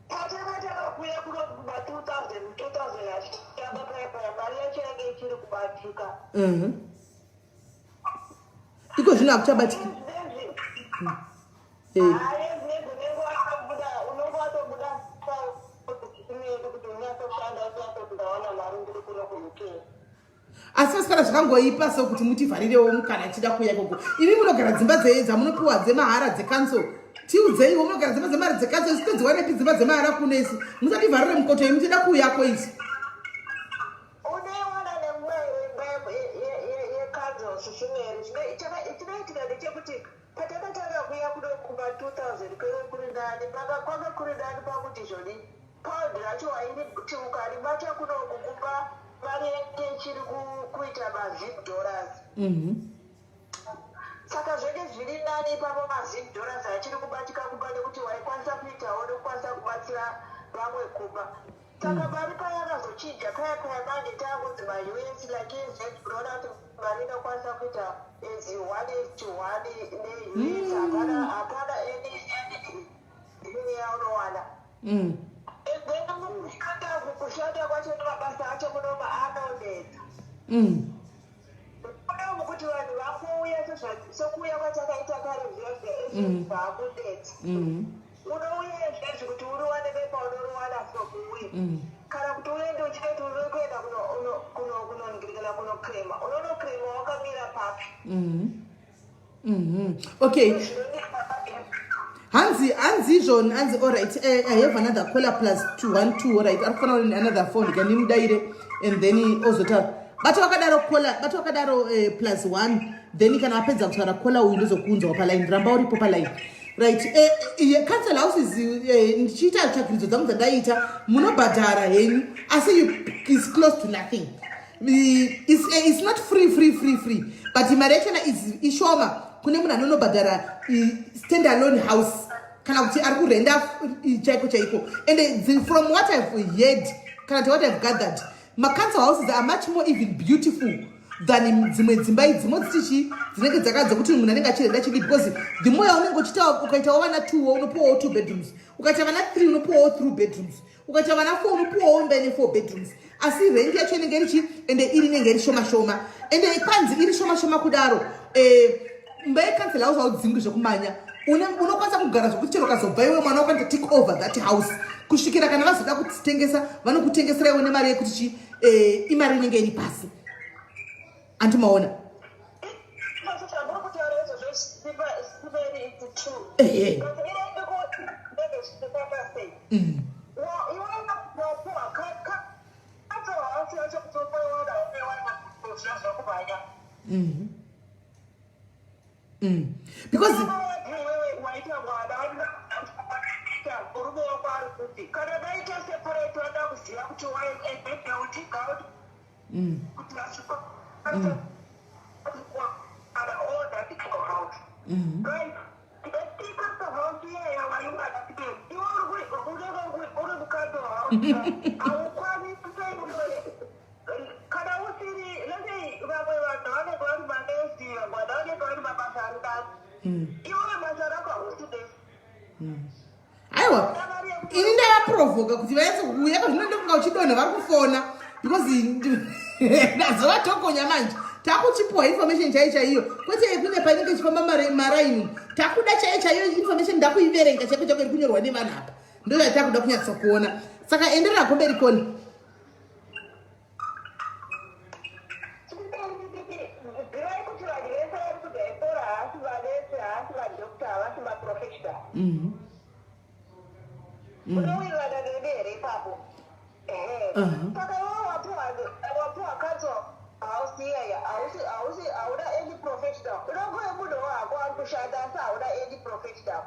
patakatanga kuuya kuno kuma 2000 2000 achitamba paya paya mari yacho yange ichiri kubatika. Mhm. Iko zvino hakuchabatiki. Eh. Asi vasikana zvakangoipa so kuti mutivharirewo mukana tichida kuuya ikoko. Imi munogara dzimba dzamunopiwa dzemahara dzecouncil. Tiudzeiwo munogara dzimba dzemahara dzecouncil isu todziwanepi dzimba dzemahara kuno isu. Musativharire mukoto imi tinoda kuuyako isu. Unoiwana nemumwe imba yecouncil sisimeri. Chinoitika ndechekuti patakatanga kuuya kuno kuma 2000 kwaive kuri nani. Kwanga kuri nani pakuti zvoni Pound racho wairiti ukaribata kunoku kumba mari yenge ichiri kuita mazim dollars. Saka zvenge zviri nani ipapo mazim dollars achiri kubatika kumba nekuti waikwanisa kuitawo nekukwanisa kubatsira vamwe kumba. Saka mari payakazochinja paya paya manje taakunzi maUS like AZ unoona kuti mari inokwanisa kuita as one is to one neUS hapana hapana any any any yaunowana. And then kushanda kushanda kwacho nemabasa acho munoma anonetsa. Munomu kuti vanhu vakouya sekuuya kwatakaita kare zviya zviya ezvi zvakunetsa. Unouya izvezvi kuti uriwane bepa unoriwana from uye. Kana kuti uende uchitoti uri kuenda kunoningirikana kunokrema. Unonokrema wakamira papi? Okay. Hanzi hanzi izvoni hanzi alright I have another caller plus 212 alright ari kufanira kuti another phone can imudaire and then ozotaura bata wakadaro caller bata wakadaro plus 1 then kana apedza kutaura caller uyu ndozokuunzawo paline ramba uripo paline right council houses ndichiita tsvakiridzo dzangu dzandaita munobhadhara henyu asi is close to nothing. It's not free free free free but mari yachona is ishoma kune munhu anonobhadhara stand alone house kana kuti ari kurenda chaiko chaiko and from what I've heard kana kuti what I've gathered macouncil houses are much more even beautiful than dzimwe dzimba idzi modziti chi dzinenge dzakadza kuti munhu anenge achirenda chidii because the more yaunenge uchiita ukaitawo vana 2 unopiwawo 2 bedrooms ukaita vana 3 unopiwawo 3 bedrooms ukaita vana 4 unopiwawo imba ine 4 bedrooms asi rent yacho inenge iri chi ende iri inenge iri shoma shoma ende kwanzi iri shoma shoma kudaro imba yecouncil house haudzingwi zvekumanya unokwanisa kugara zvekuti chero ukazobva iwe mwana wakwanisa take over that house kusvikira kana vazoda kutengesa vanokutengesera iwe nemari yekuti chi imari inenge iri pasi andimaona ehe Because Kana usiri, let's say vamwe vanhu vanenge vari manesi, vamwe vanhu vanenge vari mabasa ari basa. Iwewe basa rako hausi nesi. Aiwa, ini ndavaprovoka kuti vanyatse kuuya pazvino. Ndokunga uchidonha, vari kufona because ndazovatokonya manje. Takuchipuwa information chaiyo chaiyo, kwete yekune painenge ichifamba maraini. Takuda chaiyo chaiyo information, ndakuiverenga chaiko chaiko iri kunyorwa nevanhu apa, ndo yatakuda kunyatsa kuona. Saka enderera kumberi, Koni. Zivai kuti vanhu vese vari kudiaspora haasi vanesi, haasi madoctor, havasi maprofessional. Unowirirana neni here ipapo? Ehe. Saka iwewe wapiwa council house iyaya, hausi hauna any professional. Unongove munhu wako ari kushanda, asi hauna any professional.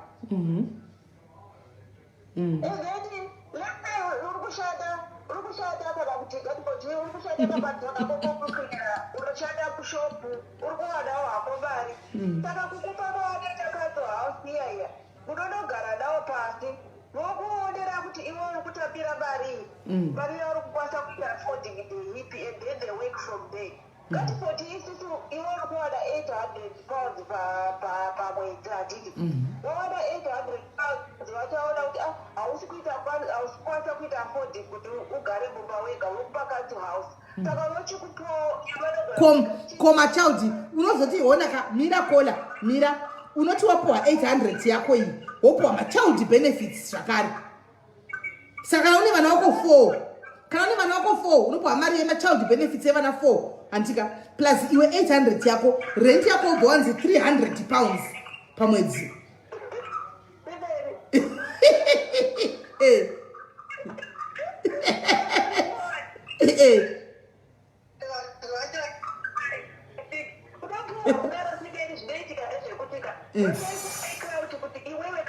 And then let's say uri kushanda kana kuti ngatiboti uri kushanda pamadhona kokokucleara, unoshanda kushopu, uri kuwanawo hako mari. Saka kukupa kwavanoita council house iyaya, unonogara nawo pasi, vokuonera kuti iwe uri kutambira mari, mari yauri kukwanisa kuita affording ndeipi, and then they work from there. Ngatiboti isusu iwe uri kuwana £800 pamwedzi, handiti? Wawana £800, vachaona kuti ah, hausi kukwanisa kuita affording kuti ugare mumba wega, vokupa council house. Saka vochikupawo. Koma child unozoti hona ka, mira kola, mira. Unoti wapuwa 800 yako iyi, wopuwa machild benefits zvakare. Saka kana une vana vako 4, kana une vana vako 4, unopuwa mari yemachild benefits yevana 4, handika? Plus iwe 800 yako, rent yako wobva wanzi £300 pamwedzi. Eh. Zvinoitika ndezvekutika kuti iwewe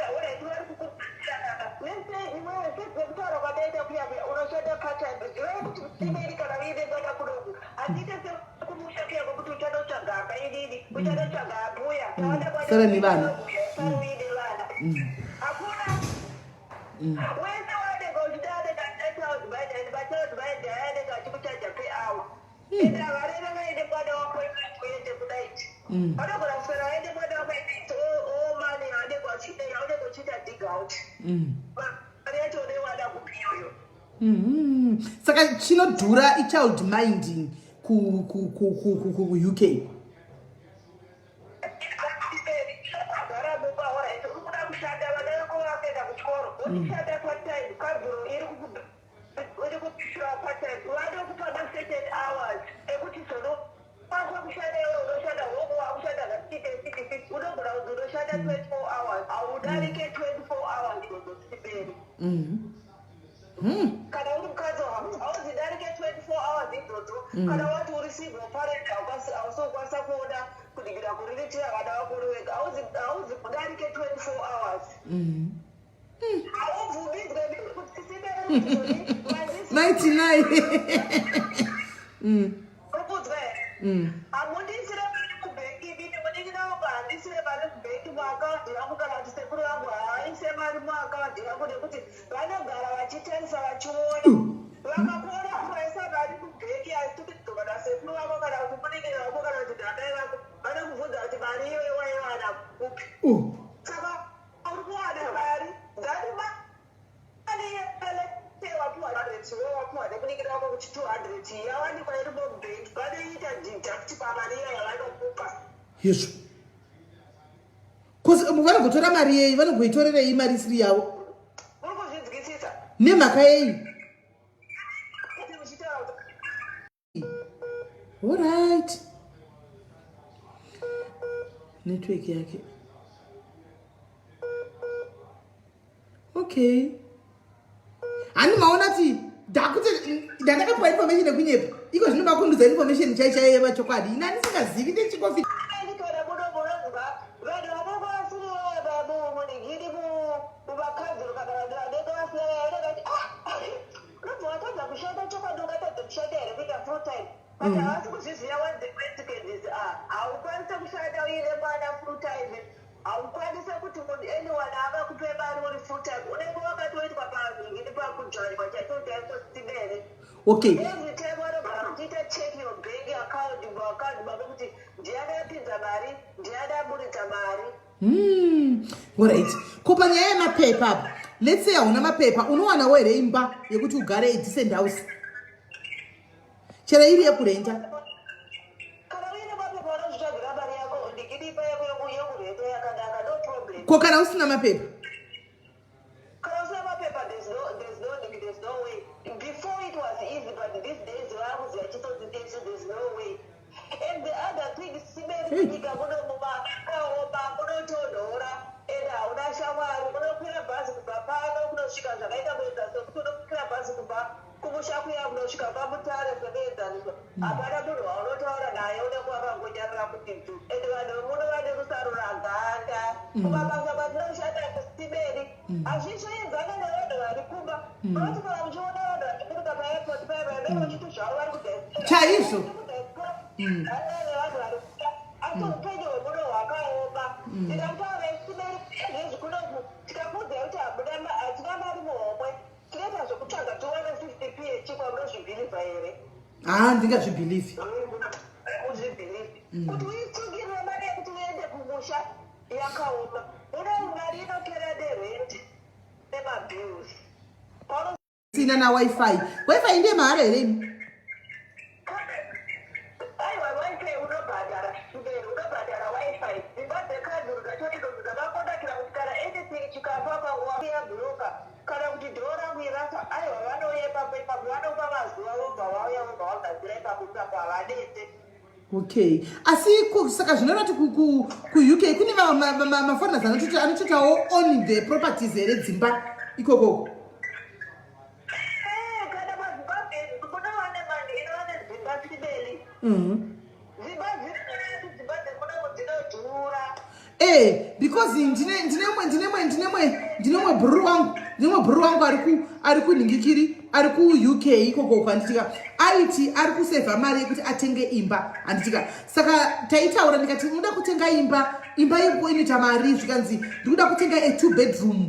iwewe sezvekutaura kwadaita kuya kuya, unoshanda part-time. Zivai kuti imeri kana uine mwana kudoku, handiite sekumusha kuya kwekuti uchanotsvaga amba inini, uchanotsvaga ambuya. Sara nevana. Sara uine vana, hakuna wese wanenge uchida anenge achida child mind, and machild mind aya anenge achikuchaja per hour. Ende havareve vaine mwana wako uende kunight, vanogona kuswera vaine mwana wako enight omani yaanenge achida, yaunenge uchiita dig out. Mari yacho unoiwana kupi iyoyo? Saka chinodhura ichild minding kuUK. Agara mumba, alright, uri kuda kushanda, vana vako vakaenda kuchikoro, uchishanda part-time, kanzuro iri kupishiwa part-time, vanokupa macertain hours ekuti zono kwanisa kushanda. Iwe unoshanda hoko, wakushanda zvatiite 66, unogona kunzi unoshanda 24 hours, haudarike 24 hours idzodzo. Kana uri mukadzi, hauzidarike 24 hours idzodzo. Kana wati uri single parent, hausi kukwanisa kuona kudikira kuriritira vana vako uri wega, hauzi kudarike 24 hours. Haubvumidzwe kuti sibe. 99. Urikudzwa here? Hamundisire mari kubhengi inini, munin'ina wangu handisire mari kubhengi muakaundi yangu, kana kuti sekuru vangu haaise mari muakaundi yangu, nekuti vanogara vachitarisa, vachiona. Vakakuona kuti waisa mari kubhengi, asi kuti kana sekuru vako kana kuti munin'ina wako kana kuti ndandai vako, vanokubvunza kuti mari iyoyo waiwana kupi. Saka uri kuwana mari dzati mari wapiwa 100, iwe wapiwa nekuningira wako kuti 200 yawanikwa irimo mubhengi, vanoita deduct pamari iya yavanokupa. Yezvo, cause vanogotora mari yei? Vanogoitorerei mari isiri yavo? Uri kuzvinzwisisa? Nemhaka yei? Kuti muchitaura. Alright, network yake. Okay, hani maona ti Ndakuti ndandakapiwa information yekunyepa, iko zvino makundudza information chai chai yevachokwadi. Ini handisingazivi ndechikofi. Kana muno munonzwa vanhu vanenge vasiri munhingiri mumakanzuro kana vanhu vanenge vasina, vanenge vati, "Ah, unobva watadza kushanda." Chokwadi ungatadza kushanda here, kuita full time? But havasi kuzviziva what the consequences are. Haukwanisi kushanda uine mwana full time. Haukwanisi kuti munhu, anyone angakupe mari uri full time. Unenge wakatoitwa panhingiri, pakudzvarwa chaito chaiko, sibere. Every time vanogara kuchiita check your bank account, muaccount mako, kuti ndiani apinza mari, ndiani aburitsa mari. Alright, ko panyaya yemapepa apa, let's say hauna mapepa, unowanawo here imba yekuti ugare, a decent house, chero iri yekurenta? Kana uine mapepa, unozvitsvagira mari yako, ndikidipa yako yekurenta yakanaka, no problem. Ko kana usina mapepa? Kana usina mapepa, there's no way. Before it was easy, but these days vakuziva chitsotsi tesu. There's no way. And the other thing, simeri, kunyika muno mumakaoma, munotonhora and hauna shamwari. Unokwira bhazi kubva pano kunosvika, zvakaita muenzaniso kuti unokwira bhazi kubva kumusha kuya kunosvika kwaMutare semuenzaniso, hapana munhu waunotaura naye, unenge wakangonyarara kuti dzu. And vanhu vemuno vane rusaruraganda. Kumabasa kwatinoshanda kusimeri hazvizoenzana nevanhu vari kumba. Unoti kana muchiona vanhu vachiburuka paairport paya, vanenge vachiti zvavo vari kudiaspora. Nevanhu vari kuda, asi upenyu hwemuno hwakaoma. Ndingamutaura isimeri nezvi kunoku, tikakuudzai kuti hatina mari muhomwe, tinoita zvokutsvaga tiwane 50 p yechikwa, munozvibhilivha here? Haa, ndingazvibhilivhi. Uzvibhilivhi kuti uitsungirire mari yekuti uende kumusha yakaoma. Uno mari inopera nerent nemabills. Sina naWiFi, WiFi ndiye mahara here imi? Aiwa, WiFi unobhadhara mberi, unobhadhara WiFi. Dzimba dzekanzuru dzacho idzodzo dzakakonakira kuti kana anything chikafa panguva yabhuroka kana kuti dhoo rangu irafa, aiwa, vanouya ipapo ipapo, vanopa mazuva, vobva vauya, vobva vagadzira ipapo ipapo, havanetse. Okay, asi saka zvinoreva kuti kuUK kune maforeigners anotoitawo own the properties here, dzimba ikokoko? Eh, kana maZimbabwe kunova nemari dzimba sibeli. Dzimba dziri, dzimba dzemunomu dzinodhura. Because ndine ndinemwe ndinemwe ndinemwe ndinemwe bhururu wangu, ndinemwe bhururu wangu ari kunhingikiri, ari kuUK ikoko, handitika? Aiti ari kusevha mari yekuti atenge imba, handitika? Saka taitaura, ndikati, "Unoda kutenga imba, imba yeko inoita mari?" Zvikanzi, "Ndikuda kutenga a two bedroom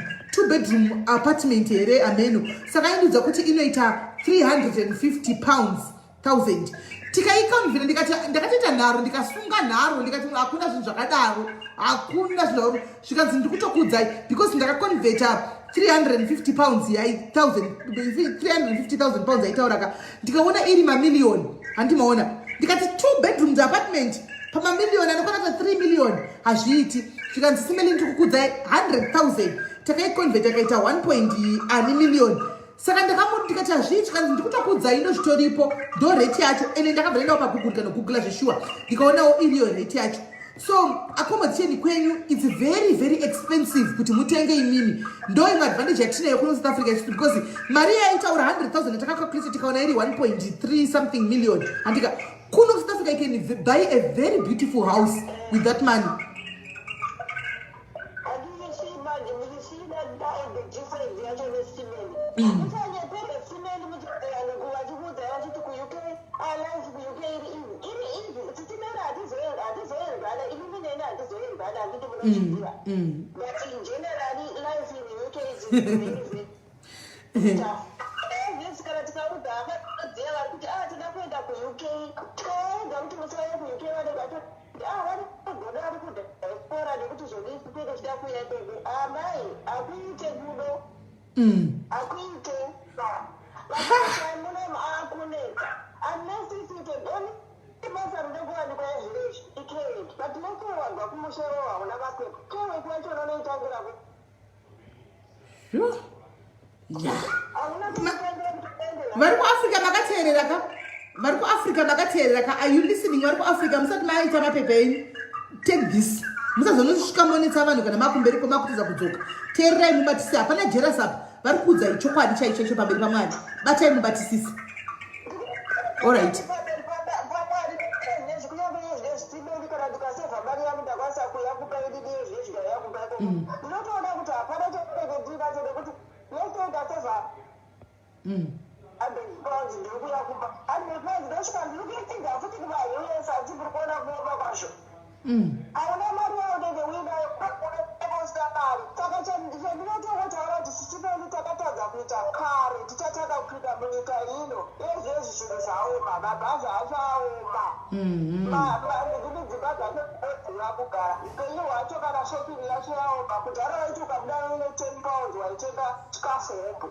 apartment here ameno." Saka aindiudza kuti inoita £350 thousand. Tikaiconverta, ndikati, ndakatoita nharo, ndikasunga nharo, ndikati, "Hakuna zvinhu zvakadaro, hakuna zvinhu zvakadaro." Zvikanzi, "Ndikutokuudzai because ndakaconverta £350 yai £350,000 yaitaura ka, ndikaona iri mamiliyoni." Handimaona, ndikati, "Two bedrooms apartment pamamiliyoni anokwana kuita 3 million, hazviiti." Zvikanzi, "Simeli, ndikukuudzai 100,000." Takaiconverta, akaita 1 point ani million. Saka ndakamuti, ndikati, "Hazviiti." Kanzi, "Ndikutokuudzai, ndo zvitoripo, ndo rate yacho." Ende ndakabva ndaendawo paGoogle, ndikanogoogle zveshuwa, ndikaonawo iriyo rate yacho. So accommodation kwenyu, it's very very expensive kuti mutenge imimi. Ndo imwe advantage yatinayo kuno South Africa isusu, because mari yaitaura 100,000 yatakacalculate, tikaona iri 1.3 something million, handika? Kuno South Africa you can buy a very beautiful house with that money. Handisi manje muchisina the difference yacho nesimeni. Musanyepere simeni, muchiani vachikuudzai vachiti kuUK life kuUK iri easy, iri easy. Sisimeni hatizoenzana, inini neni hatizoenzana, handiti munozviziva? But in generally life in UK is very very tough. This kana tikaudza hama dziya vari kuti, "Ah, tinoda kuenda kuUK," tikaudza kuti musauye kuUK, vanenge vachiti, "Ah, vanogona vari kudiaspora nekuti zvodisi tinenge tichida kuuya ikoko." Amai, hakuite kudo. Hakuite. Mabasa munomu akunetsa unless isiite only basa rine kuwanikwa ezvinezvi icare, but lese wabva kumusha iwo hauna mapepa, care yacho unonoitangira ku Sure. Yeah. Hauna kuitangira kuti uende. Vari kuAfrica makateerera ka? Vari kuAfrica makateerera ka? Are you listening? Vari kuAfrica, musati maita mapepa enyu, take this. Musazonosvika monetsa vanhu kana makumberi komakutiza kudzoka. Teererai mubatisise, hapana jealous apa. Vari kuudzai chokwadi chaicho chaicho pamberi paMwari. Batai mubatisise. Alright. Pamberi paMwari kunyange zvezvitiberi, kana ndikasevha mari yangu, ndakwanisa kuyakupa inini yezvezvi ndayakupa ikoko. Ndinotoona kuti hapana chandinenge ndinacho, nekuti let's say ndasevha £100, ndiri kuyakupa £100, ndosvika ndiri kuitidza futi kumaUS, achiburi kuona kuoma kwazvo. Hauna mari yaunenge uinayo, unenge mari. Saka chandinotongotaura kuti sisimeni takatadza kuita kare, tichatanga kupinda munyika ino ezvezvi, zvinhu zvaoma, mabhazi acho aoma. Dzimwe dzimba dzacho dzinodhura kugara, upenyu hwacho, kana shopping yacho yaoma. Kudhara waiti ukabuda uine £10 waitenga chikafu hombo.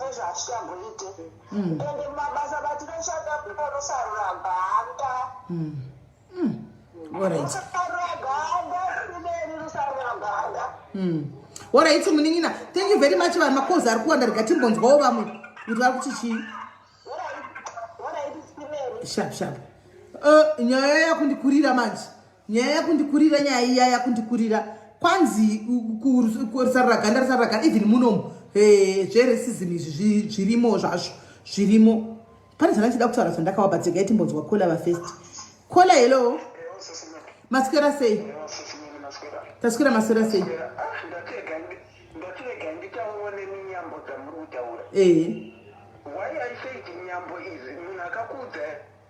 Ezvo hazvichamboite. Ende mumabasa matinoshanda munosarura ganda. Rusarura ganda, simeni, rusarura ganda. Alright, munin'ina, thank you very much. Vanhu, makozi ari kuwanda, rega timbonzwawo vamwe kuti vari kuti chii. Alright, simeni. Sharp sharp. Nyaya yakundikurira manje, nyaya yakundikurira, nyaya iya yakundikurira. Kwanzi rusarura ganda, rusarura ganda, even munomu zveracism izvi zvirimo zvazvo, zvirimo. Pane zvandachida kutaura zvandakawabva. Dzegai timbonzwa caller vafirst. Caller, hello, maswera sei? Taswera, maswera sei? Ndatirega nditaurawo neminyambo dzamuri kutaura. Why I said nyambo idzi, munhu akakuudza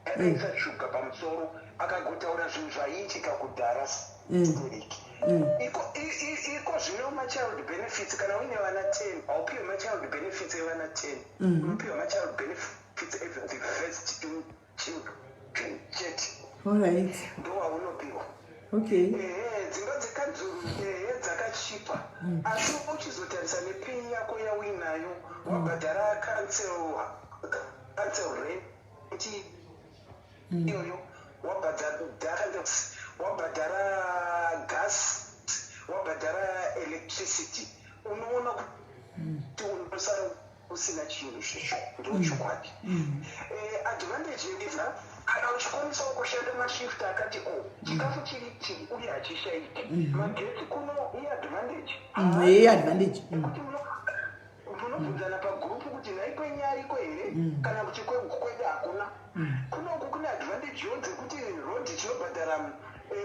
akaisa shuga pamusoro, akagotaura zvinhu zvaiitika kudhara stereki. Iko zvino machild benefits, kana uine vana 10, haupiwe machild benefits evana 10, unopiwa machild benefits of the first two children chete. Ndo waunopiwa. Ehe, dzimba dzekanzuru, ehe, dzakachipa, asi uchizotarisa nepay yako yauinayo, wabhadhara council rent iyoyo, wabhadhara gas, wabhadhara electricity, unoona kuti unosara usina chinhu zvecho. Ndochokwadi. Advantage yekuza, kana uchikwanisawo kushanda mashift akati o, chikafu chiri chiri uye hachishaiki, magetsi kuno iadvantage. Iadvantage. Kuti munobvunzana pagurupu kuti nhai, kwenyu ariko here, kana kuti kwedu hakuna. Kunoku kune advantage yo dzekuti road tinobhadhara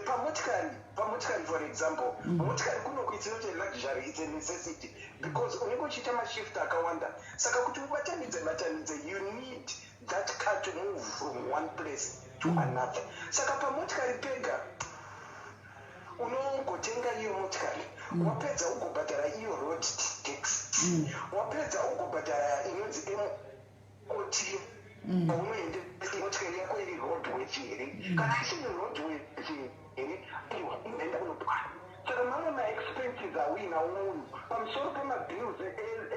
pamotikari. Pamotikari, for example, motikari kunoku it's not a luxury, it's a necessity, because unenge uchiita mashift akawanda. Saka kuti ubatanidze batanidze, you need that car to move from one place to another. Saka pamotikari pega unongotenga iyo motikari, wapedza ugobhadhara iyo road tax, wapedza ugobhadhara inonzi MOT. Paunoende, motikari yako iri roadworthy here? Kana isiri roadworthy here, aiwa, inoenda kunopwana. Saka mamwe maexpenses auinawo munhu pamusoro pemabills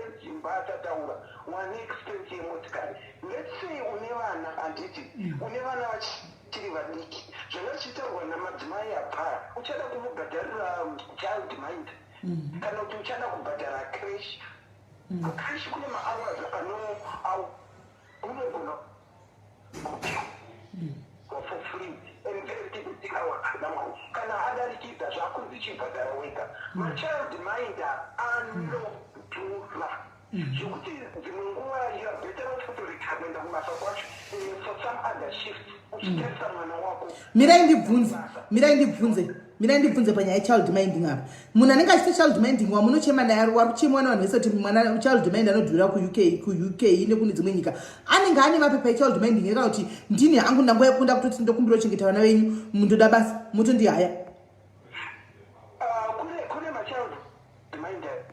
edzimba atataura, wane expense yemotikari. Let's say une vana, handiti? Une vana vachiri vadiki, zvanga zvichitaurwa namadzimai apaya, uchada kumubhadharira child mind, kana kuti uchada kubhadhara creche. Kucreche kune mahours ano unogona for free and then hour namwari kana adarikidza, zvakunzi chibhadhara wega. Machild minder anodhura zvekuti dzimwe nguva you are better off kutorega kuenda kubasa kwacho for some other shift, uchitarisa mwana wako. Mirai ndibvunze, mirai ndibvunze, mirai ndibvunze panyaya yechild minding apa. Munhu anenge achiita child minding wamunochema naye, wari kuchemwa nevanhu vese kuti mwana child mind anodhurira kuUK, kuUK nekune dzimwe nyika, anenge ane mapepa echild minding, kana kuti ndini hangu ndangoyakunda kutoti ndokumbira kuchengeta vana venyu, mundoda basa, motondihaya? Kune machild minder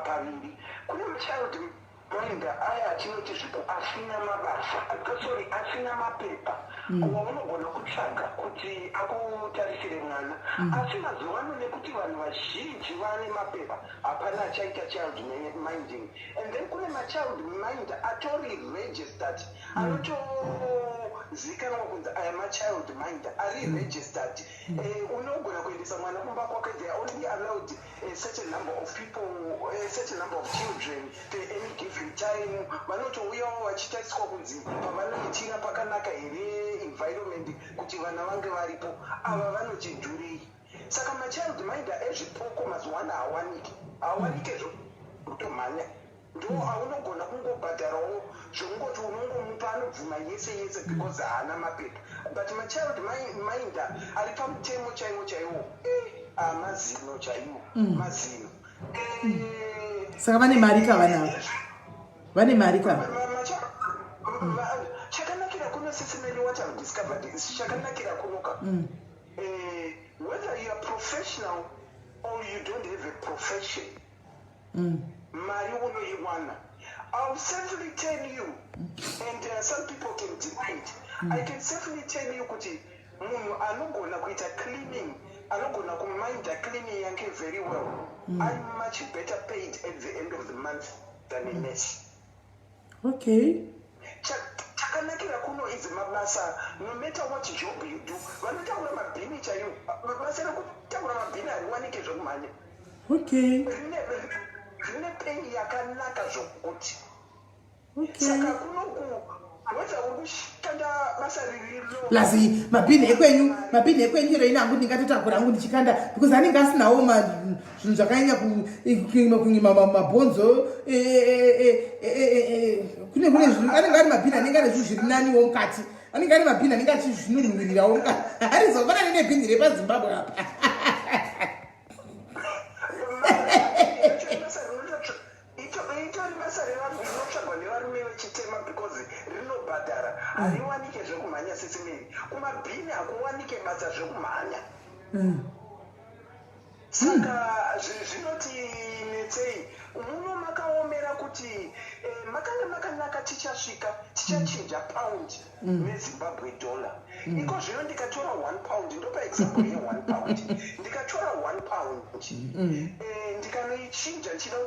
paviri. Kune machild minder aya atinoti zvipo asina mabasa, sorry, asina mapepa, waunogona kutsvaga kuti akutarisire mwana. Asi mazuva ano, nekuti vanhu vazhinji vane mapepa, hapana achaita child minding. And then kune machild minder atori registered, anoto Vanotozivikanwa kunzi aya machild minder ari registered. Unogona kuendesa mwana kumba kwake. They are only allowed a certain number of people, a certain number of children per any given time. Vanotouyawo vachitariswa kunzi pavanoitira pakanaka here, environment, kuti vana vange varipo. Ava vanoti dhurei. Saka machild minder ezvipoko mazuva ano hawaniki, hawanike zvokutomhanya. Ndo aunogona kungobhadharawo zvekungoti unongomupa, anobvuma yese yese because haana mapepa. But machild minder ari pamutemo chaiwo chaiwo, amazino chaiwo, mazino. Saka vane mari ka vanavo? Vane mari ka? Chakanakira kuno, Sis Melly, what I've discovered is chakanakira kunoka, whether you are professional or you don't have a profession, mari unoiwana. I'll safely tell you, and some people can deny it, I can safely tell you kuti munhu anogona kuita cleaning, anogona kuminda cleaning yake very well, I'm much better paid at the end of the month than a nurse. Chakanakira kuno idzi mabasa, no matter what job you do, vanotakura mabhini chaiwo, basa rekutakura mabhini hariwanike zvekumhanya. Rine pay yakanaka zvokuti. Saka kunoku, whether uri kushanda basa ririro Plus mabhini ekwenyu chero ine hangu ndingatotakura hangu ndichikanda, because anenge asinawo zvinhu zvakanyanya kunyima mabhonzo. Kune zvinhu, anenge ari mabhini anenge ane zvinhu zviri naniwo mukati, anenge ari mabhini anenge achizvinonhuwirirawo mukati, harizofanani nebhini repaZimbabwe apa. Itori basa rinotsvagwa nevarume vechitema because rinobhadhara. Hariwanike zvekumhanya, Sis Melly. Kumabhini hakuwanike basa zvekumhanya. Saka zvinoti netsei muno makaomera kuti makanga makanaka tichasvika tichachinja pound neZimbabwe dollar. Iko zvino ndikatora £1, ndopa example ye£1, ndikatora £1, ndikanoichinja ndichida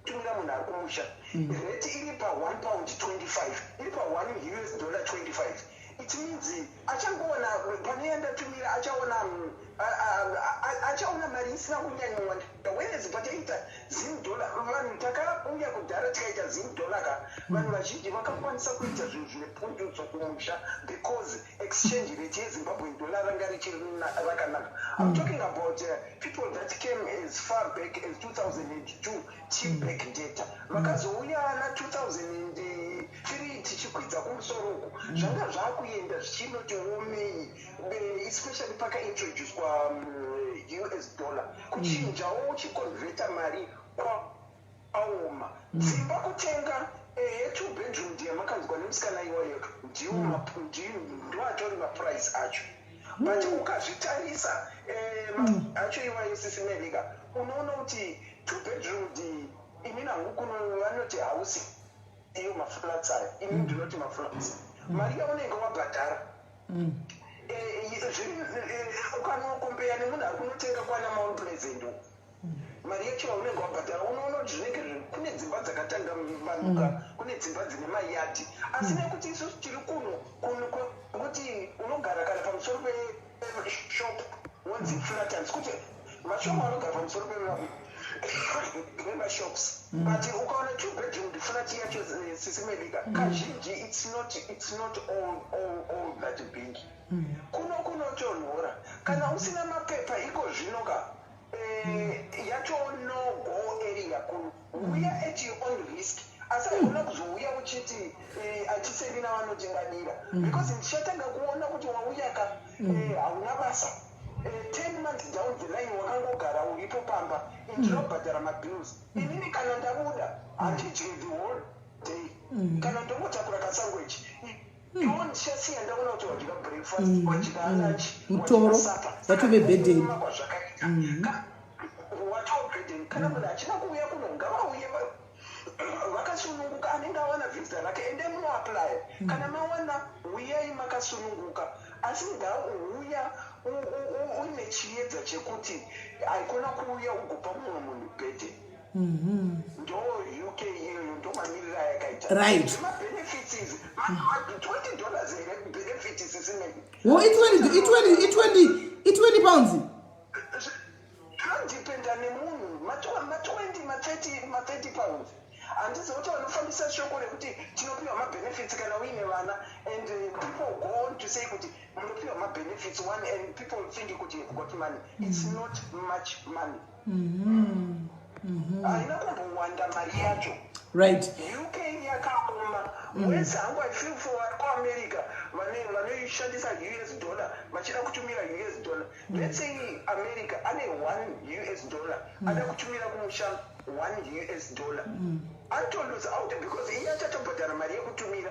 kutumira munhu ari kumusha, rate iri pa1 pound 25, iri pa1 US dollar 25. It means achangoona pane yandatumira, achaona achaona mari isina kunyanyowanda, whereas pataita Zim dollar, vanhu takauya kudhara tikaita Zim dollar ka, vanhu vazhinji vakakwanisa kuita zvinhu zvine pundutso kumusha because exchange rate yeZimbabwe dollar ranga richiri rakanaka. I'm talking about people that came as far back as 2002 back data. Vakazouya na2003 tichikwidza kumusoro uku, zvanga zvaakuenda zvichinoti womei, especially pakaintroducwa US dollar. Kuchinjawo uchiconverta mari kwaoma. Dzimba kutenga, ehe, two bedroom ndiye makanzwa nemusikana iwayo, ndiwo ndo atori maprice acho. But ukazvitarisa acho iwayo, Sis Melly ka, unoona kuti two bedroom ndi inini hangu kuno vanoti house, iyo maflats ayo, ini ndinoti maflats, mari yaunenge wabhadhara, ukanocompare nemunhu ari kunotenga kwana Mount Pleasant uku, mari yacho yaunenge wabhadhara, unoona kuti zvinenge kune dzimba dzakatanga vanuka, kune dzimba dzine mayadhi. Asi nekuti isusu tiri kuno kuno kwekuti unogara kana pamusoro peshop wonzi flat, handisi kuti mashop anogara pamusoro pemashops, but ukaona two bedroom flat yacho, Sis Melly ka, kazhinji it's not all that big. Kuno kunotonhora kana usina mapepa. Iko zvino ka, yato no go area kuno. Uya at your own risk, asi haikona kuzouya uchiti achiserina vanotingadira, because ndichatanga kuona kuti wauya ka, hauna basa. 10 months down the line wakangogara uripo pamba, ndinobhadhara mabills inini. Kana ndabuda handidye the whole day, kana ndongotakura kasandwich. Iwo ndichasiya ndaona kuti wadya breakfast, wadya lunch, Mutoro, wadya supper. Watove burden. Kwazvakaita, watova burden. Kana munhu achida kuuya kuno, ngavauye vakasununguka. Anenge awana vhisa rake, ende munoapplya. Kana mawana, uyai makasununguka, asi ngauuya uine chiedza chekuti haikona kuuya ugopa mumwe munhu burden. Ndo UK iyoyo, ndo mamiriro ayakaita. Mabenefits, $20 here? Wo, i20, i20, i20, i20 pounds. Zvinodependa nemunhu. Ma20, ma30, ma30 pounds. Handizivi kuti vanofambisa shoko rekuti tinopiwa mabenefits kana uine vana, and people go on to say kuti munopiwa mabenefits one, and people think kuti you've got money. It's not much money. Haina kumbowanda mari yacho. UK yakaoma wese hangu. I feel for vari kuAmerica vanoishandisa US dollar, vachida kutumira US dollar. Let's say America ane 1 US dollar, ada kutumira kumusha 1 US dollar, anotolose out because iye achatobhadhara mari yekutumira.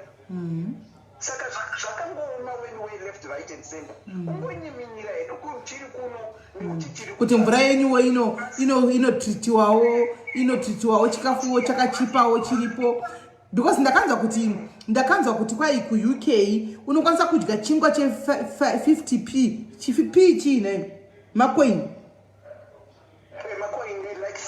Saka zvakangooma when way left, right and center. Kungonyiminyira hedu tiri kuno nekuti tiri Kuti mvura yenyuwo inotreatiwawo, inotreatiwawo, chikafuwo chakachipawo chiripo, because ndakanzwa kuti kwai kuUK unokwanisa kudya chingwa che50 p. P chiine macoin. Macoin, like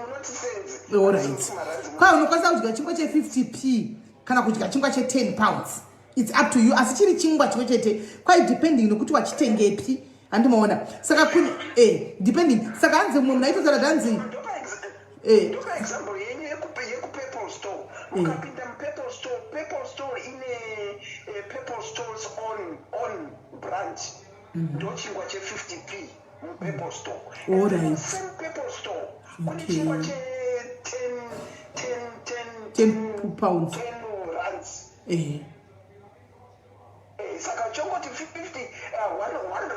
not cents. Alright, kwai unokwanisa kudya chingwa che50 p kana kudya chingwa che10 pounds. It's up to you, asi chiri chingwa chimwe chete. Kwai depending nokuti wachitengepi, handimaona? Saka kune depending. Saka hanzi mumwe munhu aitotaura kuti hanzi Ndopa example yenyu yekuPepple Store. Mukapinda muPepple Store, Pepple Store ine Pepple Stores on brand, ndo chingwa che50 p muPepple Store. Same Pepple Store kune chingwa che10, 10, 10. 10 pounds. 10 rands. Saka chongoti 50, 1 rand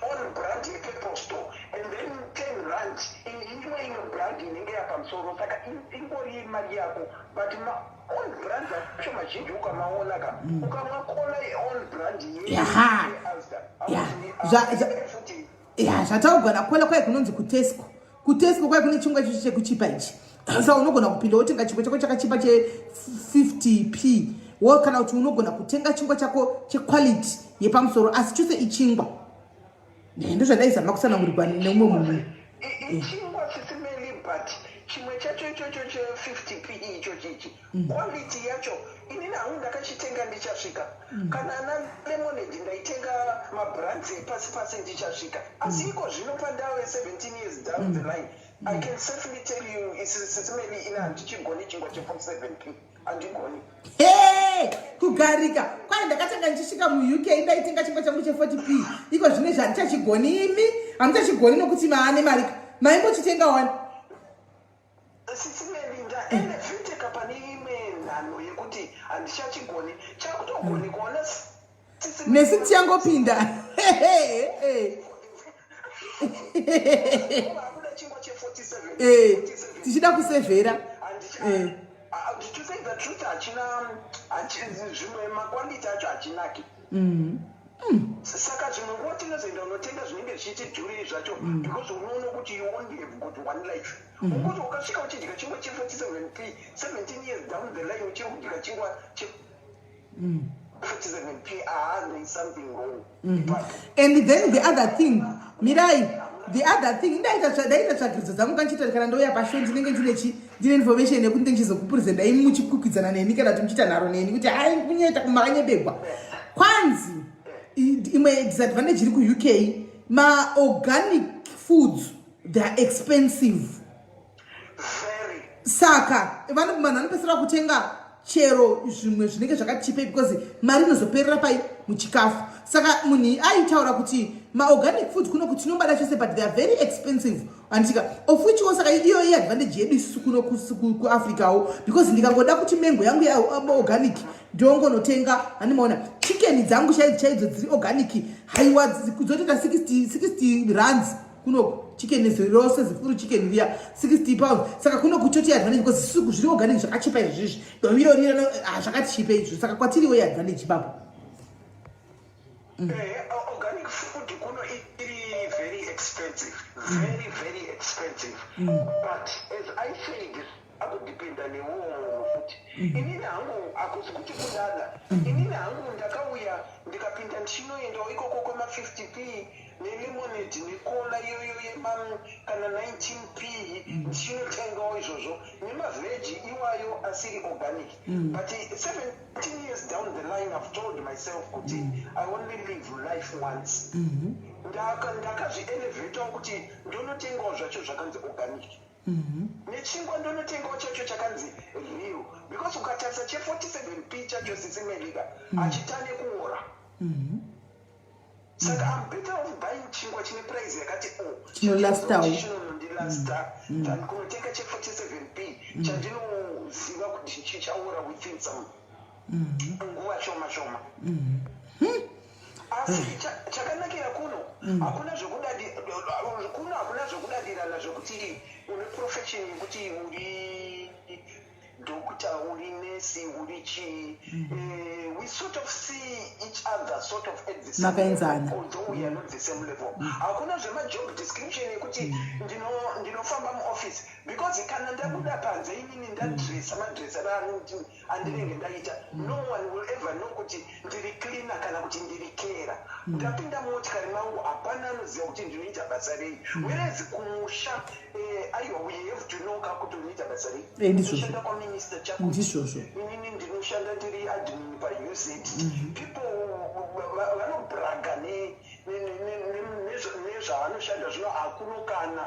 on brand yePepple Store and then 10 rand imwe imwe brand inenge yapamusoro. Saka ingori mari yako, but ma-on brand acho mazhinji ukamaona ka, ukamwa cola yeon brand. Yaha. Futi. Ya, zvataugona cola, kwai kunonzi kuTesco. KuTesco kwai kune chingwa ichocho chekuchipa ichi. Saka unogona kupinda wotenga chingwa chako chakachipa che50 p wo, kana kuti unogona kutenga chingwa chako chequality yepamusoro, asi chose ichingwa. Ndo zvandaizama kusanangurirwa neumwe munhu. Ichingwa chisimeli, but chimwe chacho ichocho che50 p icho chichi quality yacho, inini hangu ndakachitenga ndichasvika. Kana ana lemonade ndaitenga mabrands epasi pasi ndichasvika, asi iko zvino pandave 17 years down the line, I can safely tell you, sisimeli, ine handichigoni chingwa che47 p, handigoni. He, kugarika. Kwai ndakatanga ndichisvika muUK ndaitenga chingwa changu che40 p. Iko zvino izvi handichachigoni. Imi hamuchachigoni nokuti maane mari, maimbochitenga wani. Sisimeli, ndaelevhiteka pane imwe nhano yekuti handichachigoni, chakutogoni kuona. Nesu tichangopinda. Vakuda chingwa che47. Tichida kusevhera. To say the truth, hachina zvimwe maquality acho hachinaki. Saka zvimwe nguva tinozoenda unotenga zvinenge zvichiti dhurei zvacho, because unoona kuti you only have got one life. Ukuti ukasvika uchidya chingwa che47 p, 17 years down the line uchiri kudya chingwa che47 p, ah, there is something wrong ipapo. And then the other thing, mirai, the other thing, ndaita tsvagiridzo dzangu kanchiita kana ndouya pashow ndinenge ndine chi ndine information yekuti ndinchizokupresenta imi muchikwikwidzana neni kana kuti muchiita nharo neni kuti hai, kunyaita makanyebegwa. Kwanzi imwe disadvantage iri kuUK, maorganic foods, they are expensive. Very. Saka vanhu vanopedzisira kutenga chero zvimwe zvinenge zvakachipa because mari inozoperera pai? Muchikafu. Saka munhu aitaura kuti maorganic food kuno kuti tinombada chose, but they are very expensive, anditika? Of which wo, saka iyo iadvantage yedu isusu kuno kuAfricawo, because ndikangoda kuti mengo yangu yaorganic ndongonotenga, handimaona? Chicken dzangu chaidzo chaidzo dziri organic, haiwa, dzotoita 60 60 rands kuno. Chicken rose zifuru chicken riya 60 pounds. Saka kuno kutoti advantage because isusu zviri organic zvakachipa izvizvi, doviro rira zvakati chipe izvo. Saka kwatiriwo iadvantage ipapo. Organic food kuno iri very expensive, very, very expensive. But as I said, akudependa newewo munhu futi. Inini hangu hakusi kuti kudada, inini hangu ndakauya ndikapinda ndichinoendawo ikoko kwema50 p nelemonade necola iyoyo yema kana 19 p, ndichinotengawo izvozvo. Nemavheji iwayo asiri organic. But 17 years down the line, I've told myself kuti I only live life once. Ndakazvielevhetawo kuti ndonotengawo zvacho zvakanzi organic, nechingwa ndonotengawo chacho chakanzi real, because ukatarisa che47 p chacho, Sisi Melika, hachitane kuora. Saka I'm better off buying chingwa chine price yakati o Chinolastawo. Chinonondilasta than kunotenga che47 p chandinoziva kuti chichaora within some nguva shoma shoma. Asi chakanakira kuno, hakuna kuno hakuna zvekudadirana zvekuti une profession yekuti uri doctor, uri nesi, uri chii. We sort of see each other sort of at the same Makaenzana. level, although we are not the same level. Hakuna zvemajob description yekuti ndinofamba muoffice, because kana ndabuda panze inini ndadresa madresa andinenge ndaita, no one will ever know kuti ndiri cleaner kana kuti ndiri carer. Ndapinda mumotikari mangu, hapana anoziva kuti ndinoita basa rei, whereas kumusha, aiwa, we have to know ka kuti unoita basa rei. Ndizvozvo. Ndinoshanda kwaminister chakuti Ndizvozvo. Inini ndinoshanda ndiri admin paUZ. People vanobraga nezvavanoshanda. Zvino hakuno kana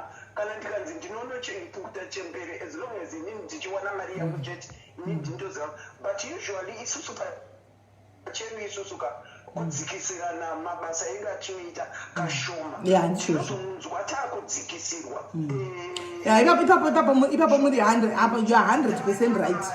ndikanzi ndinonopukuta chembere, as long as inini ndichiwana mari yangu chete, inini ndindoziva. But usually isusu pachedu isusu ka, kudzikisirana mabasa edu atinoita kashoma. Yeah, ndizvozvo. Tinozonzwa taakudzikisirwa. Ya, ipapo muri 100 apa, you are 100% right.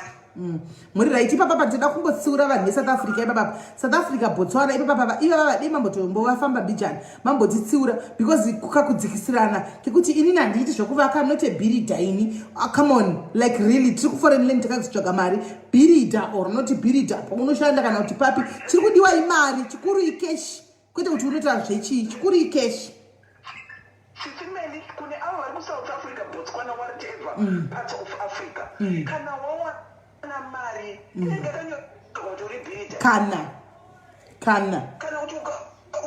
Muri right ipapa. Tinoda kungotsiura vanhu veSouth Africa ipapapa, South Africa, Botswana ipapapa. Ivava vadii mambotombo vafamba bijani mambotitsiura, because kukakudzikisirana kekuti inini handiiti zvekuvaka, not a builder ini. Come on, like really, tiri kuforeign land takazotsvaga mari. Builder or not builder, paunoshanda kana kuti papi, chiri kudiwa imari. Chikuru icash, kwete kuti unoita zvechii. Chikuru icash. Sisi Meli, kune avo vari kuSouth Africa, Botswana, whatever parts of Africa, kana wawana mari inenge yakanyorwa kuti uri builder. Kana Kana kuti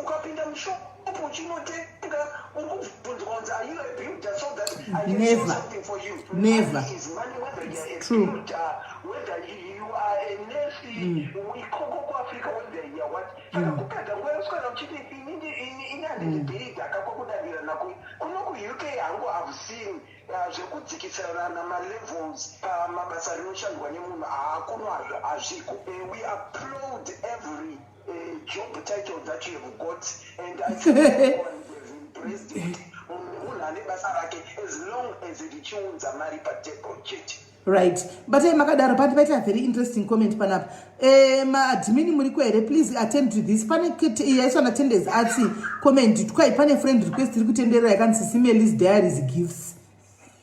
ukapinda mushopu uchinotenga, uri kubvunzwa kunzi, "Are you a builder so that I can Never. sell something for you?" Never. Money is money, whether you are a True. builder, whether you are a nurse ikoko kuAfrica, whether you are what. Saka kupedza nguva yoswera uchiti ini handiti builder, kakwekudadira nako. Kuno kuUK hangu have seen zvekudzikisirana malevels pamabasa rinoshandwa nemunhu, haakuno hazviko. We applaud every job title that you have got, and I think everyone have embraced it. Munhu ane basa rake, as long as richiunza mari patable chete. Right, batai makadaro. Pati paita very interesting comment panapa. Maadmin muriko here? Please attend to this. Pane yaiswa naTendes Arts comment kwai pane friend request iri kutenderera yakanzi Sisi Melis Diaries Gifts.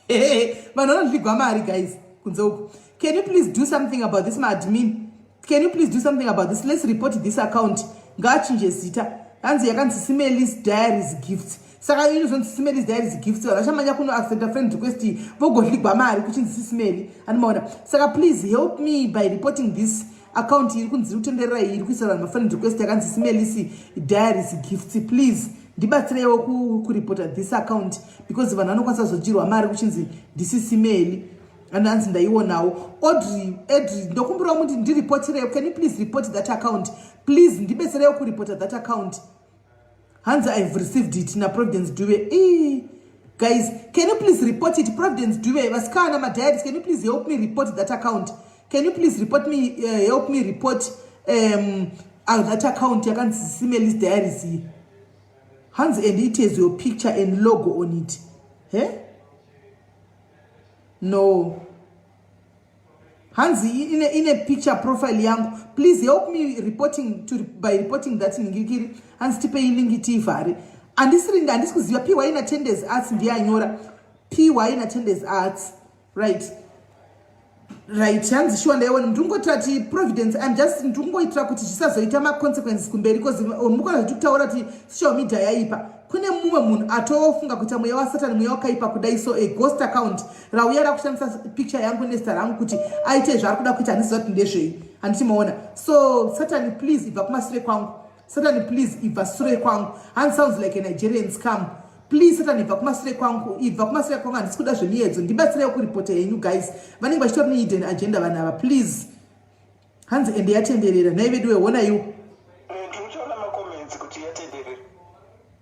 Vanhu vanodligwa mari, guys, kunze uku. Can you please do something about this? Maadmin, can you please do something about this? Let's report this account. Ngaachinje zita. Hanzi yakanzi Sisi Melis Diaries Gifts. Saka inozonzi Sisi Melis Diaries Gifts, vanhu vachamanya kuno accepta friend request, vogodligwa mari kuchinzi Sisi Meli anomaona. Saka please help me by reporting this account iri kunzi iri kutenderera, iri kuisa vanhu mafriend request, yakanzi Sisi Melis Diaries Gifts. Please ndibatsireiwo kuripota this account, because vanhu vanokwanisa kuzodyirwa mari kuchinzi ndiSisi Meli. Ananzi ndaionawo Audrey Edry. Ndokumbirawo muti ndiripotirewo. Can you please report that account? Please ndibetsereiwo kuripota that account. Hanzi I've received it naProvidence Duve. E, guys, can you please report it? Providence Duve, vasikana madiaries, can you please help me report that account? Can you please report me, help me report that account yakanzi Sisi Melis Diaries iyi? Hanzi and it has your picture and logo on it. He no, hanzi ine picture profile yangu. Please help me reporting to, by reporting that ningikiri. Hanzi tipei link tiivhare. Handisiri, handisi kuziva. Py naTendes Arts ndiye anyora, Py naTendes Arts. Right. Hanzi shuwa ndaiona. Ndingoitira kuti Providence, I'm just ndingoitira kuti zvisazoita maconsequences kumberi, because mukona zviti kutaura kuti social media yaipa. Kune mumwe munhu atofunga kuita mweya wasatani, mweya wakaipa kudai. So a ghost account rauya rakushandisa picture yangu nezita rangu kuti aite zvaari kuda kuita. Handiziva kuti ndezvei, handiti maona? So Satani, please ibva kumasure kwangu. Satani, please ibva sure kwangu. Hanzi sounds like a Nigerian scam. Please Satan, ibva kumasure kwangu, ibva kumasure kwangu, handisi kuda zvemiyedzo. Ndibatsireiwo kuripota yenyu guys. Vanenge vachitori nehidden agenda vanhu ava, please. Hanzi ende yatenderera. Nhai veduwe, honaiwo. Ndikutoona macomments kuti yatenderera.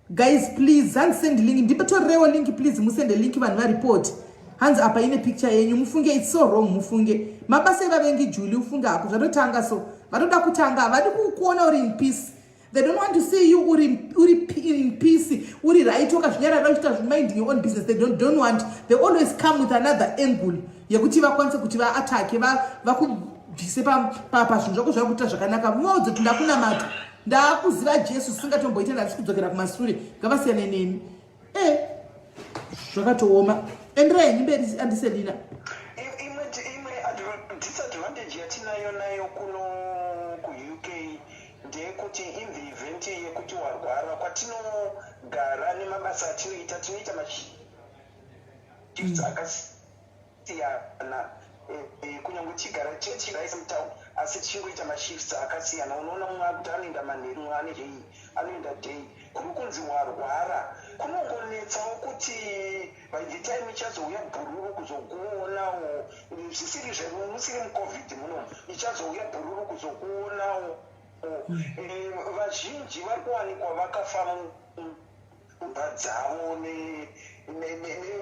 Guys, please, hanzi send link. Ndipatorirewo link please, musende link vanhu varipoti. Hanzi apa ine picture yenyu, mufunge. It's so wrong, mufunge. Mabasa evavengi. Juli, ufunge hako, zvatotanga so. Vatoda kutanga, havadi kukuona uri in peace. They don't want to see you uri in peace, uri right, wakazvinyarara, uchiita minding your own business. They don't want. They always come with another angle yekuti vakwanise kuti vaatake, vakubvise pazvinhu zvako zvari kuita zvakanaka. Muvaudze kuti ndakunamata, ndaakuziva Jesu, singatomboita, ndandisi kudzokera kumasure. Ngavasiyane nemi. E, zvakatooma. Enderai henyu mberi, andiselina. Imwe disadvantage yatinayo nayo kuno kuUK ndeyekuti in the event yekuti warwara, kwatinogara nemabasa atinoita, tinoita mashifts akasiyana. Kunyange tichigara tichiraisa mutown, asi tichingoita mashifts akasiyana. Unoona mumwe akuti anoenda manheru, mumwe ane day, anoenda day. Kuri kunzi warwara, kunongonetsawo kuti by the time ichazouya bhururu kuzokuonawo, zvisiri musiri muCovid muno, ichazouya bhururu kuzokuonawo, vazhinji vari kuwanikwa vakafa mumba dzavo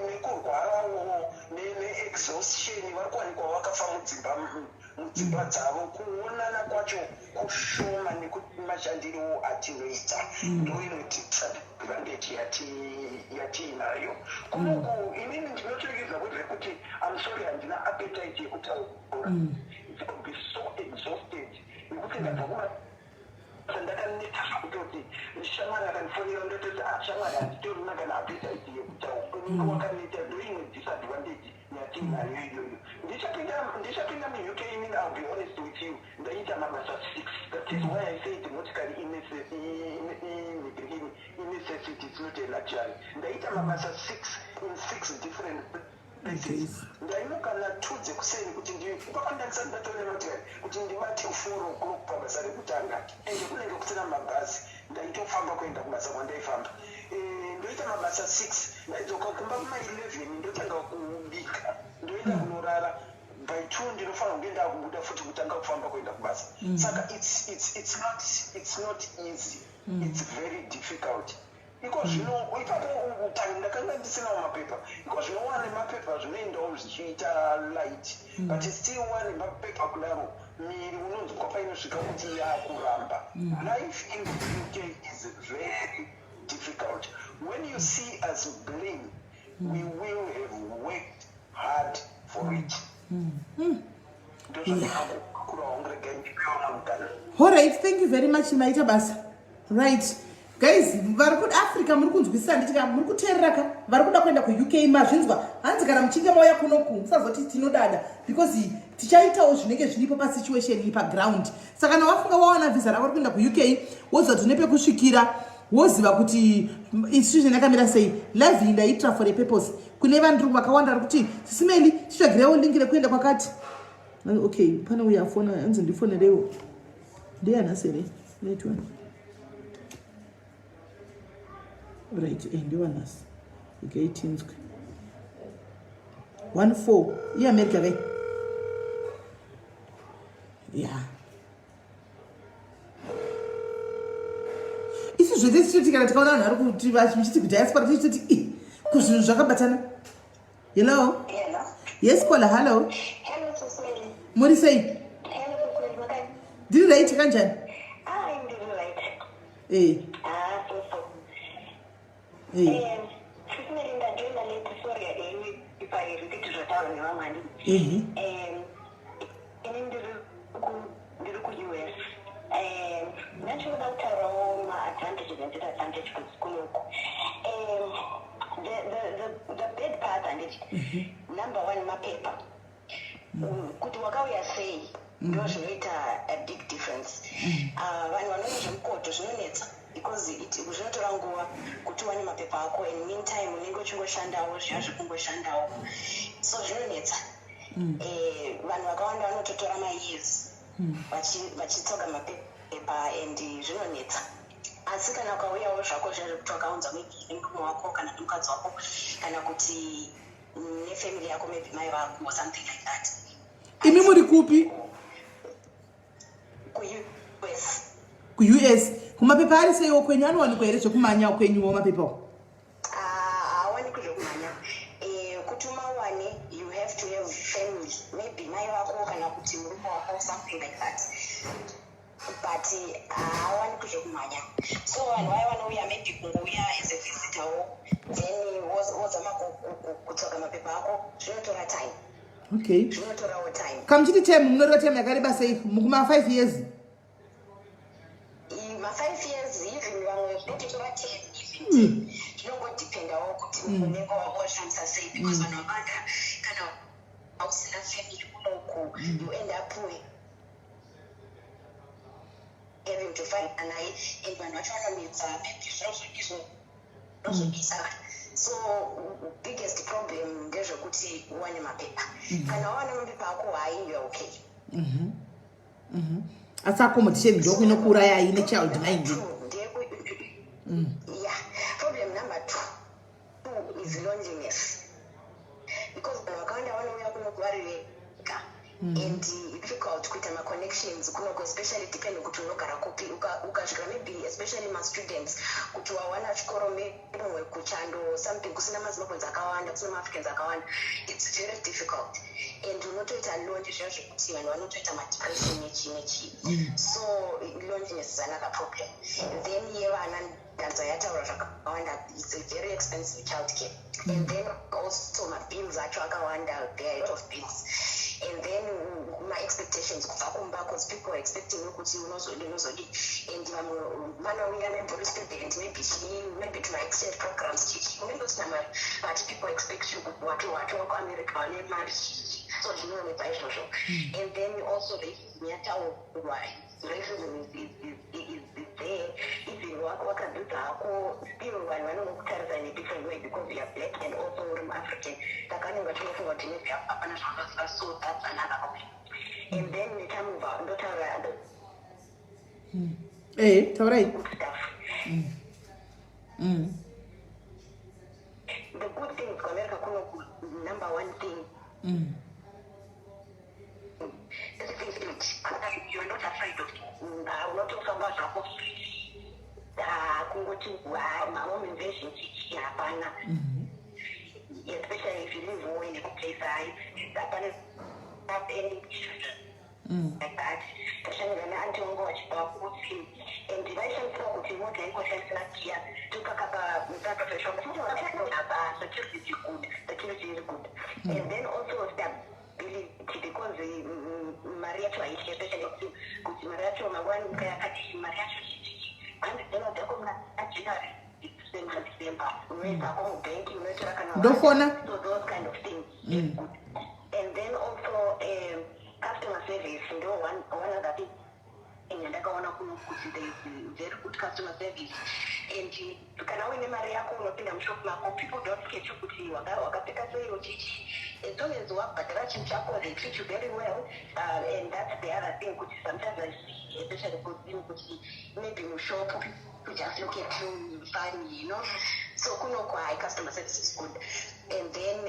nekurwarawo, neexhaustion. Vari kuwanikwa vakafa mudzimba dzavo. Kuonana kwacho kushoma nekuti mashandiro atinoita. Ndo inoti disadvantage yatiinayo kunoku. Inini ndinotorekeza kwezvekuti, I'm sorry, handina appetite yekutaura. I'll be so exhausted nekuti ndabva kubasa ndakaneta zvekutoti shamwari akandifonera, ndototi, "Ah, shamwari, handitorina kana appetite yekutaura." Unenge wakaneta. Ndo imwe disadvantage yatiinayo iyoyo. Ndichapinda muUK inini, I'll be honest with you, ndaita mabasa 6. That is why I said motikari inecessity, it's not a luxury. Ndaita mabasa 6 in six different places. Ndaimuka na2 dzekuseni kuti ipapa ndandisati ndatore motikari, kuti ndibate 4 o'clock pabasa rekutanga. Ende kunenge kusina mabhazi, ndaitofamba kuenda kubasa kwandaifamba. Ndoita mabasa 6, ndaidzoka kumba kuma11, ndotanga kubika, ndoenda kunorara. By 2 ndinofanira kunge ndakubuda futi kutanga kufamba kuenda kubasa. Saka it's not easy. It's very difficult. Iko zvino ipapo ndakanga ndisinawo mapepa. Iko zvino wane mapepa, zvinoendawo zvichiita light, but still wane mapepa kudaro, miri unonzwa painosvika kuti yakuramba. Life in the UK is very difficult. When you see us bling, we will have worked hard for it. Ndozvandakakurawo, ngiregai ndipewa mukana. Alright, thank you very much, maita basa. Right guys, vari kuAfrica, muri kunzwisisa nditika muri kuteerera ka? Vari kuda kuenda kuUK, mazvinzwa. Hanzi kana muchinge mauya kunoku, musazoti tinodada, because tichaitawo zvinenge zviripo pasituation iyi paground. Saka kana wafunga, wawana vhisa rako rikuenda kuUK, woziva kuti nepekusvikira, woziva kuti institution yakamira sei. Live iyi ndaitira for a purpose. Kune vanhu vakawanda vari kuti, "Sis Melly, titsvagirewo link rekuenda kwakati." Okay, pane uyo afona, anzi ndifonerewo. Ndiyanhasi here network? Right, ndiwanhasi. Ikaitinzwe 14 iAmerica kai ya. Isu zvese tichiti kana tikaona vanhu vari kuti vachiti kudiaspora, tichitoti i kuzvinhu zvakabatana. Hello? Hello. Yes, caller, hello. Hello, Sis Melly. Muri sei? Hello, Sis Melly. Makadii? Ndiri right, kanjani? Ah, ndiri right. Ah, so so. Sis Melly, ndajoina late, sorry henyu if I repeat zvataurwa nevamwe, handiti? Ehe. Ini ndiri ku-US. Ndachinoda kutaurawo ma-advantages and disadvantage kunoku. The bad part, handiti? Number one, mapepa. Kuti wakauya sei ndo zvinoita a big difference. Ah, vanhu vanoona zvemukoto zvinonetsa because zvinotora nguva kuti uwane mapepa ako, and meantime unenge uchingoshandawo zviya zvekungoshandawo, so zvinonetsa. Vanhu vakawanda vanototora mayears vachitsvaga mapepa and zvinonetsa. Asi kana ukauyawo zvako zviya zvekuti wakaunza maybe nemurume wako kana nemukadzi wako kana kuti nefamily yako, maybe mai vako or something like that. Imi muri kupi? KuUS. KuUS. Kumapepa ari seiwo kwenyu? Anowanikwa here zvekumanya kwenyuwo mapepa? Haawanikwi zvekumhanya. Kuti umawane, you have to have family, maybe mai vako kana kuti murume wako, something like that, but haawanikwi zvekumhanya. So vanhu vaya vanouya maybe kungouya as a visitorwo, then wozama kutsvaga mapepa ako, zvinotora time. Zvinotorawo time. Kamuchiti time, munoreva time yakareba sei? Mukuma 5 years? Ma5 years, even vamwe zvinototora 10, even 10. Zvinongodependawo kuti unenge washandisa sei, because vanhu vakawanda, kana hausina family kunoku, you end up having to find naye, and vanhu vacho vanonetsa, maybe zvinozodizvo zvinozodisa. So biggest problem ndezvekuti uwane mapepa. Kana wawana mapepa ako, hai, you are okay. Asi accommodation ndokuinokuurayai nechild mind. Yeah, problem number two is loneliness, because vanhu vakawanda vanouya kunoku vari vega and difficult kuita maconnections kunoko, especially depending kuti unogara kupi. Ukasvika maybe, especially mastudents, kuti wawana chikoro maybe kuchando, something kusina maZimbabweans akawanda, kusina maAfricans akawanda, it's very difficult and unotoita lonely zviya zvekuti vanhu vanotoita madepression nechii nechii. So loneliness is another problem. Then yevana, ndanzwa yataura zvakawanda, it's a very expensive child care, and then also mabills acho akawanda. There are a lot of bills, and then ma-expectations kubva kumba, because people are expecting you kuti unozodi, unozodi, and vamwe vanouya maybe uri student, maybe chii, maybe to ma-exchange programs, chichi, unenge usina mari, but people expect you kuti wati watova kuAmerica, wane mari, chichi. So zvinonetsa izvozvo. And then also racism yataurwa. Racism is there. Even wakadzidza hako, still vanhu vanongokutarisa in a different way because you are black and also uri muAfrican, saka vanenge vachingofunga kuti maybe hapana zvaunoziva. So that's another option. And then ndichamubva ndotaura Taurai. Good stuff. The good things kuAmerica kunoku, number one thing, you are not afraid of, unotofamba zvako free. Kungoti mahome invasion chichi hapana, especially if you live in a place, hai, hapana any issues like that. Tashandira neaunty wangu vachibva kuti, and vaishandisira kuti mota ingoshandisira giya, topaka apa. Security is good, security is good. And then also stability, because mari yacho haityi, especially kuti mari yacho mangwani muka yakati mari yacho chichichi, hanzi dzeno dzako muna January, December, December unoisako mubhenki, unotora kana Ndofona. So those kind of things is good. And then also customer service ndo one other thing yandakaona kuno, kuti there is very good customer service, and kana uine mari yako, unopinda mushop mako, people don't get you kuti wakapfeka sei, uchichi. As long as wabhadhara chinhu chako, they treat you very well. And that's the other thing, kuti sometimes I see, especially kuZim, kuti maybe mushop people just look at you funny. So kunoku, high customer service is good. And then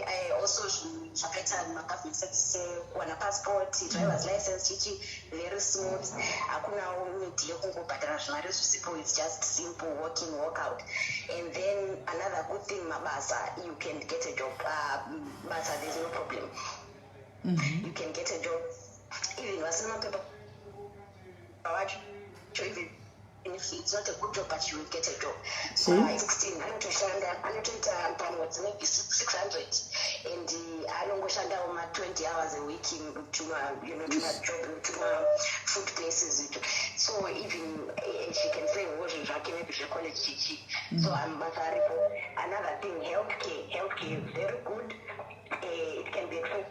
also zvakaita magovernment service, kuwana passport, driver's license, chichi, very smooth. Hakuna need yekungobhadhara zvimari zvisipo. It's just simple walk in, walk out. And then another good thing, mabasa. You can get a job. Basa, there's no problem. You can get a job even vasina mapepa vacho. Even if it's not a good job, but you will get a job. So 16 anotoshanda, anotoita pamwedzi maybe 600, and anongoshandawo ma20 hours a week in tuma you know tuma job, tuma food places ito. So even she can say wo zvinhu zvake maybe zvecollege, chichi. So basa aripo. Another thing, healthcare. Healthcare is very good. It can be expensive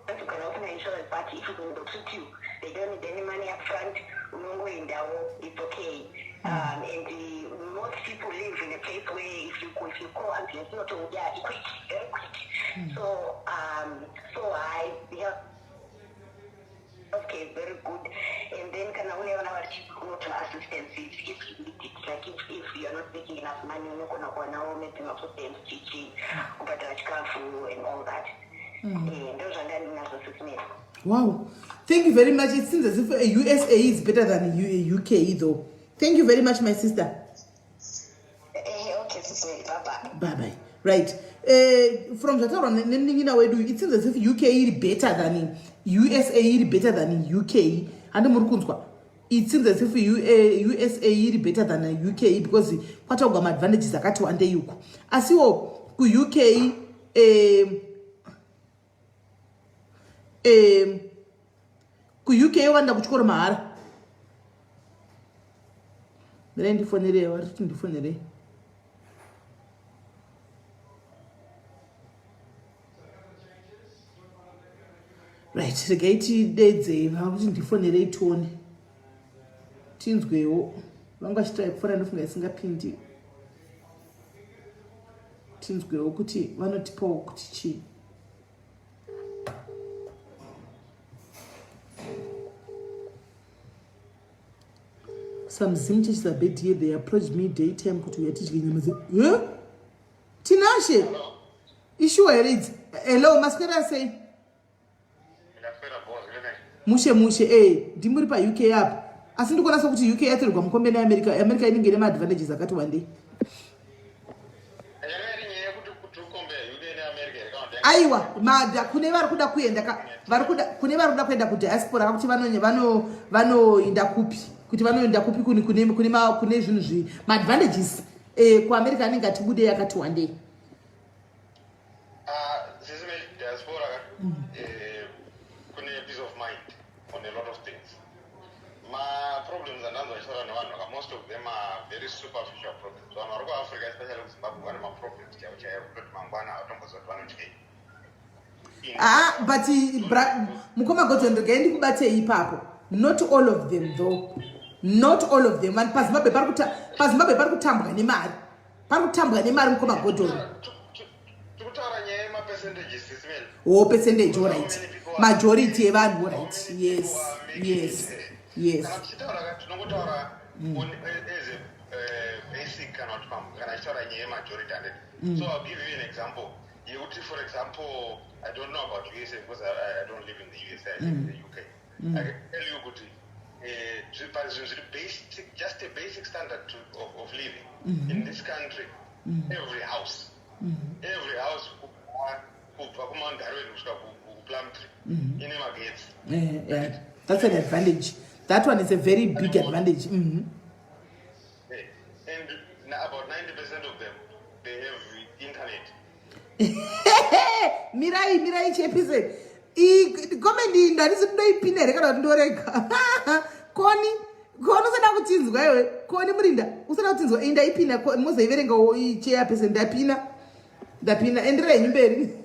kana usina insurance, but if you will treat you, they don't need any money up front. Unongoendawo, it's okay. And most people live in a place where if you call ambulance, inotouya quick, very quick. So I, yeah, healthcare is very good. And then kana une vana go to assistance if you need it. Like if you're not making enough money, unogona kuwanawo maybe mafood chichi, kubhadhara chikafu and all that. Ndo zvanga ndinazvo, Sis Melly. Wow, thank you very much. It seems as if USA is better than UK though. Thank you very much, my sister. Okay, Sis Melly, bye bye. Bye bye. Right, from zvataurwa nemunin'ina wedu, it seems as if UK iri better than USA, iri better than UK. Handi muri kunzwa? It seems as if USA iri better than UK because kwataurwa maadvantages akati wandei uko. Asiwo kuUK, kuUK vanoenda kuchikoro mahara. Mirai ndifonerei, vari kuti ndifonerei. Right, regai tidedzei vakuti ndifonerei, tione, tinzwewo. Vanga vachitrai kufona, ndofunga isingapindi. Tinzwewo kuti vanotipawo kuti chii. Some Zim churches are bad here. They approached me daytime kuti uya tidye nyama dze. Huh? Tinashe, ishuwa here idzi? Hello, maswera sei? Mushe mushe. Ndimuri paUK apa, asi ndikuona sekuti UK yatorerwa mukombe neAmerica. America inenge ine maadvantages akati wandei. Yanga iri nyaya yekuti kuti ucompare UK neAmerica here kana kuti? Aiwa, mada kune vari kuda kuenda ka, vari kuda, kune vari kuda kuenda kudiaspora, kuti vanoenda kupi, kuti vanoenda kupi, kune zvinhu zvi maadvantages kuAmerica anenge atibude yakati wandei. Ah, Sis Melly, diaspora ka, kune peace of mind on a lot of things. Ma-problems andanzwa achitaura nevanhu vaka, most of them are very superficial problems. Vanhu vari kuAfrica, especially kuZimbabwe, vane maproblems chaivo chaivo kutoti mangwana havatomboziva kuti vanotyei. Ah, but mukoma Godson, regai ndikubatei ipapo. Not all of them though, not all of them. Vanhu paZimbabwe paZimbabwe pari kutambwa nemari, pari kutambwa nemari, mukoma Godon. Tikutaura nyaya yemapercentages, Sis Melly. Oh, percentage, alright, majority yevanhu, alright, yes. Kana tichitaura ka, tinongotaura as a basic, kana kuti kana tichitaura nyaya yemajority, handed. So I'll give you an example yekuti, for example, I don't know about USA because I don't live in the USA, I live in the UK. I can tell you kuti zvinhu zviri basic, just a basic standard of living in this country, every house, every house kubva kuMount Darwin kusvika kuPlumtree ine magetsi. Yeah, that's an advantage. That one is a very big advantage. And about 90% of them, they have internet. Mirai, mirai, chepise comment ndandisi ndoipinda here kana kuti ndorega? Koni, koni, usada kutinzwa iwe. Koni murinda, usada kutinzwa. Ndaipinda, mozoiverengawo chairperson. Ndapina, ndapina, enderai henyu mberi.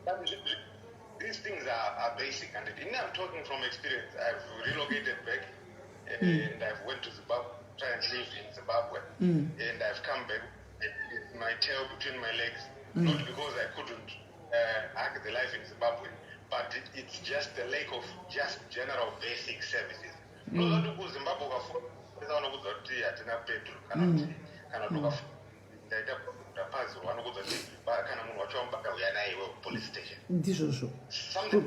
But these things are basic, and I'm talking from experience. I've relocated back and I've went to Zimbabwe, try and live in Zimbabwe, and I've come back with my tail between my legs, not because I couldn't hack the life in Zimbabwe, but it's just the lack of just general basic services. Ndozvati kuZimbabwe ukafona vanokuudza kuti hatina petrol, kana kuti ndaita ndapazirwa, vanokuudza kuti kana munhu wacho wamubata, uya naye iwe kupolice station. Ndizvozvo. Something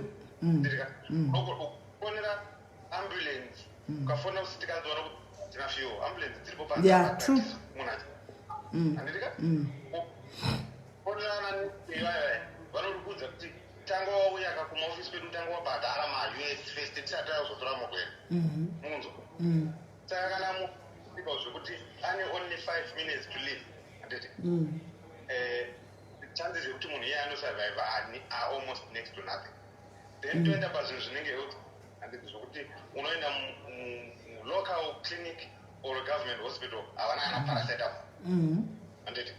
ufonera ambulance, ukafona usiti kanzi vanokuti hatina fuel, ambulance dziripo. Yeah, true. Munhu handitika fonerana ivaiva, vanokudza kuti tanga wauya ka kumaofisi kwedu, tanga wabhadhara maUS first tisati tazotora murwere munzo. Saka kana muika zvekuti ane only 5 minutes to live, handiti, chances yekuti munhu iye anosurvive are almost next to nothing. Then toenda pazvinhu zvinenge health, handiti, zvokuti unoenda mulocal clinic or government hospital, havana kana paracetamol, handiti?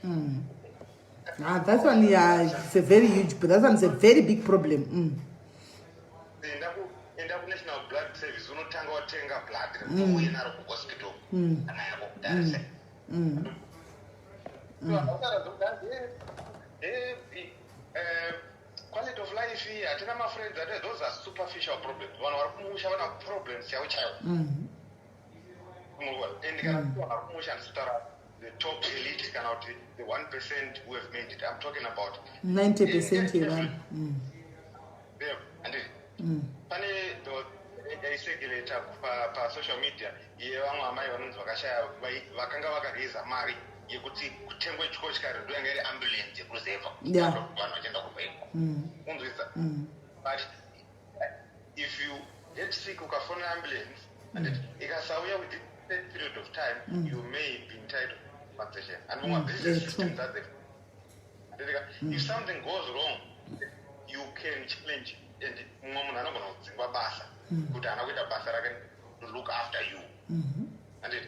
Ah, that one, yeah, it's a very huge, but that one is a very big problem. Enda kuNational Blood Service, unotanga watenga blood rekuti uuye naro kuhospital kana yako kutarise. Quality of life. Kuti hatina mafriends ate, those are superficial problems. Vanhu vari kumusha vana problems chaivo chaivo. And kana kuti vanhu vari kumusha, handisi kutaura the top elite kana kuti the 1% who have made it. I'm talking about 90% yevanhu. Yeah, and pane yaicirculata pasocial media yevamwe amai vanonzi vakashaya, vakanga vakareza mari yekuti kutengwe chikochikari, ndo yanga iri ambulance yekuruzevha, vanhu vachienda kurweko, unzwisa? But if you get sick, ukafona ambulance and ikasauya within that period of time, you may be entitled to compensation. And this is system that they, if something goes wrong, you can challenge, and mumwe munhu anogona kudzingwa basa kuti haana kuita basa rake to look after you. Anditi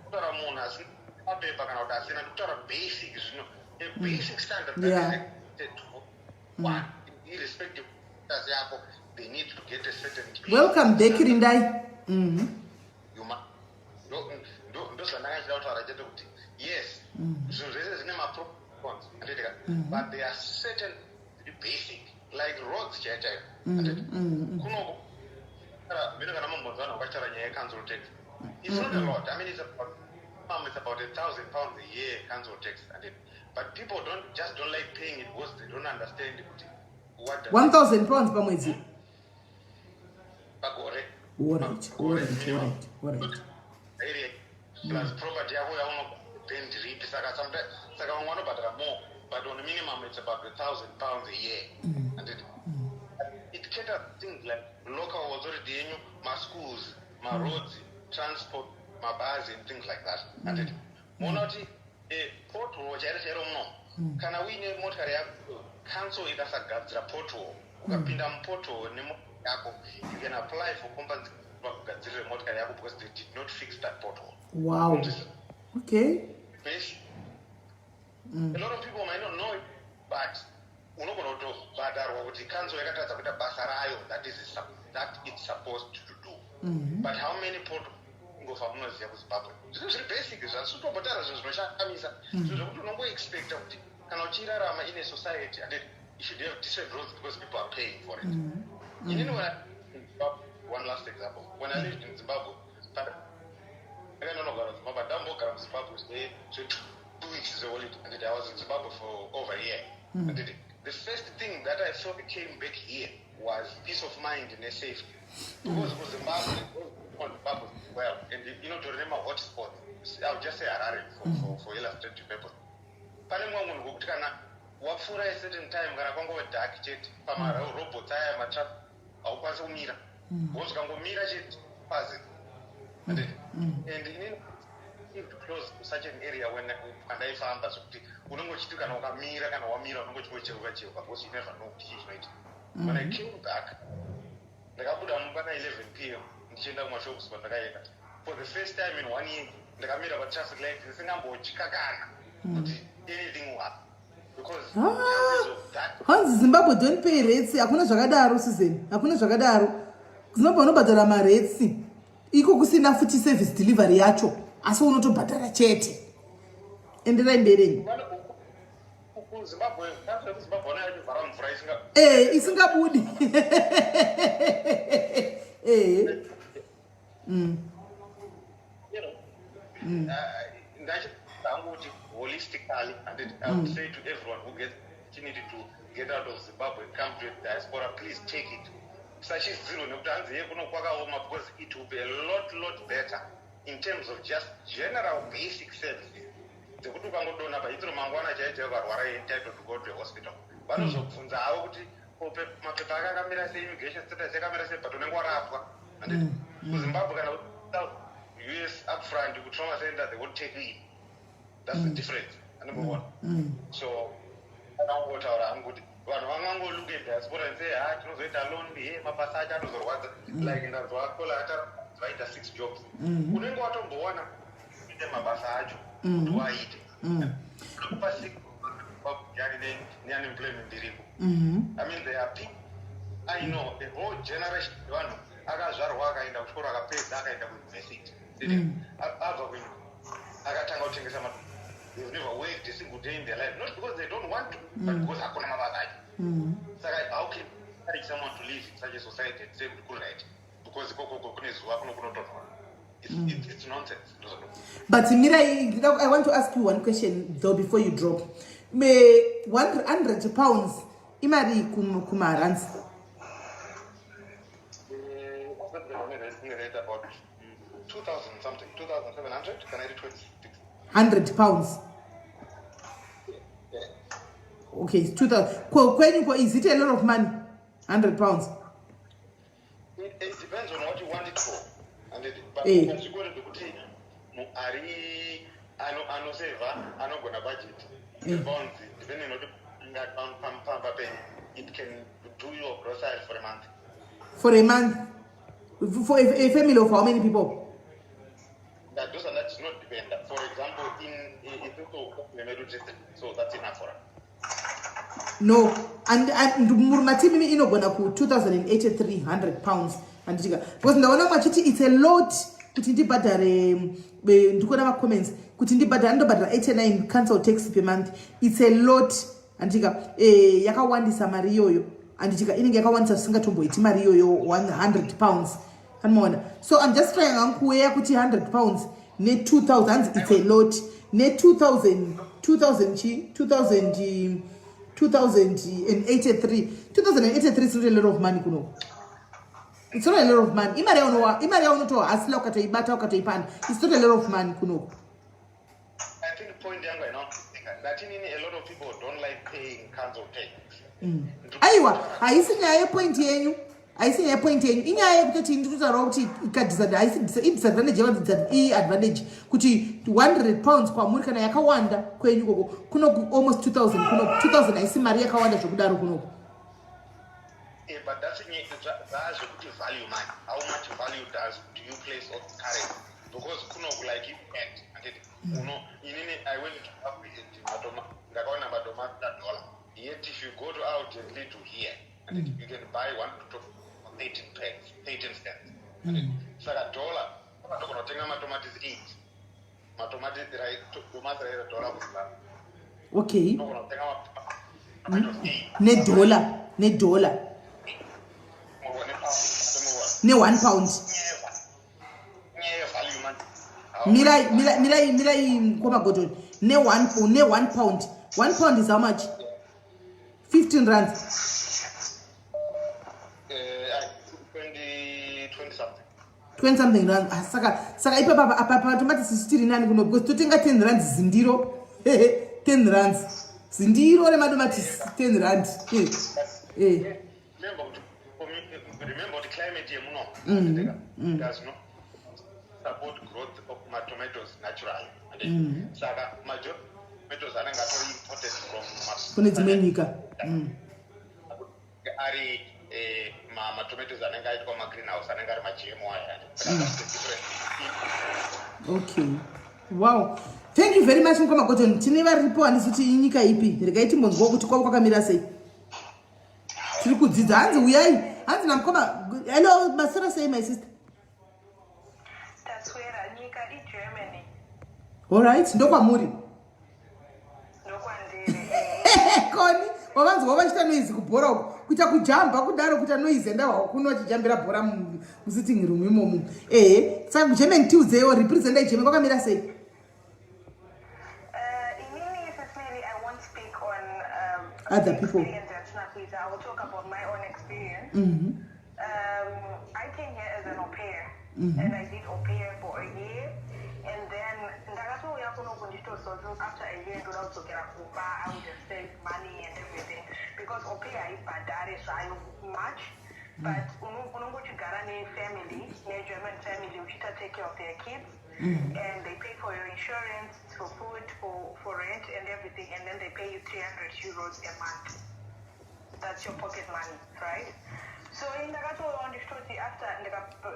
kutaura munhu asina mapepa kana kuti asina, ndikutaura basic zvino, a basic standard that is expected to one, irrespective of yako, they need to get a certain Welcome back, Rindai. You ndozvandanga chida kutaura chete, kuti yes, zvinhu zvese zvine maprons, anditika, but there are certain zviri basic like roads chaiyo chaiyo, anditi? Kunoko mino kana mambonzi vanhu vakataura nyaya yecouncil tax, it's not a lot. I mean, it's about £1,000 a year council tax, and it, but people don't just don't like paying it because they don't understand kuti what does £1000 pamwedzi? Pagore. Alright. Area plus property yako yaunobend ripi. Saka sometimes, saka vamwe vanobhadhara more, but on a minimum it's about £1,000 a year, and it caters things like local authority yenyu, maschools, maroads, transport, mabhazi and things like that. And it muona kuti pothole chairo chairo muno, kana uine motikari yako, council ikasagadzira pothole, ukapinda mupothole nemotikari yako, you can apply for compensation, vakugadzirire motikari yako, because they did not fix that pothole. Basi, a lot of people might not know it, but unogona kutobhadharwa kuti council yakatadza kuita basa rayo that it's supposed to do. But how many pot ngofa munoziva kuZimbabwe? Zvinhu zviri basic zvasitombotara, zvinhu zvinoshamisa, zvinhu zvokuti unongoexpecta kuti kana uchirarama in a society and you should have decent roads because people are paying for it. Inini when I, one last example, when I lived in Zimbabwe, ndakandonogara Zimbabwe, ndambogara muZimbabwe zve2 weeks zeholiday, and I was in Zimbabwe for over a year, and the first thing that I saw came back here was peace of mind nesafety, because kuZimbabwe, on Zimbabwe, well, and inotori nema-hotspot. I'll just say Harare for illustrative purpose. Pane mumwe munhu wekuti kana wapfuura a certain time, kana kwangove dark chete, pamarobots aya matraffic haukwanisi kumira, because ukangomira chete pasi. And inini lived close to such an area when pandaifamba, zvekuti unenge uchiti kana ukamira, kana wamira, unenge uchingocheuka cheuka because you never know kuti chii chinoitika. When I came back, ndakabuda mumba na11 p.m. ndichienda kumashops kwandakaenda. For the first time in one year, ndakamira patraffic light ndisingambotya kana kuti anything will happen because chances of that Hanzi Zimbabwe don't pay rates. Hakuna zvakadaro, Susan, hakuna zvakadaro. Zimbabwe unobhadhara marates iko kusina futi service delivery yacho, asi unotobhadhara chete. Enderai mberi. KuZimbabwe, council yekuZimbabwe ona yachivhara mvura isinga E, isingabudi e. Ndachihangu kuti holistically, and I would say to everyone who gets opportunity to get out of Zimbabwe and come to the diaspora, please take it. Usachidzirwe nekuti hanzi ye kuno kwakaoma, because it will be a lot lot better in terms of just general basic services, dzekuti ukangodonha paitiro mangwana chaiyo chaiyo, ukarwara, entitled to go to a hospital. Vanozobvunza havo kuti mapepa akakamira sei, immigration status yakamira sei, but unenge warapwa. And kuZimbabwe, kana US upfront kutrauma center, they won't take you in. That's the difference andimboona. So kana ungotaura hangu kuti vanhu vangangolook at diaspora and say, "Ha, tinozoita lonely, he mabasa acho anozorwadza." Like ndanzwa kola ata vaita six jobs, unenge watombowana ite mabasa acho kuti waite kupa six yani neunemployment iriko. I mean, there are people I know, a whole generation yevanhu akazvarwa, akaenda kuchikoro, akapedza, akaenda kuuniversity, abva ku akatanga kutengesa. They've never worked a single day in their life, not because they don't want to, but because hakuna mabasa acho. Saka how can someone to live in such a society and say kuti kuri right because ikokoko kune zuva, kuno kunotonhora. It's nonsense. But mirai, I want to ask you one question though before you drop. Me £100 imari kumarands? Rate about 2000 something, 2700 kana iri 26. £100? Yeah. Okay, it's 2000. Kwenyu ko, is it a lot of money, £100? It depends on what you want it for. And it, but zvikore zvekuti ari anosevha anogona budget pounds, depending on kuti pamba penyu, it can do your grocery for a month. For a month, for a family of how many people? That does not does not depend. For example, in isusu medu, so that's enough for us. No, and murumatimimi inogona ku 2800 pounds, handitika? Because ndaona machiti it's a lot kuti ndibhadhare, ndikuona macomments kuti ndibhadhare, ndobhadhara 89 council tax per month. It's a lot, handitika? Yakawandisa mari iyoyo, handitika? Inenge yakawandisa zvisingatomboiti mari iyoyo, £100, anomaona? So I'm just trying hangu kuweya kuti £100 ne2000, hanzi it's a lot, ne2000, 2000 chi 2000, 2083. 2083 is not a lot of money kuno. It's not a lot of money. Imari imari yaunotohasila ukatoibata, ukatoipanda, it's not a lot of money kunoko. I think point yangu that inini a lot of people don't like paying council tax. Aiwa, haisi nyaya yepoint yenyu, haisi nyaya yepoint yenyu. Inyaya yekutoti ndinotaurawo kuti haisi idisadvantage yava iadvantage kuti £100 kwamuri kana yakawanda kwenyu koko, kuno almost 2000, kuno 2000 haisi mari yakawanda zvokudaro kunoko. But that's zvekuti value money. How much value does do you place on currency? Because kunoku, like you and anditi uno inini I went to and ndakaona madomasi dollar. Yet if you go to Aldi and Lidl here and you can buy one to 13 pence, 13 cents. Saka dollar unogona kutenga matomatisi 8, matomati domasi raira dollar kuZimbabwe. Unogona kutenga tomatoes 8. Nedollar, nedollar? Ne-£1. Nyaya value man. Mirai, mirai, mirai, mirai kwamagodhoni. Ne-£1, £1 is how much? 15 rands? 20 something. 20 something rand. Ah, saka ipapa apa patomatisi tiri nani kuno, because totenga 10 rands zindiro, 10 rands zindiro remadomatisi, 10 rand. Eh. Remember kuti climate yemuno does not support growth of matomatoes naturally. Saka majority tomatoes anenge atori imported from Kune dzimwe nyika. Ari matomatoes anenge aitwa magreenhouse, anenge ari maGMO aya. That's the difference. Okay, wow, thank you very much, mukoma Gordon. Tine varipo, handisi kuti inyika ipi. Regai timbonzwawo kuti kwavo kwakamira sei. Tiri kudzidza. Hanzi uyai, hanzi namukoma. Hello, masera sei, my sister? Taswera. Nyika iGermany. Allright, ndokwamuri? Ndokwandiri. Koni wavanzwa vachiita noise kubhora uko, kuita kujamba kudaro, kuita noise, enda kuno vachijambira bhora musitting room imomo. Ehe, saka kuGermany, tiudzeiwo, representa iGermany, kwakamira sei? Inini, Sis Mary, I won't speak on Other people. experience yatisina kuita. I will talk about my own experience. I came here as an au pair, and I did au pair for a year. And then ndakatouya kunoku ndichitozoti after a year ndoda kudzokera kumba. I would have saved money and everything because au pair haibhadhare zvayo much, but unongochigara nefamily, neGerman family, uchiita take care of their kids, and they pay for your insurance, for food, for rent and everything, and then they pay you €300 a month. That's your pocket money, right? So ndakatoona ndichitoti after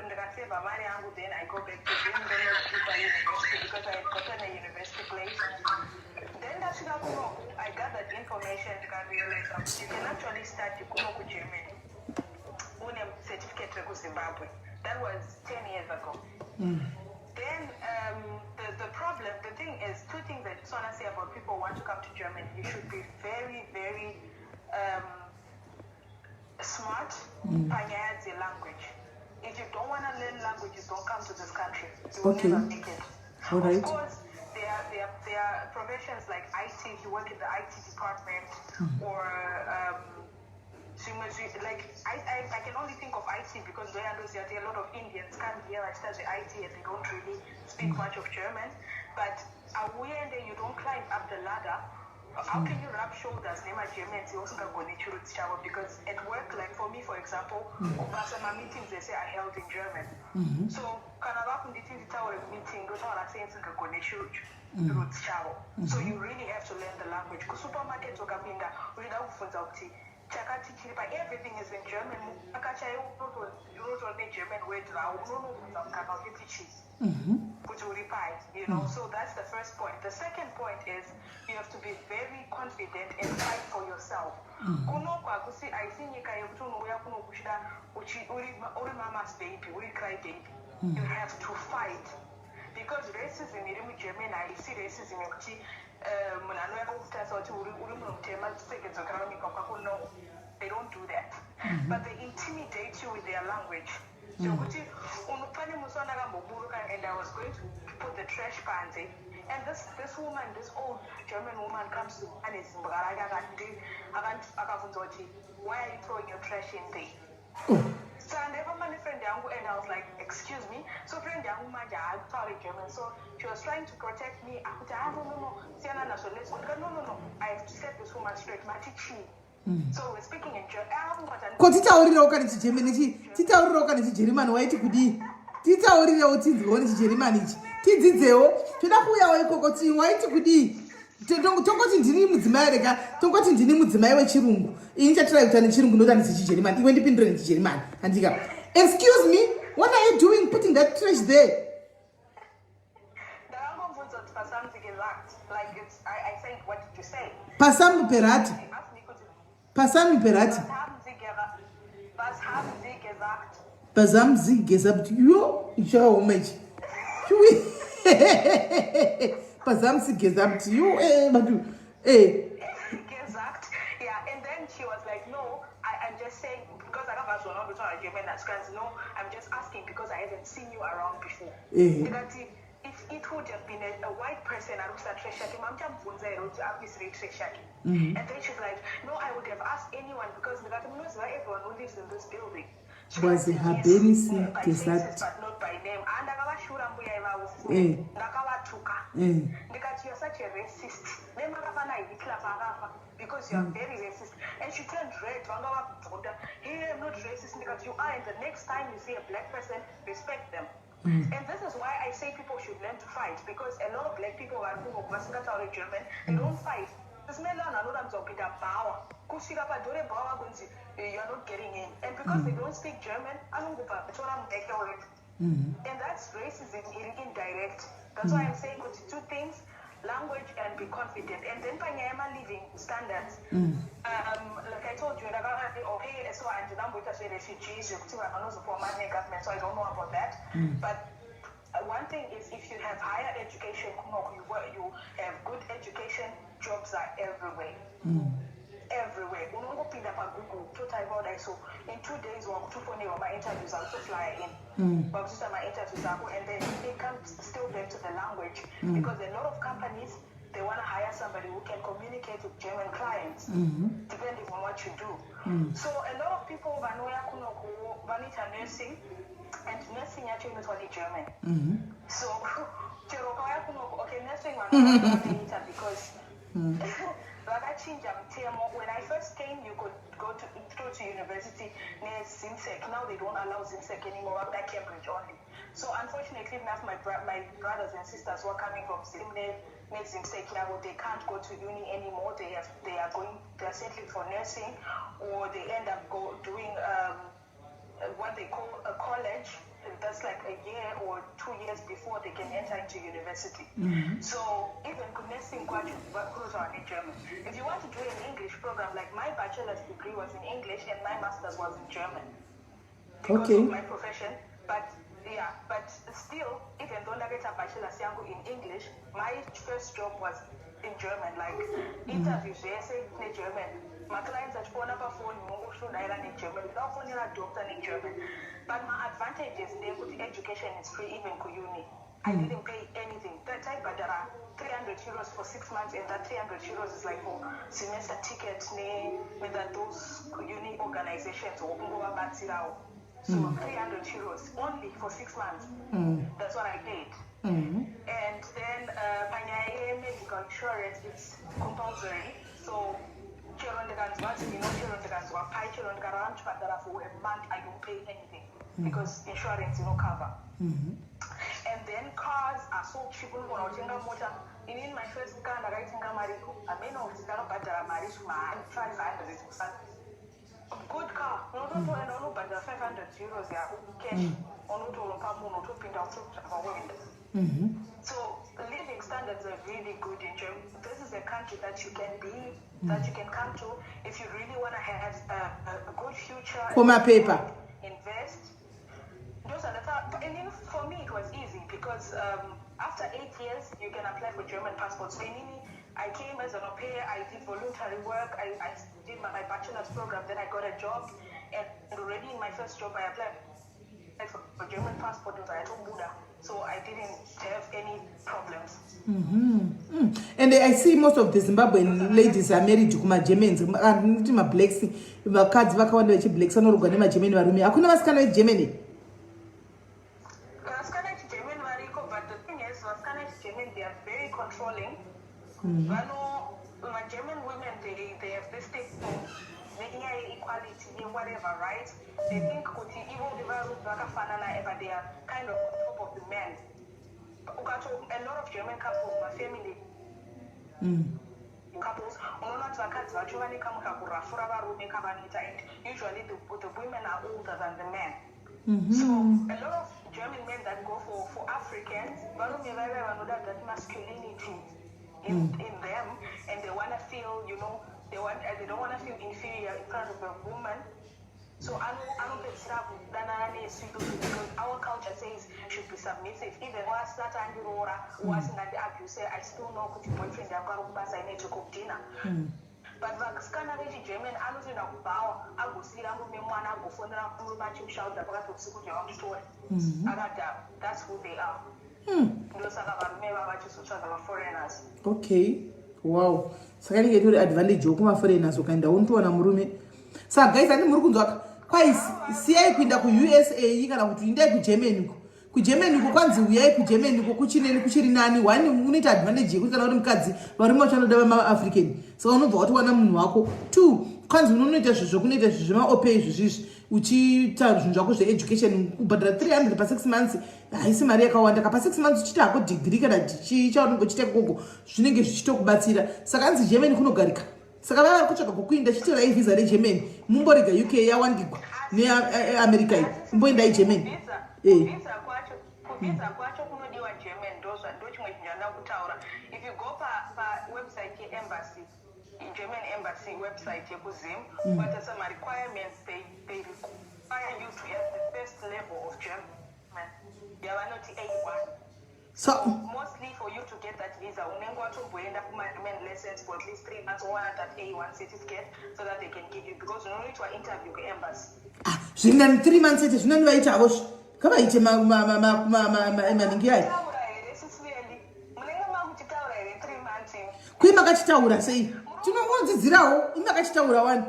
ndikasevha mari yangu, then I go back to Zim, ndonokupa university because I had gotten a university place. Then ndasvika kunoku, I gathered information, ndikarealize kuti you can actually study kuno kuGermany une certificate rekuZimbabwe. That was 10 years ago. Then the problem, the thing is, two things I just want to say about people who want to come to Germany. You should be very, very smart. want panyaya dzelanguage. If you don't want to learn languages, don't come to this country. You will never make it. All right. Of course, there are professions like IT, if you work in the IT department or zvimwe like I can only think of IT because ndoyandoziva kuti a lot of Indians come here vachiita zve-IT and they don't really speak much of German. But auende, you don't climb up the ladder. How can you rub shoulders nemaGermans iwe usingagoni chirudzi chavo? Because at work, like for me, for example, kubasa mameetings ese are held in German. So kana vakunditi nditaure meeting, ndotaura sei ndisingagone chirudzi chavo? So you really have to learn the language. Kusupermarket ukapinda uchida kubvunza kuti chakati chiri pa, everything is in German. Mukaka chaiwo unotori neGerman word rawo. Unonobvunza mukaka uchiti chii, kuti uri pai. So that's the first point. The second point is you have to be very confident and fight for yourself. Kunoku hakusi, haisi nyika yekuti unouya kuno kuchida uri mama's baby, uri cry baby. You have to fight because racism iri muGermany haisi racism yekuti munhu anouya kukutarisa kuti uri munhu mutema, pfekedzokera kunyika kwako. No, they don't do that, but they intimidate you with their language, zvekuti pane musi wandakamboburuka and I was going to put the trash panze, and this woman, this old German woman, comes to ane zimbwa rake, akabvunza kuti, "Why are you throwing your trash in there?" Oh. Saka ndaifamba nefriend yangu and I was like, "Excuse me." So friend yangu manje haakutauri German, so she was trying to protect me, akuti, "Ah, no, siyana nazvo, let's go." Ndikati, No, I have to set this woman straight. Mati chii?" So we're speaking in German. Ko titaurirewo kana chiGermany, titaurirewo kana chiJerimani. Waiti kudii? Titaurirewo tinzwewo nechiJerimani ichi, tidzidzewo. Toda kuuyawo ikoko. Ti waiti kudii? Tongoti ndini mudzimai, rega tongoti ndini mudzimai wechirungu. Ini chatirai kuita nechirungu, ndota ndichiJerimani. Iwe ndipindure nechiJerimani, handika? "Excuse me, what are you doing putting that trash there?" Ndakangobvunza kuti, "Was haben Sie gesagt?" Like I said, "What did you say?" Pasamu perati. She asked me kuti, Pasamu perati. "Was haben Sie gesagt?" Pazamzi gesagt. Yo, ichakaoma ichi. Chui. Pazamzi gesagt. Yo, batu Gesagt. Yeah, and then she was like, "No, I'm just saying because akabva kutaura German." Zvikanzi, "No, I'm just asking because I haven't seen you around before." Ndikati, "If it would have been a white person ari kuisa trash yake, mamuchamubvunza here kuti ari kuisirei trash yake?" And then she's like, "No, I would have asked anyone because," ndikati, "Munoziva everyone who lives in this building?" She Was goes, haben "Yes, Sie by gesagt?" faces, but not by name. Ah, ndakavashura mbuya ivavo. Ndakavatuka. Ndikati, "You're such a racist. Nemakafa naHitler paakafa, because you are very racist." And she turned red, vanga vabvunda, "Hey, I'm not racist." Ndikati, "You are, and the next time you see a black person, respect them." And this is why I say people should learn to fight, because a lot of black people vari kuno vasingatauri German, they don't fight. Tisimele vanhu vanorambidzwa kupinda bhawa, kusvika padhore bhawa kunzi, "You are not getting in." And because they don't speak German, anongobva atora mudeke wedu, and that's racism iri indirect. That's why I'm saying kuti two things: language and be confident. And then panyaya yema-living standards, like I told you, ndakati, okay, so handinamboita zverefugees zvekuti vanhu vanozopiwa mari negovernment, so I don't know about that. But one thing is, if you have higher education kunoku, you have good education, jobs are everywhere, everywhere. Unongopinda paGoogle, totaipa kudai, so in 2 days wakutofonerwa, mainterviews akutoflya in, wakutoita mainterviews ako. And then it comes still back to the language, because a lot of companies, they want to hire somebody who can communicate with German clients, depending on what you do. So a lot of people vanouya kunoku vanoita nursing, and nursing yacho inoitwa neGerman. So chero ukauya kunoku, okay, nursing vanhu vanoita because vakachinja mutemo. When I first came, you could go to through to university neZIMSEC. Now they don't allow ZIMSEC anymore, vakuda Cambridge only. So unfortunately enough, my brothers and sisters who are coming from Zim neZIMSEC yavo, they can't go to uni anymore. They are going, they are settling for nursing, or they end up go doing what they call a college. That's like a year or 2 years before they can enter into university. So even nursing kwacho kunotaura neGerman. If you want to do an English program, like my bachelor's degree was in English and my master's was in German because of my profession. But yeah, but still, even though ndakaita bachelor's yangu in English, my first job was in German. Like interview zvese neGerman, maclients achifona pafoni, mongoshoda. kudayira neGerman, ndoda kufonera doctor neGerman. But maadvantages ndeyekuti education is free. Even kuuni I didn't pay anything. Taibhadhara €300 for 6 months, and that €300 is like for semester ticket ne those uni organizations wokungovabatsirawo. So €300 only for 6 months, that's what I paid. And then panyaya yemedical insurance, it's compulsory. So chero ndikanzwa zino, chero ndikanzwa pai, chero ndikarara muchipatara for a month, I don't pay anything because insurance inocover. And then cars are so cheap. Unogona kutenga mota. Inini my first car ndakaitenga mariko hameno kuti ndakabhadhara mari zvima 500 something. Good car, unototoenda unobhadhara €500 yako cash, unotopa munhu, utopinda, utodriva woenda. So living standards are really good in Germany. This is a country that you can be, that you can come to if you really want to have a good future. Kumapepa. Invest. Those are the and then for me it was easy because after 8 years you can apply for German passports. So inini, I came as an au pair, I did voluntary work, I did my bachelor's program, then I got a job, and already in my first job I applied for German passport and so I didn't have any problems. And I see most of the Zimbabwean ladies are married kumaGermans, kuti mablacks, vakadzi vakawanda vechiblacks vanorogwa nemaGermany varume. Hakuna vasikana vechiGermany? Vasikana vechiGerman variko, but the thing is, vasikana vechiGerman, they are very controlling. Vano maGerman women, they have this thing nenyaya ye-equality, ye-whatever, right? They think kuti ivo nevarume vakafanana, but they are kind of on top of the men. Ukato a lot of German couples, mafamily couples, unoona kuti vakadzi vacho vane kamwe kakurafura varume kavanoita, and usually the women are older than the men. So a lot of German men that go for Africans, varume vaiva vanoda that masculinity in them, and they want to feel, they don't want to feel inferior in front of a woman. So anopedzisira kudanana nesu because our culture says should be submissive. Even wasati andiroora, wasingandiabuse, I still know kuti boyfriend yangu ari kubasa, I need to cook dinner. But vasikana vechiGerman anotoenda kubhawa, agosiyira murume mwana, agofonera murume achimushaudha pakati peusiku kuti vamutora akadhara. That's who they are. Ndosaka varume vava vachizotsvaga maforeigners. Okay, wow, saka inenge itori advantage yokumaforeigners ukaenda unotowana murume. Saka guys, andi muri kunzwaka kwai siyai kuinda kuUSA kana kuti indai kuGermany ko. KuGermany ko kwanzi uyai kuGermany ko kuchineni kuchiri nani. One, unoita advantage yekuti kana uri mukadzi, varume vachanoda vamaAfrican, saka unobva watowana munhu wako. Two, kwanzi unonoita zvezvo kunoita zvezvo zvemaau pair izvozvizvi, uchiita zvinhu zvako zveeducation, kubhadhara 300 pa6 months haisi mari yakawanda ka. Pa6 months uchiita hako degree kana chii chaunenge uchiita ikoko, zvinenge zvichitokubatsira. Saka anzi Germany kunogarika. Saka vava vari kutsvaga kwokuinda, chitorai visa reGermany, mumborega UK yawandigwa neAmerica iyi, imboendai Germany. Kuvisa kwacho, kuvisa kwacho kunodiwa German. Ndo chimwe chinhu chandoda kutaura. If you go pawebsite yeembassy, German embassy website yekuZim, ukatarisa marequirements, they require you to have the first level of German yavanoti A1. So mostly for you to get that visa unenge watomboenda kuma-German lessons for at least 3 months, owana that A1 certificate so that they can give you, because unonoitwa interview kuembassy. Ah, zviri nani 3 months ete, zvinani vaita havozvo, ngavaite maningi ayo. Taura here, sisiveli, munenge makuchitaura here 3 months imi? Kui makachitaura sei? Tinongodzidzirawo. Imi makachitaura wani,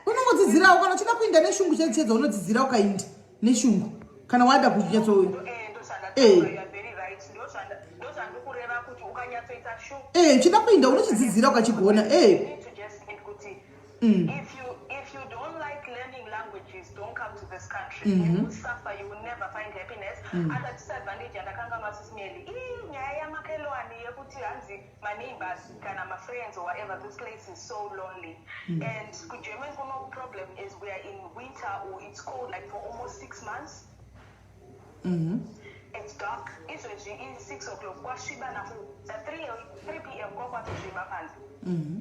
unongodzidzirawo kana uchida kuinda neshungu chedza, unodzidzira ukainda neshungu kana wada kunyatso. Ndozvandataura. You are very right. Ndozvandikureva kuti ukanyatsoita shungu. Uchida kuinda unochidzidzira ukachigona. You need to just think kuti if you don't like learning languages, don't come to this country. You will suffer, you will never find happiness. Other disadvantage yandakanganwa, sisimeli, ii nyaya yamakelwani yekuti hanzi maneighbors kana mafriends or whatever. This place is so lonely. And kuGerman kuno problem is we are in winter or it's cold like for almost 6 months. It's dark. Izvezvi i-6 o'clock, kwasviba nafu 3 p.m. kwakwatosviba panze,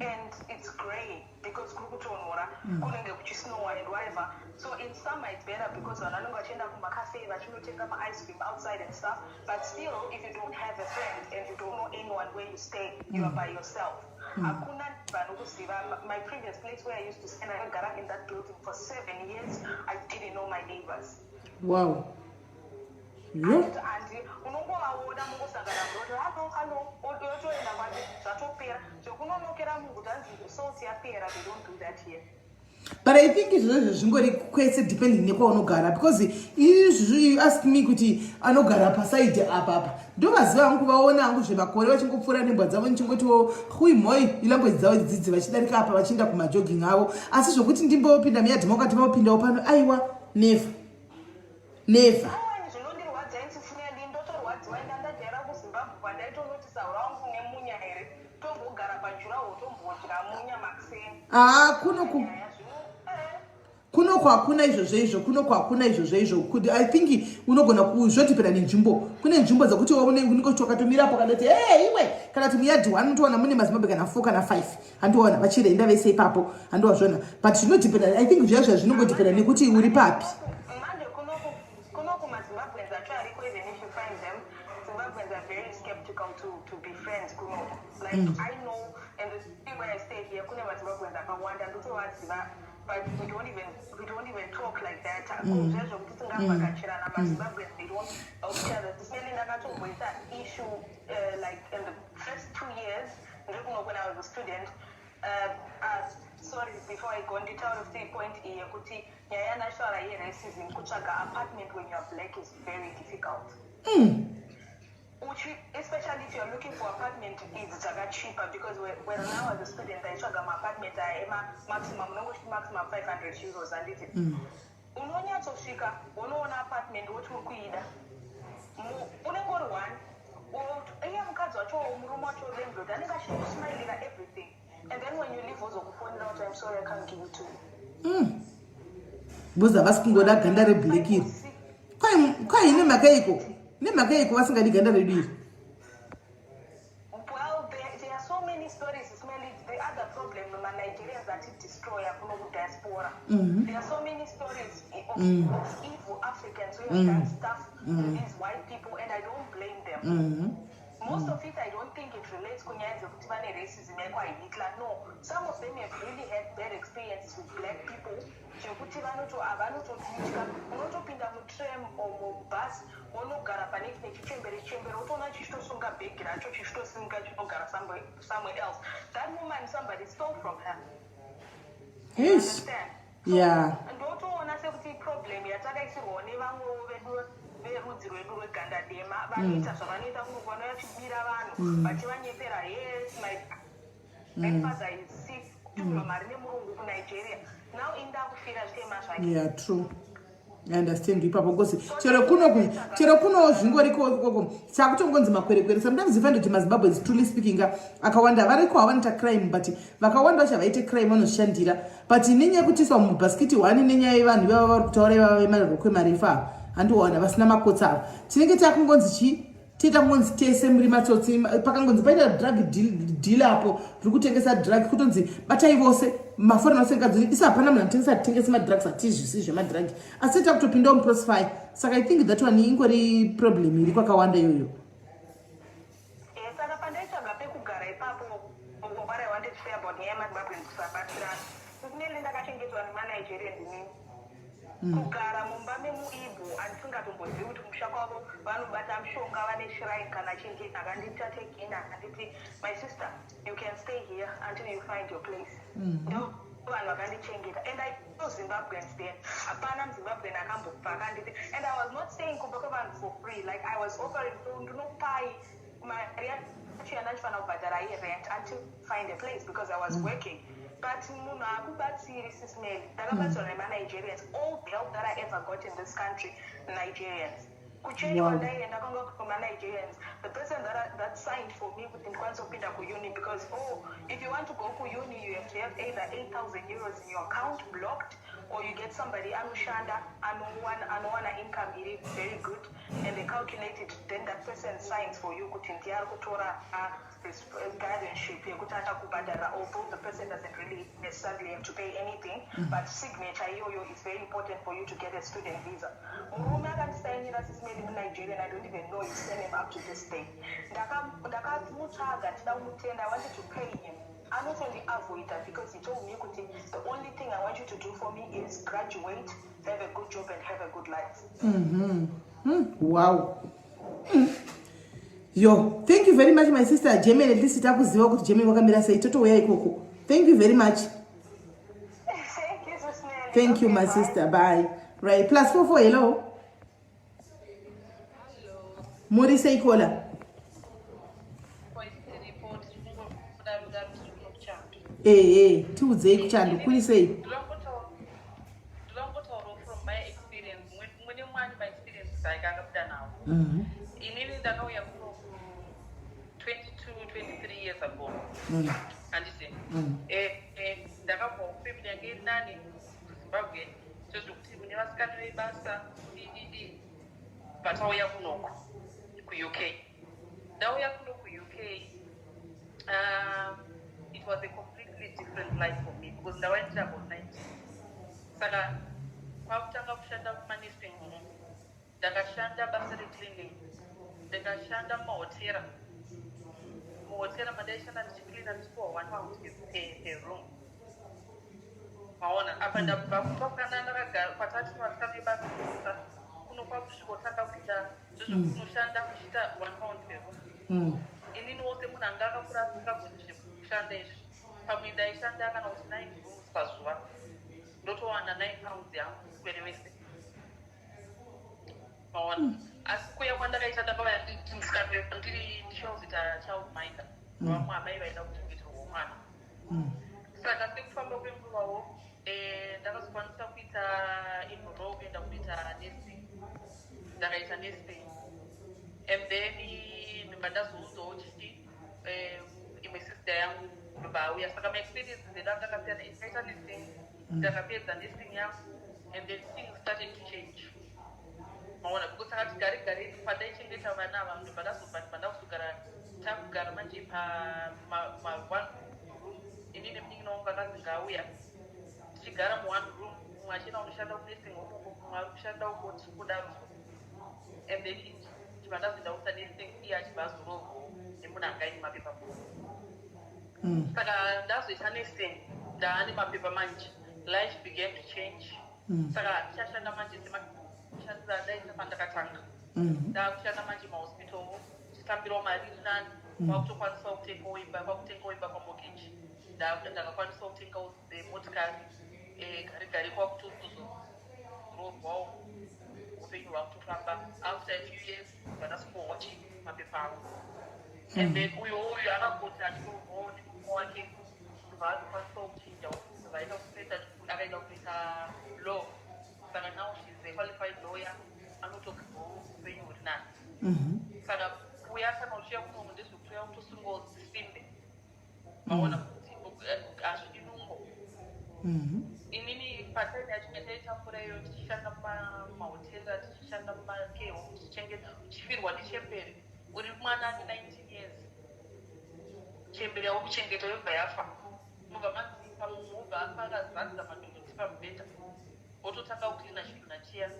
and it's grey because kuri kutonhora, kunenge kuchisnowa and whatever. So in summer it's better because vanhu vanenge vachienda kumacafe vachinotenga maice cream outside and stuff. But still, if you don't have a friend and you don't know anyone where you stay, you are by yourself. Hakuna vanokuziva. My previous place where I used to stay, ndakagara in that building for 7 years. I didn't know my neighbors. Wow, yo. And unongovaona, mungosangana muroti, "Hello, hello," yotoenda kwake, zvatopera. Zvekunonokera munhu kuti anzi salt yapera, they don't do that here. But I think izvozvo zvingori kwese, depending nekwaunogara, because izvozvo you ask me kuti anogara pasaidi apa apa, ndovaziva hangu, vaona hangu zvemakore vachingopfuura nembwa dzavo, nichingotiwo hui moi, ilanguage dzavo dzidzi, vachidarika apa vachienda kumajogging avo. Asi zvokuti ndimbopinda muyadhi makati vapindawo pano, aiwa, never, never. Awani, zvinondirwadza insisineli, ndotorwadziwa. Enda ndajaira kuZimbabwe kwandaitonoti saura wangu nemunya here, tombogara pajuraho, tombodya munya makuseni. Haa, kunoku Nyaya zvino kunoko hakuna izvozvo izvo, kunoko hakuna izvozvo izvo. Kuti I think unogona kuzvodhipenda nenzvimbo. Kune nzvimbo dzekuti unenge kuti wakatomirapo kanoti, "E iwe," kana kuti muyadhi one unotowana mune maZimbabwe kana four kana five, handiwaona vachirenda vese ipapo, handiwazvona. But zvinodhipenda, I think zviya zviya zvinongodhipenda nekuti uri papi. Manje kunoku maZimbabweans acho ariko, even if you find them, Zimbabweans are very skeptical to be friends kunoku. Like I know in the city where I stay here kune maZimbabweans akawanda, ndotovaziva, but we don't even talk like that. Zviya zvokuti tingavhakachirana, maZimbabweans, they don't help each other. Tisineli ndakatomboita issue like in the first 2 years ndiri kuno when I was a student. Sorry, before I go, nditaure futi point iyi yekuti nyaya yanashora yeracism, kutsvaga apartment when you are black is very difficult. Especially if you're looking for apartment idzi dzakachipa, because when now as a student ndaitsvaga maapartment aya ema-maximum, unongosviti maximum €500, handiti? Unonyatsosvika wonoona apartment, woti uri kuida. Unenge uri one. Iye mukadzi wacho, murume wacho, landlord, anenge achikusmailira everything, and then when you leave wozokufonera kuti, "I'm sorry, I can't give it to you." Because havasi kungoda ganda reblack iri. Kwai nemhaka iko vasingadi ganda redu iri? Well, there are so many stories. Smelly. The other problem, my Nigerians that destroy kuno diaspora. There are so many stories of evil Africans who have done stuff to these white people, and I don't blame them. Most of it, I don't think it relates kunyaya dzekuti vane racism yekwaHitler. No, some of them have really had bad experiences with black people, zvekuti vanototitya. Unotopinda mutram or mubus, wonogara pane nechichembere chichembere, wotoona chichitosunga bhegi racho, chichitosunga, chinogara somewhere else. That woman, somebody stole from her. You understand? So, ndotoona sekuti problem yatakaisirwawo nevamwewo vedu verudzi rwedu rweganda dema, vanoita zvavanoita kuno, vanouya vachibira vanhu, vachivanyepera, "Yes, my grandfather is sick," kutumirwa mari nemurungu kuNigeria. Now indakufira zvitema zvake. Yeah, true, I understand ipapo, because chero kuno zvingoriko ikoko, chakutongonzi makwerekwere. Sometimes you find kuti maZimbabweans, truly speaking, akawanda variko havanoita crime, but vakawanda vacho havaite crime, vanozvishandira. But nenyaya yekutiiswa mubhasikiti one, nenyaya yevanhu ivava vari kutaura ivava vemarokwe marefu ava, handiwana vasina makotsi ava, tinenge takungonzi chii, toita kungonzi tese muri matsotsi. Pakangonzi paita drug deal apo, riri kutengesa drug, kutonzi batai vose maforeign vasengadzi. Isi hapana munhu anotengesa, tengesi madrugs, hatizvisi zvemadrug, asi toita kutopindawo mucrossfire. Saka I think that one ingori problem iri kwakawanda iyoyo. Saka pandaitsvaga pekugara ipapo, what I wanted to say about nyaya yemaZimbabweans kusabatsirana, kunenge ndakachengetwa nemaNigerians inini, kugara mumba memuIgbo andisingatombozivi kuti musha kwavo vanobata mushonga, vane shrine kana chinji. Akandita take in, akanditi, "My sister, you can stay here until you find your place." Ndo vanhu vakandichengeta, and I know Zimbabweans then. Hapana muZimbabwean akambobva akanditi, and I was not saying kumba kwevanhu for free. Like, I was offering, "Ndinokupai mari yacho yandachifanira kubhadhara yerent until find a place," because I was working. But munhu hakubatsiri, sismeli. Ndakabatsirwa nemaNigerians. All the help that I ever got in this country, Nigerians. Kuchechi kwandaienda kwanga kumaNigerians. The person that signed for me kuti ndikwanise kupinda kuuni, because, oh, if you want to go kuuni, you have to have either €8,000 in your account blocked, or you get somebody anoshanda, anowana income iri very good, and they calculate it, then that person signs for you kuti ndiye ari kutora guardianship yekuti achakubhadhara, although the person doesn't really necessarily have to pay anything, but signature iyoyo is very important for you to get a student visa. Murume akandisainira, sisimeli, muNigerian. I don't even know his surname up to this day. Ndakamutsvaga, ndida kumutenda. I wanted to pay him. Anotondiavoida because he told me kuti the only thing I want you to do for me is graduate, have a good job and have a good life. Wow. Yo, thank you very much, my sister. Germany, at least takuziva kuti Germany kwakamira sei. Totouya ikoko. Thank you very much. Thank you, Sis Melly. Thank you, Okay, my bye. sister. Bye. Right, +44. Hello, muri sei, caller? Tiripo, tiri kungodaro tiri kuno kuchando. Ehe, tiudzei, kuchando kuri sei? Ndinongotaurawo from my experience. Mumwe nemumwe ane maexperiences ake akabuda nawo. Inini ndakauya kuno ku 22 23 years ago, handiti? Ndakabvawo kufamily yange iri nani kuZimbabwe, sezvokuti mune vasikana vebasa ddd. Patauya kunoku kuUK, ndauya kuno kuUK, it was a completely different life for me because ndauya ndiri about 19. Saka kwakutanga kushanda kumanursing home, ndakashanda basa recleaning, ndikashanda mumahotera. Muhotera mandaishanda ndichicleana, ndichipiwa £1 per room. Maona apa, ndabva kumba kana ndakagara kwatati vasikana vebasa kuno, kwakusvikotanga kuita zvezvokunoshanda kuchiita £1 per room. Inini wose munhu anga akakura asingagoni zvekushanda izvi, pamwe ndaishanda kana kuti nine rooms pazuva, ndotowana £9 yangu kwere wese. Maona, asi kuya kwandakaita, ndakauya ndiri ndiri ndichiozoita child minder, vamwe amai vaida kuchengeterwa mwana. Saka sekufamba kwenguvawo, ndakazokwanisa kuita enroll kuenda kunoita nursing. Ndakaita nursing and then ndobva ndazoudzawo chiti imwe sister yangu ndobva auya. Saka maexperiences edu anga akasiyana. Ndakaita nursing, ndakapedza nursing yangu and then things started to change. Maona, because takati gare gare pandaichengeta vana ava, ndobva ndazobva ndibva ndakuzogara, takugara manje pa one room, inini munin'ina wangu akanzi ngaauya, tichigara muone room, mumwe achienda kunoshanda kunursing home uko, mumwe ari kushanda uko, tichikudaro. And then ndibva ndazoenda kuita nursing, iye achibva azoroorwawo nemunhu anga aine mapepa. Saka ndazoita nursing, ndaane mapepa manje, life began to change. Saka handichashanda manje semashandiro andaita pandakatanga. Ndakushanda manje mahospital, tichitambirawo mari iri nani, kwakutokwanisawo kutengawo imba, kwakutengawo imba pamortgage. Ndakakwanisawo kutengawo motikari. Gare gare kwakutozoroorwawo, upenyu hwakutofamba. After a few years vandasikuhwa chi mapepa angu and then uyo akagoti achirorwawo nemurume wake, ndobva azokwanisawo kuchinja, vaenda kutoita, akaenda kutoita law. Saka now she's a qualified lawyer, anotogawo upenyu huri nani. Saka kuya kana uchiya kunomu, ndezvekutoya kutosungawo simbe. Maona kuti hazvidi nungo. Inini patime yacho yataitambura iyo, tichishanda mumahotera, tichishanda mumacare home, tichichengeta, uchifirwa nechembere, uri mwana ane 19 years, chembere yavo kuchengeta yobva yafa, mubva manzi pamumwe ubva afa akazadza madhonotsi pamubhedha, wototanga kucleana chitunha chiya at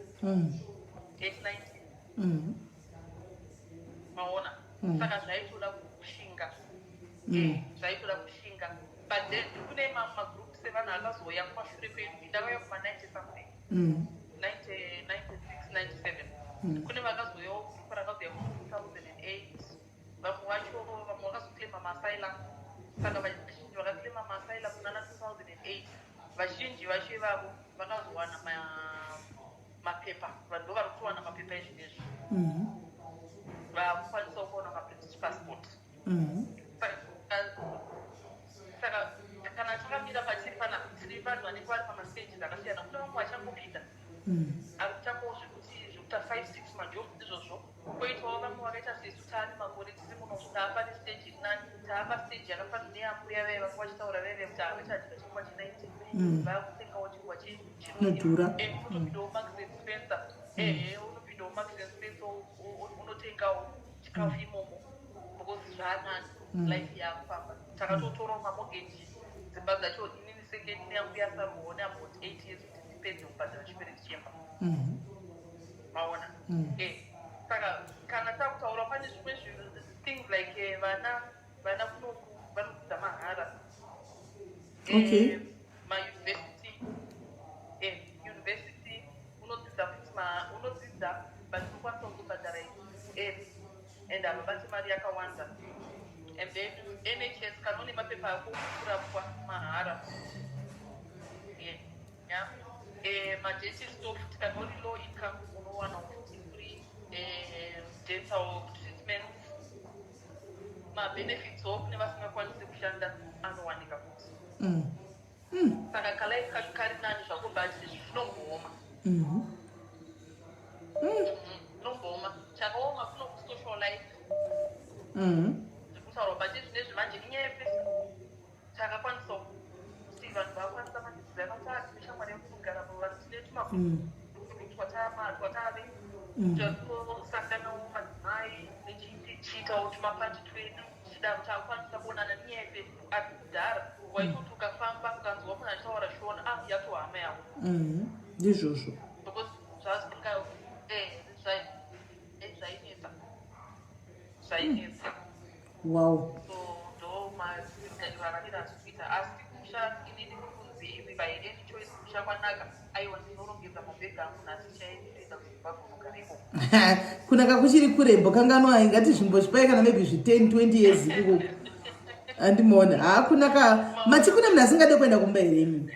19. Maona? Saka zvaitoda kushinga. Zvaitoda kushinga. But then kune magroups evanhu akazouya kumashure kwedu. Ndakauya kuma90 something, 90, 96, 97. Kune vakazouyawo, group rakazouya ku2008. Vamwe vacho, vamwe vakazoclaima maasylum. Saka vazhinji vakaclaima maasylum kunana 2008, vazhinji vacho ivavo vakazowana mapepa. Vanhu ndo vari kutowana mapepa ezvinezvi, vakukwanisawo kuona maBritish passport. Saka kana takamira patiri pana, tiri vanhu vanenge vari pamastages akasiyana. Kune vamwe vachangopinda, ari kutangawo zvekuti zvekuita 5 6 majobs izvozvo, kwoitawo vamwe vakaita sesu, taane makore tiri muno, taapa nestage iri nani, taapa stage yakafanana neyambuya vaya vanga vachitaura veve kuti havachadya chingwa che19, vakutengawo chingwa chinodhura. And unotopindawo Marks and Spencer, ehe, unopindawo Marks and Spencer, unotengawo chikafu imomo because zvaanani, life yakufamba. Takatotorawo mamortgage, dzimba dzacho inini senge neyangu yasarwawo neabout 8 years kuti ndipedze kubhadhara chikwereti chemba. Maona? Saka kana takutaura, pane zvimwe zvinhu, things like vana kunoku vanodzidza mahara. Okay. Mauniversity, university unodzidza futi, unodzidza, but unokwanisa kutobhadhara early and havabati mari yakawanda. And then NHS, kana une mapepa ako, kurapwa mahara. Yeah. Madentist futi, kana uri low income, unowana futi free dental treatments. Mabenefits wo kune vasingakwanisi kushanda anowanika futi. Saka kalife kacho kari nani zvako, but zvinombooma. Zvinombooma. Chakaoma kuno kusocial life zvekutaurwa, but izvinezvi manje inyaya yefacebook. Takakwanisa kuti vanhu vakwanisa manje vatati neshamwari yekunogara vanhu, tine tumakwatave tinosanganawo madzimai nechiitawo tumapati twedu tichidaro, takukwanisa kuonana nenyaya yefacebook. Asi kudhara waitoti ukafamba ukanzwa munhu achitaura Shona, ah, yatohama yako. Ndizvozvo. Because zvazinga zvainetsa, zvainetsa. So ndo mararamiro atiri kuita. Asi kumusha, inini kunzi imi by any choice kumusha kwanaka, aiwa, ndinorongedza mabhegi angu nhasi chai, ndinoenda kuZimbabwe unogara ikoko. Kunaka kuchiri kurembo kanganwa, ingati zvimbochipai kana maybe zvi10 20 years ikoko, andimuona haakunaka. Mati kune munhu asingade kuenda kumba here imi?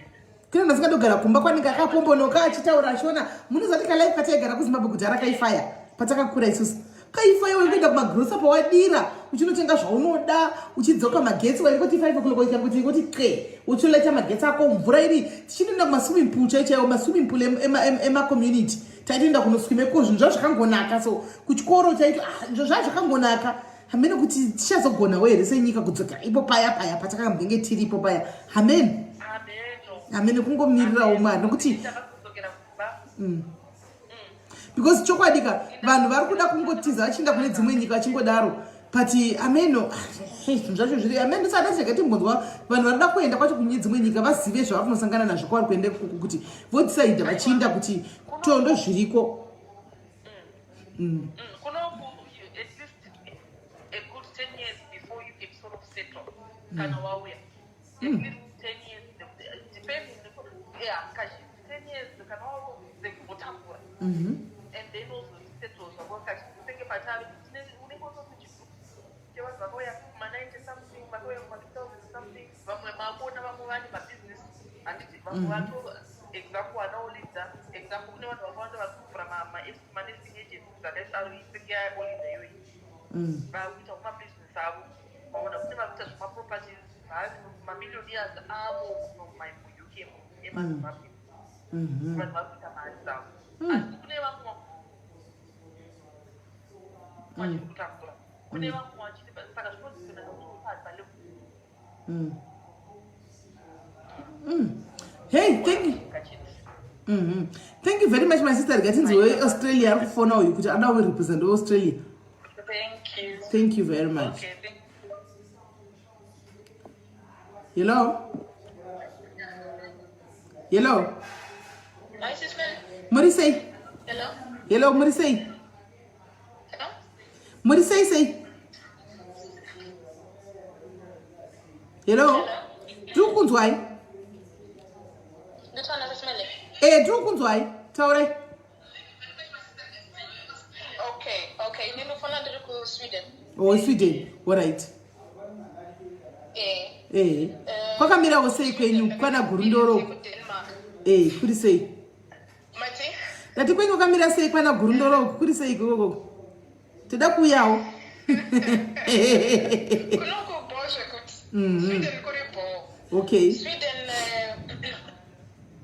Kune munhu asingade kugara kumba kwanenge akapombonoka achitaura Shona? Munozati kalife kataigara kuZimbabwe kudhara kaifaya, patakakura isusu kaifaya. Waingoenda kumagrosa pawadira, uchinotenga zvaunoda, uchidzoka. Magetsi waingoti 5 o'clock ikangoti ingoti qe, uchilaita magetsi ako, mvura iri. Tichinoenda kumaswimming pool chai chaiwo, maswimming pool emacommunity, taitoenda kunoswimeko. Zvinhu zvazvo zvakangonaka. So kuchikoro chaito, ah, zvinhu zvazvo zvakangonaka. Hamene kuti tichazogonawo here senyika kudzoka ipo paya paya patakambenge tiripo paya. Hamene. Hameno. Hamene, kungomirirawo Mwari nokuti Ndakadzokera kumba. Because chokwadi ka, vanhu vari kuda kungotiza vachienda kune dzimwe nyika vachingodaro, but ameno zvinhu zvacho zviri ameno. Ndisada chega timbonzwa vanhu vari kuda kuenda kwacho kune dzimwe nyika vazive zvavari kunosangana nazvo kwavari kuenda ikoko, kuti vodhisaidha vachiinda kuti tondo zviriko. Kunoku at least a good 10 years before you can sort of settle. Kana wauya, at least 10 years, depending, yeah, kazhinji 10 years kana waudzekumbotambura and then ozosettle zvako. Kazhinji senge patave unenge utoti chevanhu vakauya kuma90 something, vakauya kuma2000 something, vamwe makuona vamwe vane mabusiness, handiti? Vamwe vato, example, anaOlinda, example, kune vanhu vakawanda vari kuvhura manursing agencies akadaro, senge yaOlinda iyoyi, vakuita kumabhizinesi avo. Vaona kune vari kuita zvemaproperties, mamillionaires avo muUK emaZimbabwe, vanhu vari kuita mari dzavo. Asi kune vamwe vachiri kutambura, kune vamwe vachiri, saka zvinodependa nokuti uri pari palevel. Hey, thank you. Thank you very much, my sister. Rega weAustralia ari kufona uyu kuti ada kurepresent weAustralia. Thank you. Thank you very much. Okay, thank Hello, hello. Hi, sis Mel. Muri sei? Hello. Hello, muri sei? Hello. Muri sei sei? Hello, tiri kukunzwai. Nditaura, sis Mel. E, tiri kukunzwai, taurai. Okay. Ndinofona ndiri kuSweden. O, Sweden, alright. Eh. Ehe, kwakamirawo sei kwenyu kwana Gurundoro? KuDenmark. E, kuri sei? Mati? Ndati kwenyu kwakamira sei kwana Gurundoro uku? Kuri sei ikokoko? Toda kuuyawo. Kunoku bho zvekuti. Sweden kuri bho. Sweden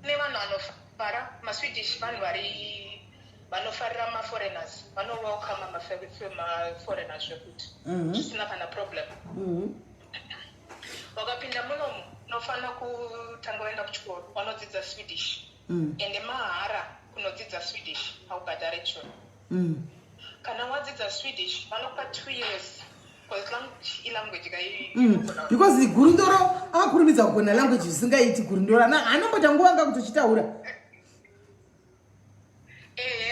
kune vanhu vanofara, maSwedish, vanhu vari vanofarira maforeigners, vanowelcome maforeigners zvekuti zvisina kana problem. Wakapinda munomu, unofanira kutanga waenda kuchikoro, wanodzidza Swedish, ende mahara kunodzidza Swedish, haubhadhare chinhu. Kana wadzidza Swedish, vanokupa 2 years, because language ilanguage kai. Because Gurundoro akakurumidza kugona language zvisingaiti. Gurundoro anombota nguva anga kutochitaura.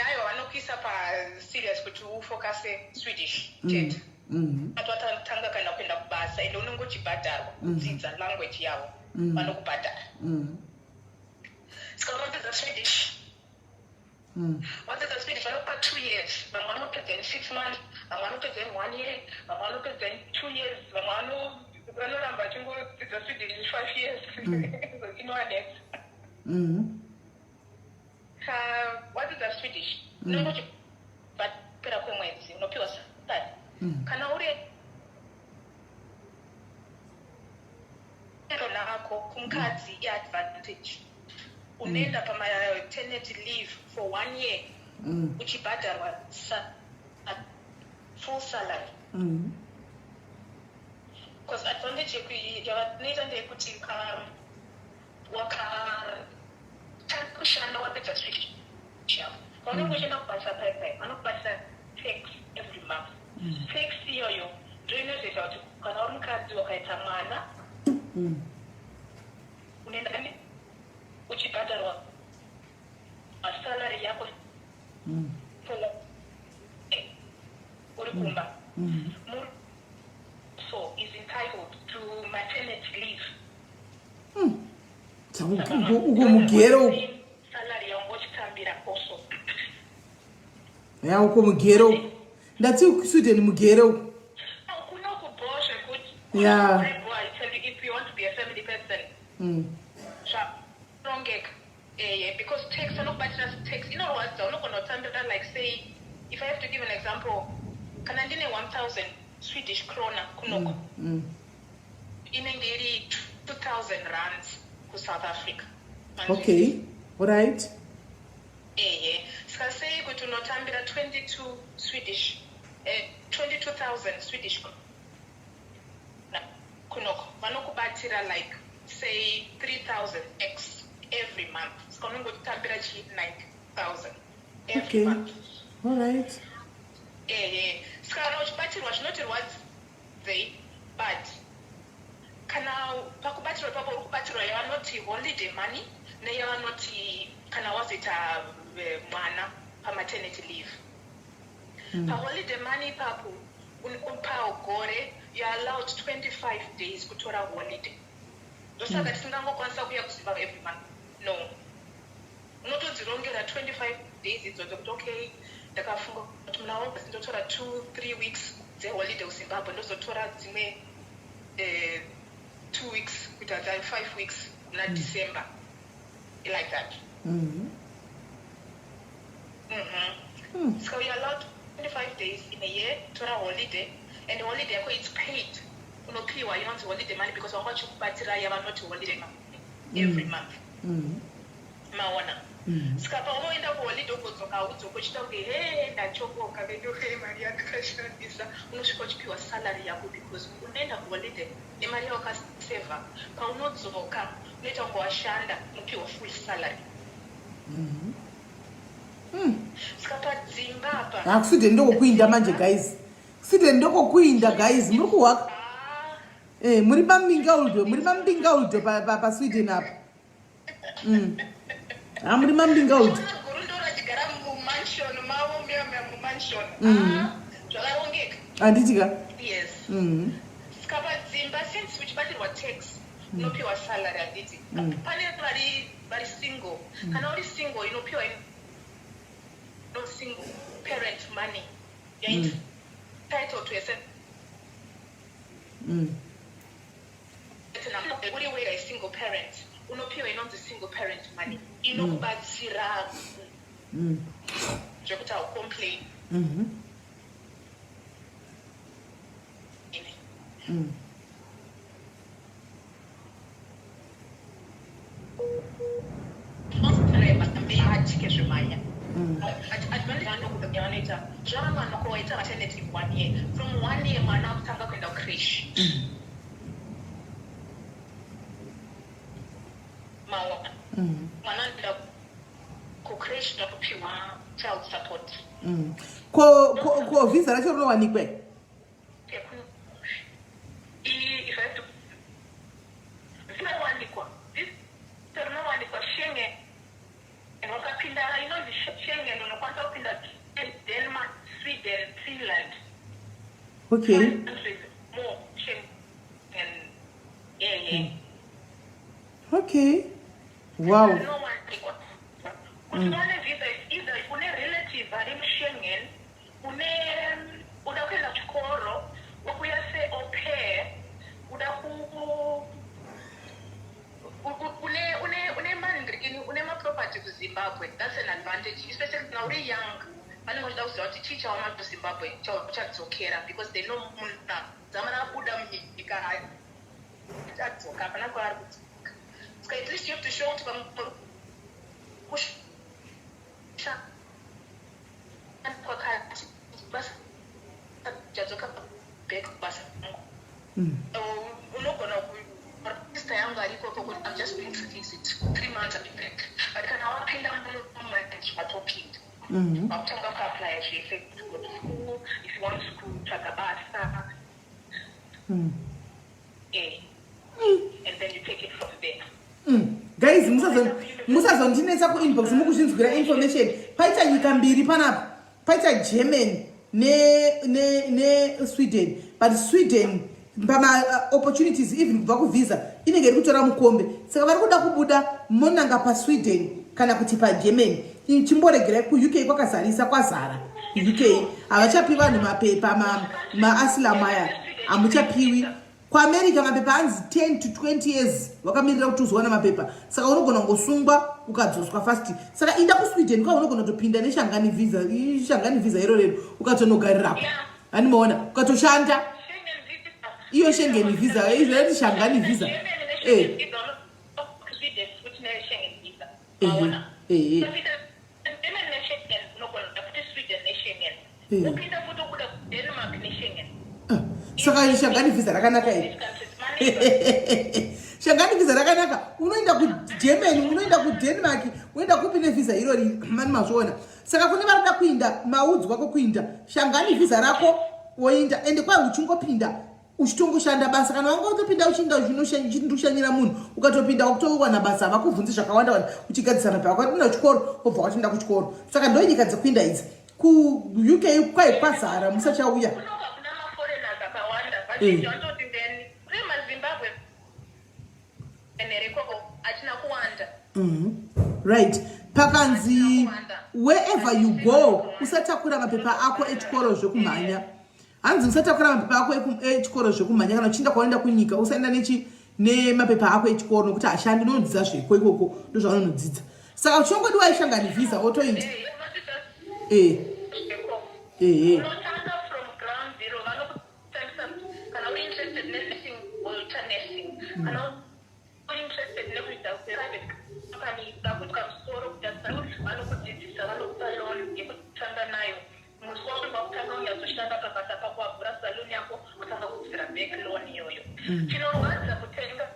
Aiwa, vanokuisa paserious kuti ufocuse Swedish chete. Ati watanga kana kuenda kubasa, ende unenge uchibhadharwa kudzidza language yavo. Vanokubhadhara. Saka unopedza Swedish, wapedza Swedish, vanokupa 2 years. Vamwe vanopedza in 6 months, vamwe vanopedza in one year, vamwe vanopedza in 2 years, vamwe vanoramba vachingodzidza Swedish 5 years. Inovanetsa. Wadzidza Swedish, unenge uchipera kwemwedzi unopiwa salary. Kana uri lako kumukadzi, iadvantage, unoenda pamaternity leave for one year uchibhadharwa full salary, because advantage yavanoita ndeyekuti wakatanga kushanda, wapedza Swedish yako, paunenge uchienda kubasa paipai, vanokubatisa tax every month. Tax iyoyo ndo inozoita kuti kana uri mukadzi wakaita mwana, unoenda uchibhadharwa salary yako for uri kumba. So is entitled to maternity leave. Uko mugero uko. Salary yaunga uchitambira also. Ya, uko mugero uko. Ndati Sweden mugero uko. Kunokubo zvekuti I tell you, if you want to be a family person, zvarongeka, eye, because tax, anokubatira tax inorwadza. Unogona kutambira, like, say, if I have to give an example, kana ndine 1000 Swedish krona kunoko, inenge iri 2000 rands kuSouth Africa. Okay, alright. Ehe, saka sei kuti unotambira 22 Swedish, 22,000 Swedish kunoko, vanokubatira, like, say 3000 x every month. Saka unenge uchitambira chi 9000 every month. Alright. Ehe, saka kana uchibatirwa zvinotirwadzei, but kana pakubatirwa ipapo uri kubatirwa yavanoti holiday money neyavanoti kana wazoita mwana pamaternity leave. Paholiday money ipapo, pagore you are allowed 25 days kutora holiday. Ndosaka tisingangokwanisa kuuya kuZimbabwe every month. No, unotodzirongera 25 days idzodzo kuti okay, ndakafunga kuti muna August ndotora 2 3 weeks dzeholiday kuZimbabwe, ndozotora dzimwe 2 weeks kuita dza 5 weeks muna December, like that. So you're allowed 25 days in a year tora holiday, and holiday yako, it's paid. Unopiwa inonzi holiday money because wanga uchikubatira yavanoti holiday money every month. Maona? Saka paunoenda kuholiday, ugodzoka, haudzoka uchiita kunge, "He, ndachokoka vedohe mari yandakashandisa." Unosvika uchipiwa salary yako because unoenda kuholiday nemari yawakasevha. Paunodzoka unoita kunge washanda, unopiwa full salary. Saka padzimba apa, Ha, kuSweden ndokokuinda manje, guys. Sweden ndokokuinda, guys. Muri kuhwaka. Ah, Muri mambingauldo, muri mambingauldo paSweden apa. Ha, muri mambingauldo. Guru vachigara mumansion mavo muya muya mumansion. Ah, zvakarongeka. Handiti ka? Yes. Saka padzimba, since uchibatirwa tax, unopiwa salary, handiti? Pane vari single. Kana uri single, inopiwa no single parent money. You're entitled to a certain number. Uri wega, a single parent, unopiwa inonzi single parent money inokubatsira zvekuti haucomplain. Atike zvemanya advantage zvava waita maternity leave one year. From one year mwana akutanga kuenda kucreche. Maona? Mwana anoenda kucreche, ndakupiwa child support. Ko visa racho rinowanikwe? If I have to, rinowanikwa, visa rinowanikwa Schengen. Wakapinda inonzi Schengen, unokwanisa kupinda Denmark, Sweden, Finland. Countries more Schengen, ehe. Okay, wow. Rinowanikwa kuti uwane visa is either une relative ari muSchengen, une uda kuenda kuchikoro, ukuya seau pair, uda ku une manhirikini, une maproperty kuZimbabwe. That's an advantage, especially kana uri young. Vanenge vachida kuziva kuti chii chawana kuZimbabwe chauchadzokera, because they know munhu zamara abuda munyika adzoka, hapana kwaari kudzoka. Saka at least you have to show kuti kushanda kwakati basa chadzoka back kubasa kwangu. Unogona sister yangu ari ikoko kuti I'm just going to visit 3 months, I'll be back. But kana wapinda mumanje, watopinda, wakutanga kuapplya zvese, to go to school if you want, kutsvaga basa, and then you take it from there. Guys, musazondinetsa kuinbox. Mukuzvinzwira information. Paita nyika mbiri panapa, paita Germany neSweden, ne, ne but Sweden pama-opportunities, even kubva kuvisa, inenge iri kutora mukombe. Saka vari kuda kubuda, monanga paSweden kana kuti paGermany. Chimboregerai, kuUK kwakazarisa, kwazara. UK havachapi vanhu mapepa, maasylum aya hamuchapiwi. KuAmerica mapepa anzi 10 to 20 years wakamirira kuti uzowana mapepa. Saka unogona kungosungwa ukadzoswa fast. Saka inda kuSweden kwa unogona kutopinda neSchengen visa, Schengen visa iro rero, ukatonogarirapo. Handimaona ukatoshanda iyo Schengen visa, izvo Schengen visa. Sweden futi neSchengen visa. Ehe, ehe. Germany neSchengen, unogona futi Sweden neSchengen. Upinda futi ukuda kuDenmark neSchengen. Ah, saka Schengen visa rakanaka iri. Schengen visa rakanaka. Unoenda kuGermany, unoenda kuDenmark, unoenda kupi nevhisa irori. Mani mazviona. Saka kune vari kuda kuinda, maudzwa kwokuinda, Schengen visa rako, woinda. Ende kwai uchingopinda uchitongoshanda basa. Kana wanga utopinda uchiinda uchindoshanyira munhu, ukatopinda wakutowana basa, havakubvunzi zvakawanda wanda. Uchigadzisa mapepa, wakatoenda kuchikoro, wobva watoenda kuchikoro. Saka ndo nyika dzekuinda idzi. KuUK kwai kwazara, musachauya. Kunoka kuna maforeigners akawanda vazhinji. Vatoti then kune maZimbabwe nerekoko achina kuwanda. Right, pakanzi wherever you go, usatakura mapepa ako echikoro zvekumhanya. Hanzi usatakura mapepa ako echikoro zvekumhanya. Kana uchienda kwaunoenda kunyika, usaenda nechi nemapepa ako echikoro, nokuti hashandi. Unonodzidza zveko ikoko, ndozvaunonodzidza. Saka uchingodiwa iSchengen visa, wotoinda. Ehe. Unotanga from ground zero. Vanokutangisa. Kana uri interested nenursing, woita nursing. Kana uri interested nekuita private company, vakutka musoro kuita salon, vanokudzidzisa, vanokupa loan yekutanga nayo. Musi wauri wakutanga unyatsoshanda pabasa pako, wavhura salon yako, kutanga kudzosera back loan iyoyo. Chinorwadza kutenga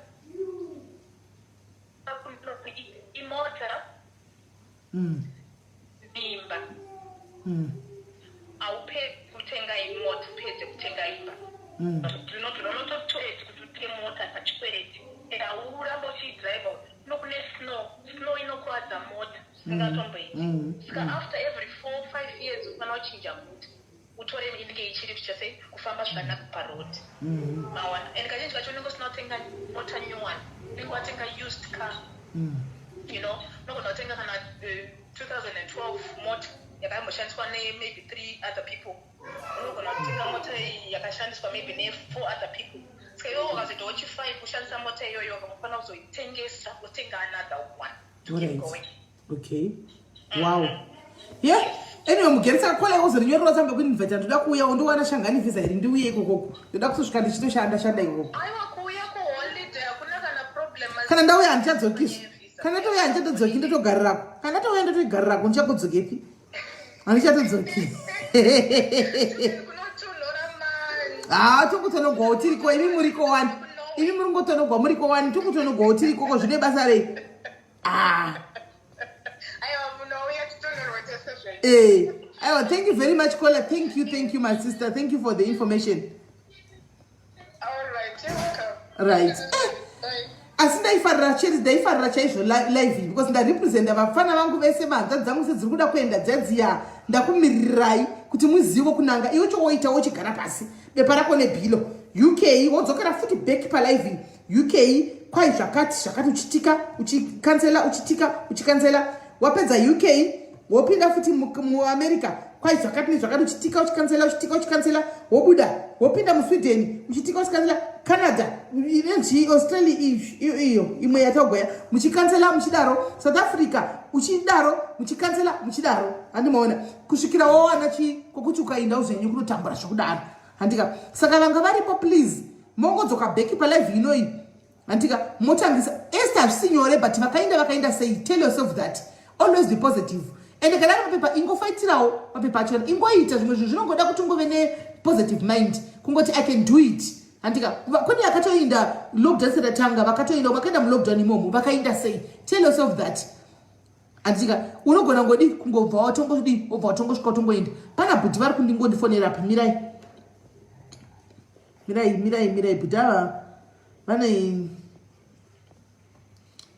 imota, imba. Haupedzi kutenga imota, upedze kutenga imba. Unototoeti kuti utenge mota pachikwereti, and hauramba uchiidhiraivha. Nokune snow, snow inokuvadza mota zvisingatomboiti. Saka after every 4, 5 years unofanira kuchinja mota, utore inenge ichiri kuita sei, kufamba zvakanaka paroad. Mawana? And kazhinji kacho unenge usina kutenga mota new one, unenge watenga used car. Unogona kutenga kana 2012 mota yakamboshandiswa nemaybe three other people. Unogona kutenga mota yakashandiswa maybe nefour other people. Saka iwe ukazoitawo chi5 kushandisa mota iyoyo, unofanira kuzoitengesa, wotenga another one to keep going. Okay, wow, yeah. Anyway, mugeri, saka kola uzondinyorera tsamba kuinvita. Ndoda kuuya, undowana Schengen visa here, ndiuye ikokoko. Ndoda kuzosvika ndichitoshanda shanda ikoko. Aiwa, kuuya kuholiday hakuna kana problem. Kana ndauya handichadzokizve. Kana ndauya handichatodzoki, ndotogarirako. Kana ndatouya ndotoigarirako, ndichakodzokepi? Handichatodzoki. Kunotonhora mani. Ha, tongotonogwawo tiriko. Imi muriko wani, imi muri ngotonogwa muriko wani, tongotonogwawo tirikoko. Zvine basa rei? Ah. Aiwa, munouya titonhorwa tese zvedu. Aiwa, thank you very much, Kola. Thank you, thank you, my sister. Thank you for the information. All right, you're welcome. Right. Bye. Asi ndaifarira cheri, ndaifarira chaizvo live iyi, because ndarepresenta vafana vangu vese, manzva dzangu sedziri kuda kuenda dzadziya. Ndakumiririrai kuti muzive kunanga. Iwe chowoita, wochigara pasi, bepa rako nebhilo, UK, wodzokera futi back palive. UK Kwai zvakati zvakati, uchitika uchikansela, uchitika uchikansela. Wapedza UK, wopinda futi muAmerica, kwai zvakati nezvakati, uchitika uchikansela, uchitika uchikansela. Wobuda, wopinda muSweden, uchitika uchikansela. Canada, inenzi Australia, iyo imwe yatagoya, muchikansela muchidaro. South Africa, uchidaro, muchikansela muchidaro, handimaona, kusvikira wawana chi kwokuti ukaenda uzvenyu kunotambura zvokudaro, handika? Saka vanga varipo, please mongodzoka back palive inoyi, handika? Motangisa. Esther, hazvisi nyore, but vakaenda vakaenda sei. Tell yourself that always be positive, and kana ari mapepa, ingofaitirawo mapepa achona, ingoita zvimwe zvinhu. Zvinongoda kuti ungove nepositive mind, kungoti I can do it, handika? Kune akatoinda lockdown sedatanga, vakatoinda, vakaenda mulockdown imomo, vakaenda sei. Tell yourself that, handika? Unogona ngodi kungobva watongodi, wobva watongosvika, watongoenda. Pana bhuti vari kundingondifonera pa. Mirai, mirai, mirai, mirai. Bhuti ava vane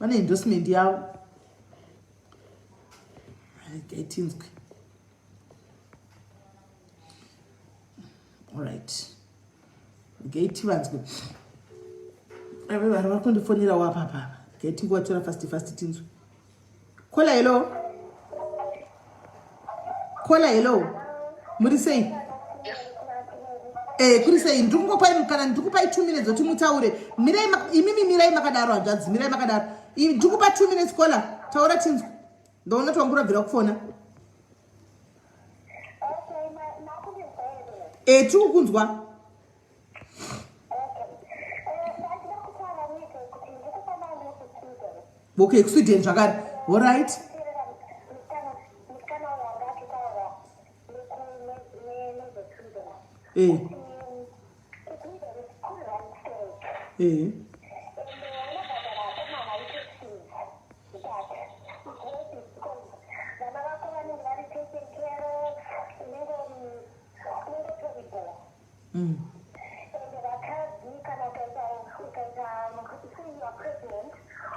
endorsement yavo. Gaitinzwe. Alright, gaitivanzwe. Ave vari kundifonerawo apapa. Gaitingovatora fast fast, tinzwe. Caller, hello. Caller, hello, muri sei? Kuri sei? Ndiri kungopai kana ndiri kupai 2 minutes kuti mutaure. Mirai imimi, mirai makadaro, hanzvadzi, mirai makadaro. Ndiri kupa 2 minutes. Caller, taura tinzwe. Ndaona twangurabvira kufona. Tiri kukunzwa. Ndachida kutaura nete kuti ndikufamba ndiri. Okay, kuSweden zvakare, alright. Musikana uyu anga achitaura nezveSweden. KuSweden kuri one state. Ende unobhadhara akomana taxes, but it's worth it because vana vako vanenge vari taken care of, unenge unenge utori. Ende vakadzi, kana ukaita say you are pregnant,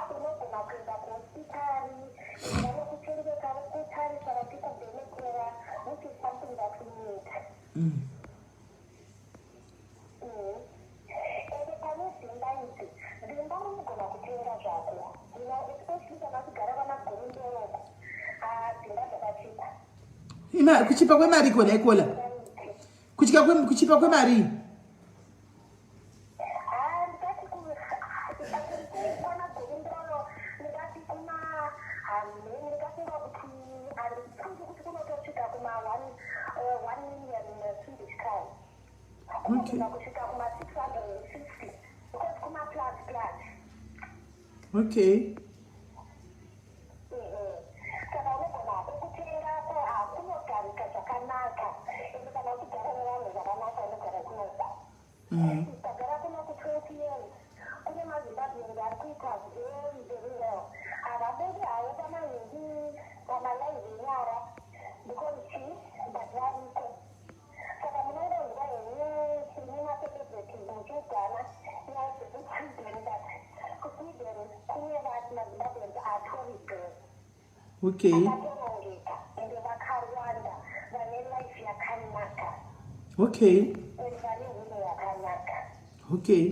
unogona kuenda kuhospitari, vanokuchengeta, vokutarisa, vachikuvhenekera, which is something that we need. Ende pane dzimba idzi, dzimba unogona kutenga zvako, especially kana uchigara vanaGorondoroko, dzimba dzakachipa. Kuchipa kwemari kona ikola, kuchipa kwemari? Ndingati kwana Gorindoro, ndingati kuma hamheni, ndingafunga kuti handifungi kuti kunotosvika kuma 1 million Swedish crown. Kunogona kusvika kuma 650 because kuma plus plus. Saka unogona hako kutengako, hakunogarika zvakanaka. Ende kana uchigara nevanhu zvakanaka, unogara kunoku. Tagara kuno ku20 years, kune maZimbabweans ari kuita very very well. Havabudi havo pamanhingi, pamalive enyara, because chii, but variko. Saka munongonzwa henyu tine macelebrities muchiugana nyaya dzekuSweden, but kuSweden kune vati maZimbabweans atoripo akatorongeka, ende vakawanda vane life yakanaka. And vane hunhu hwakanaka. Okay.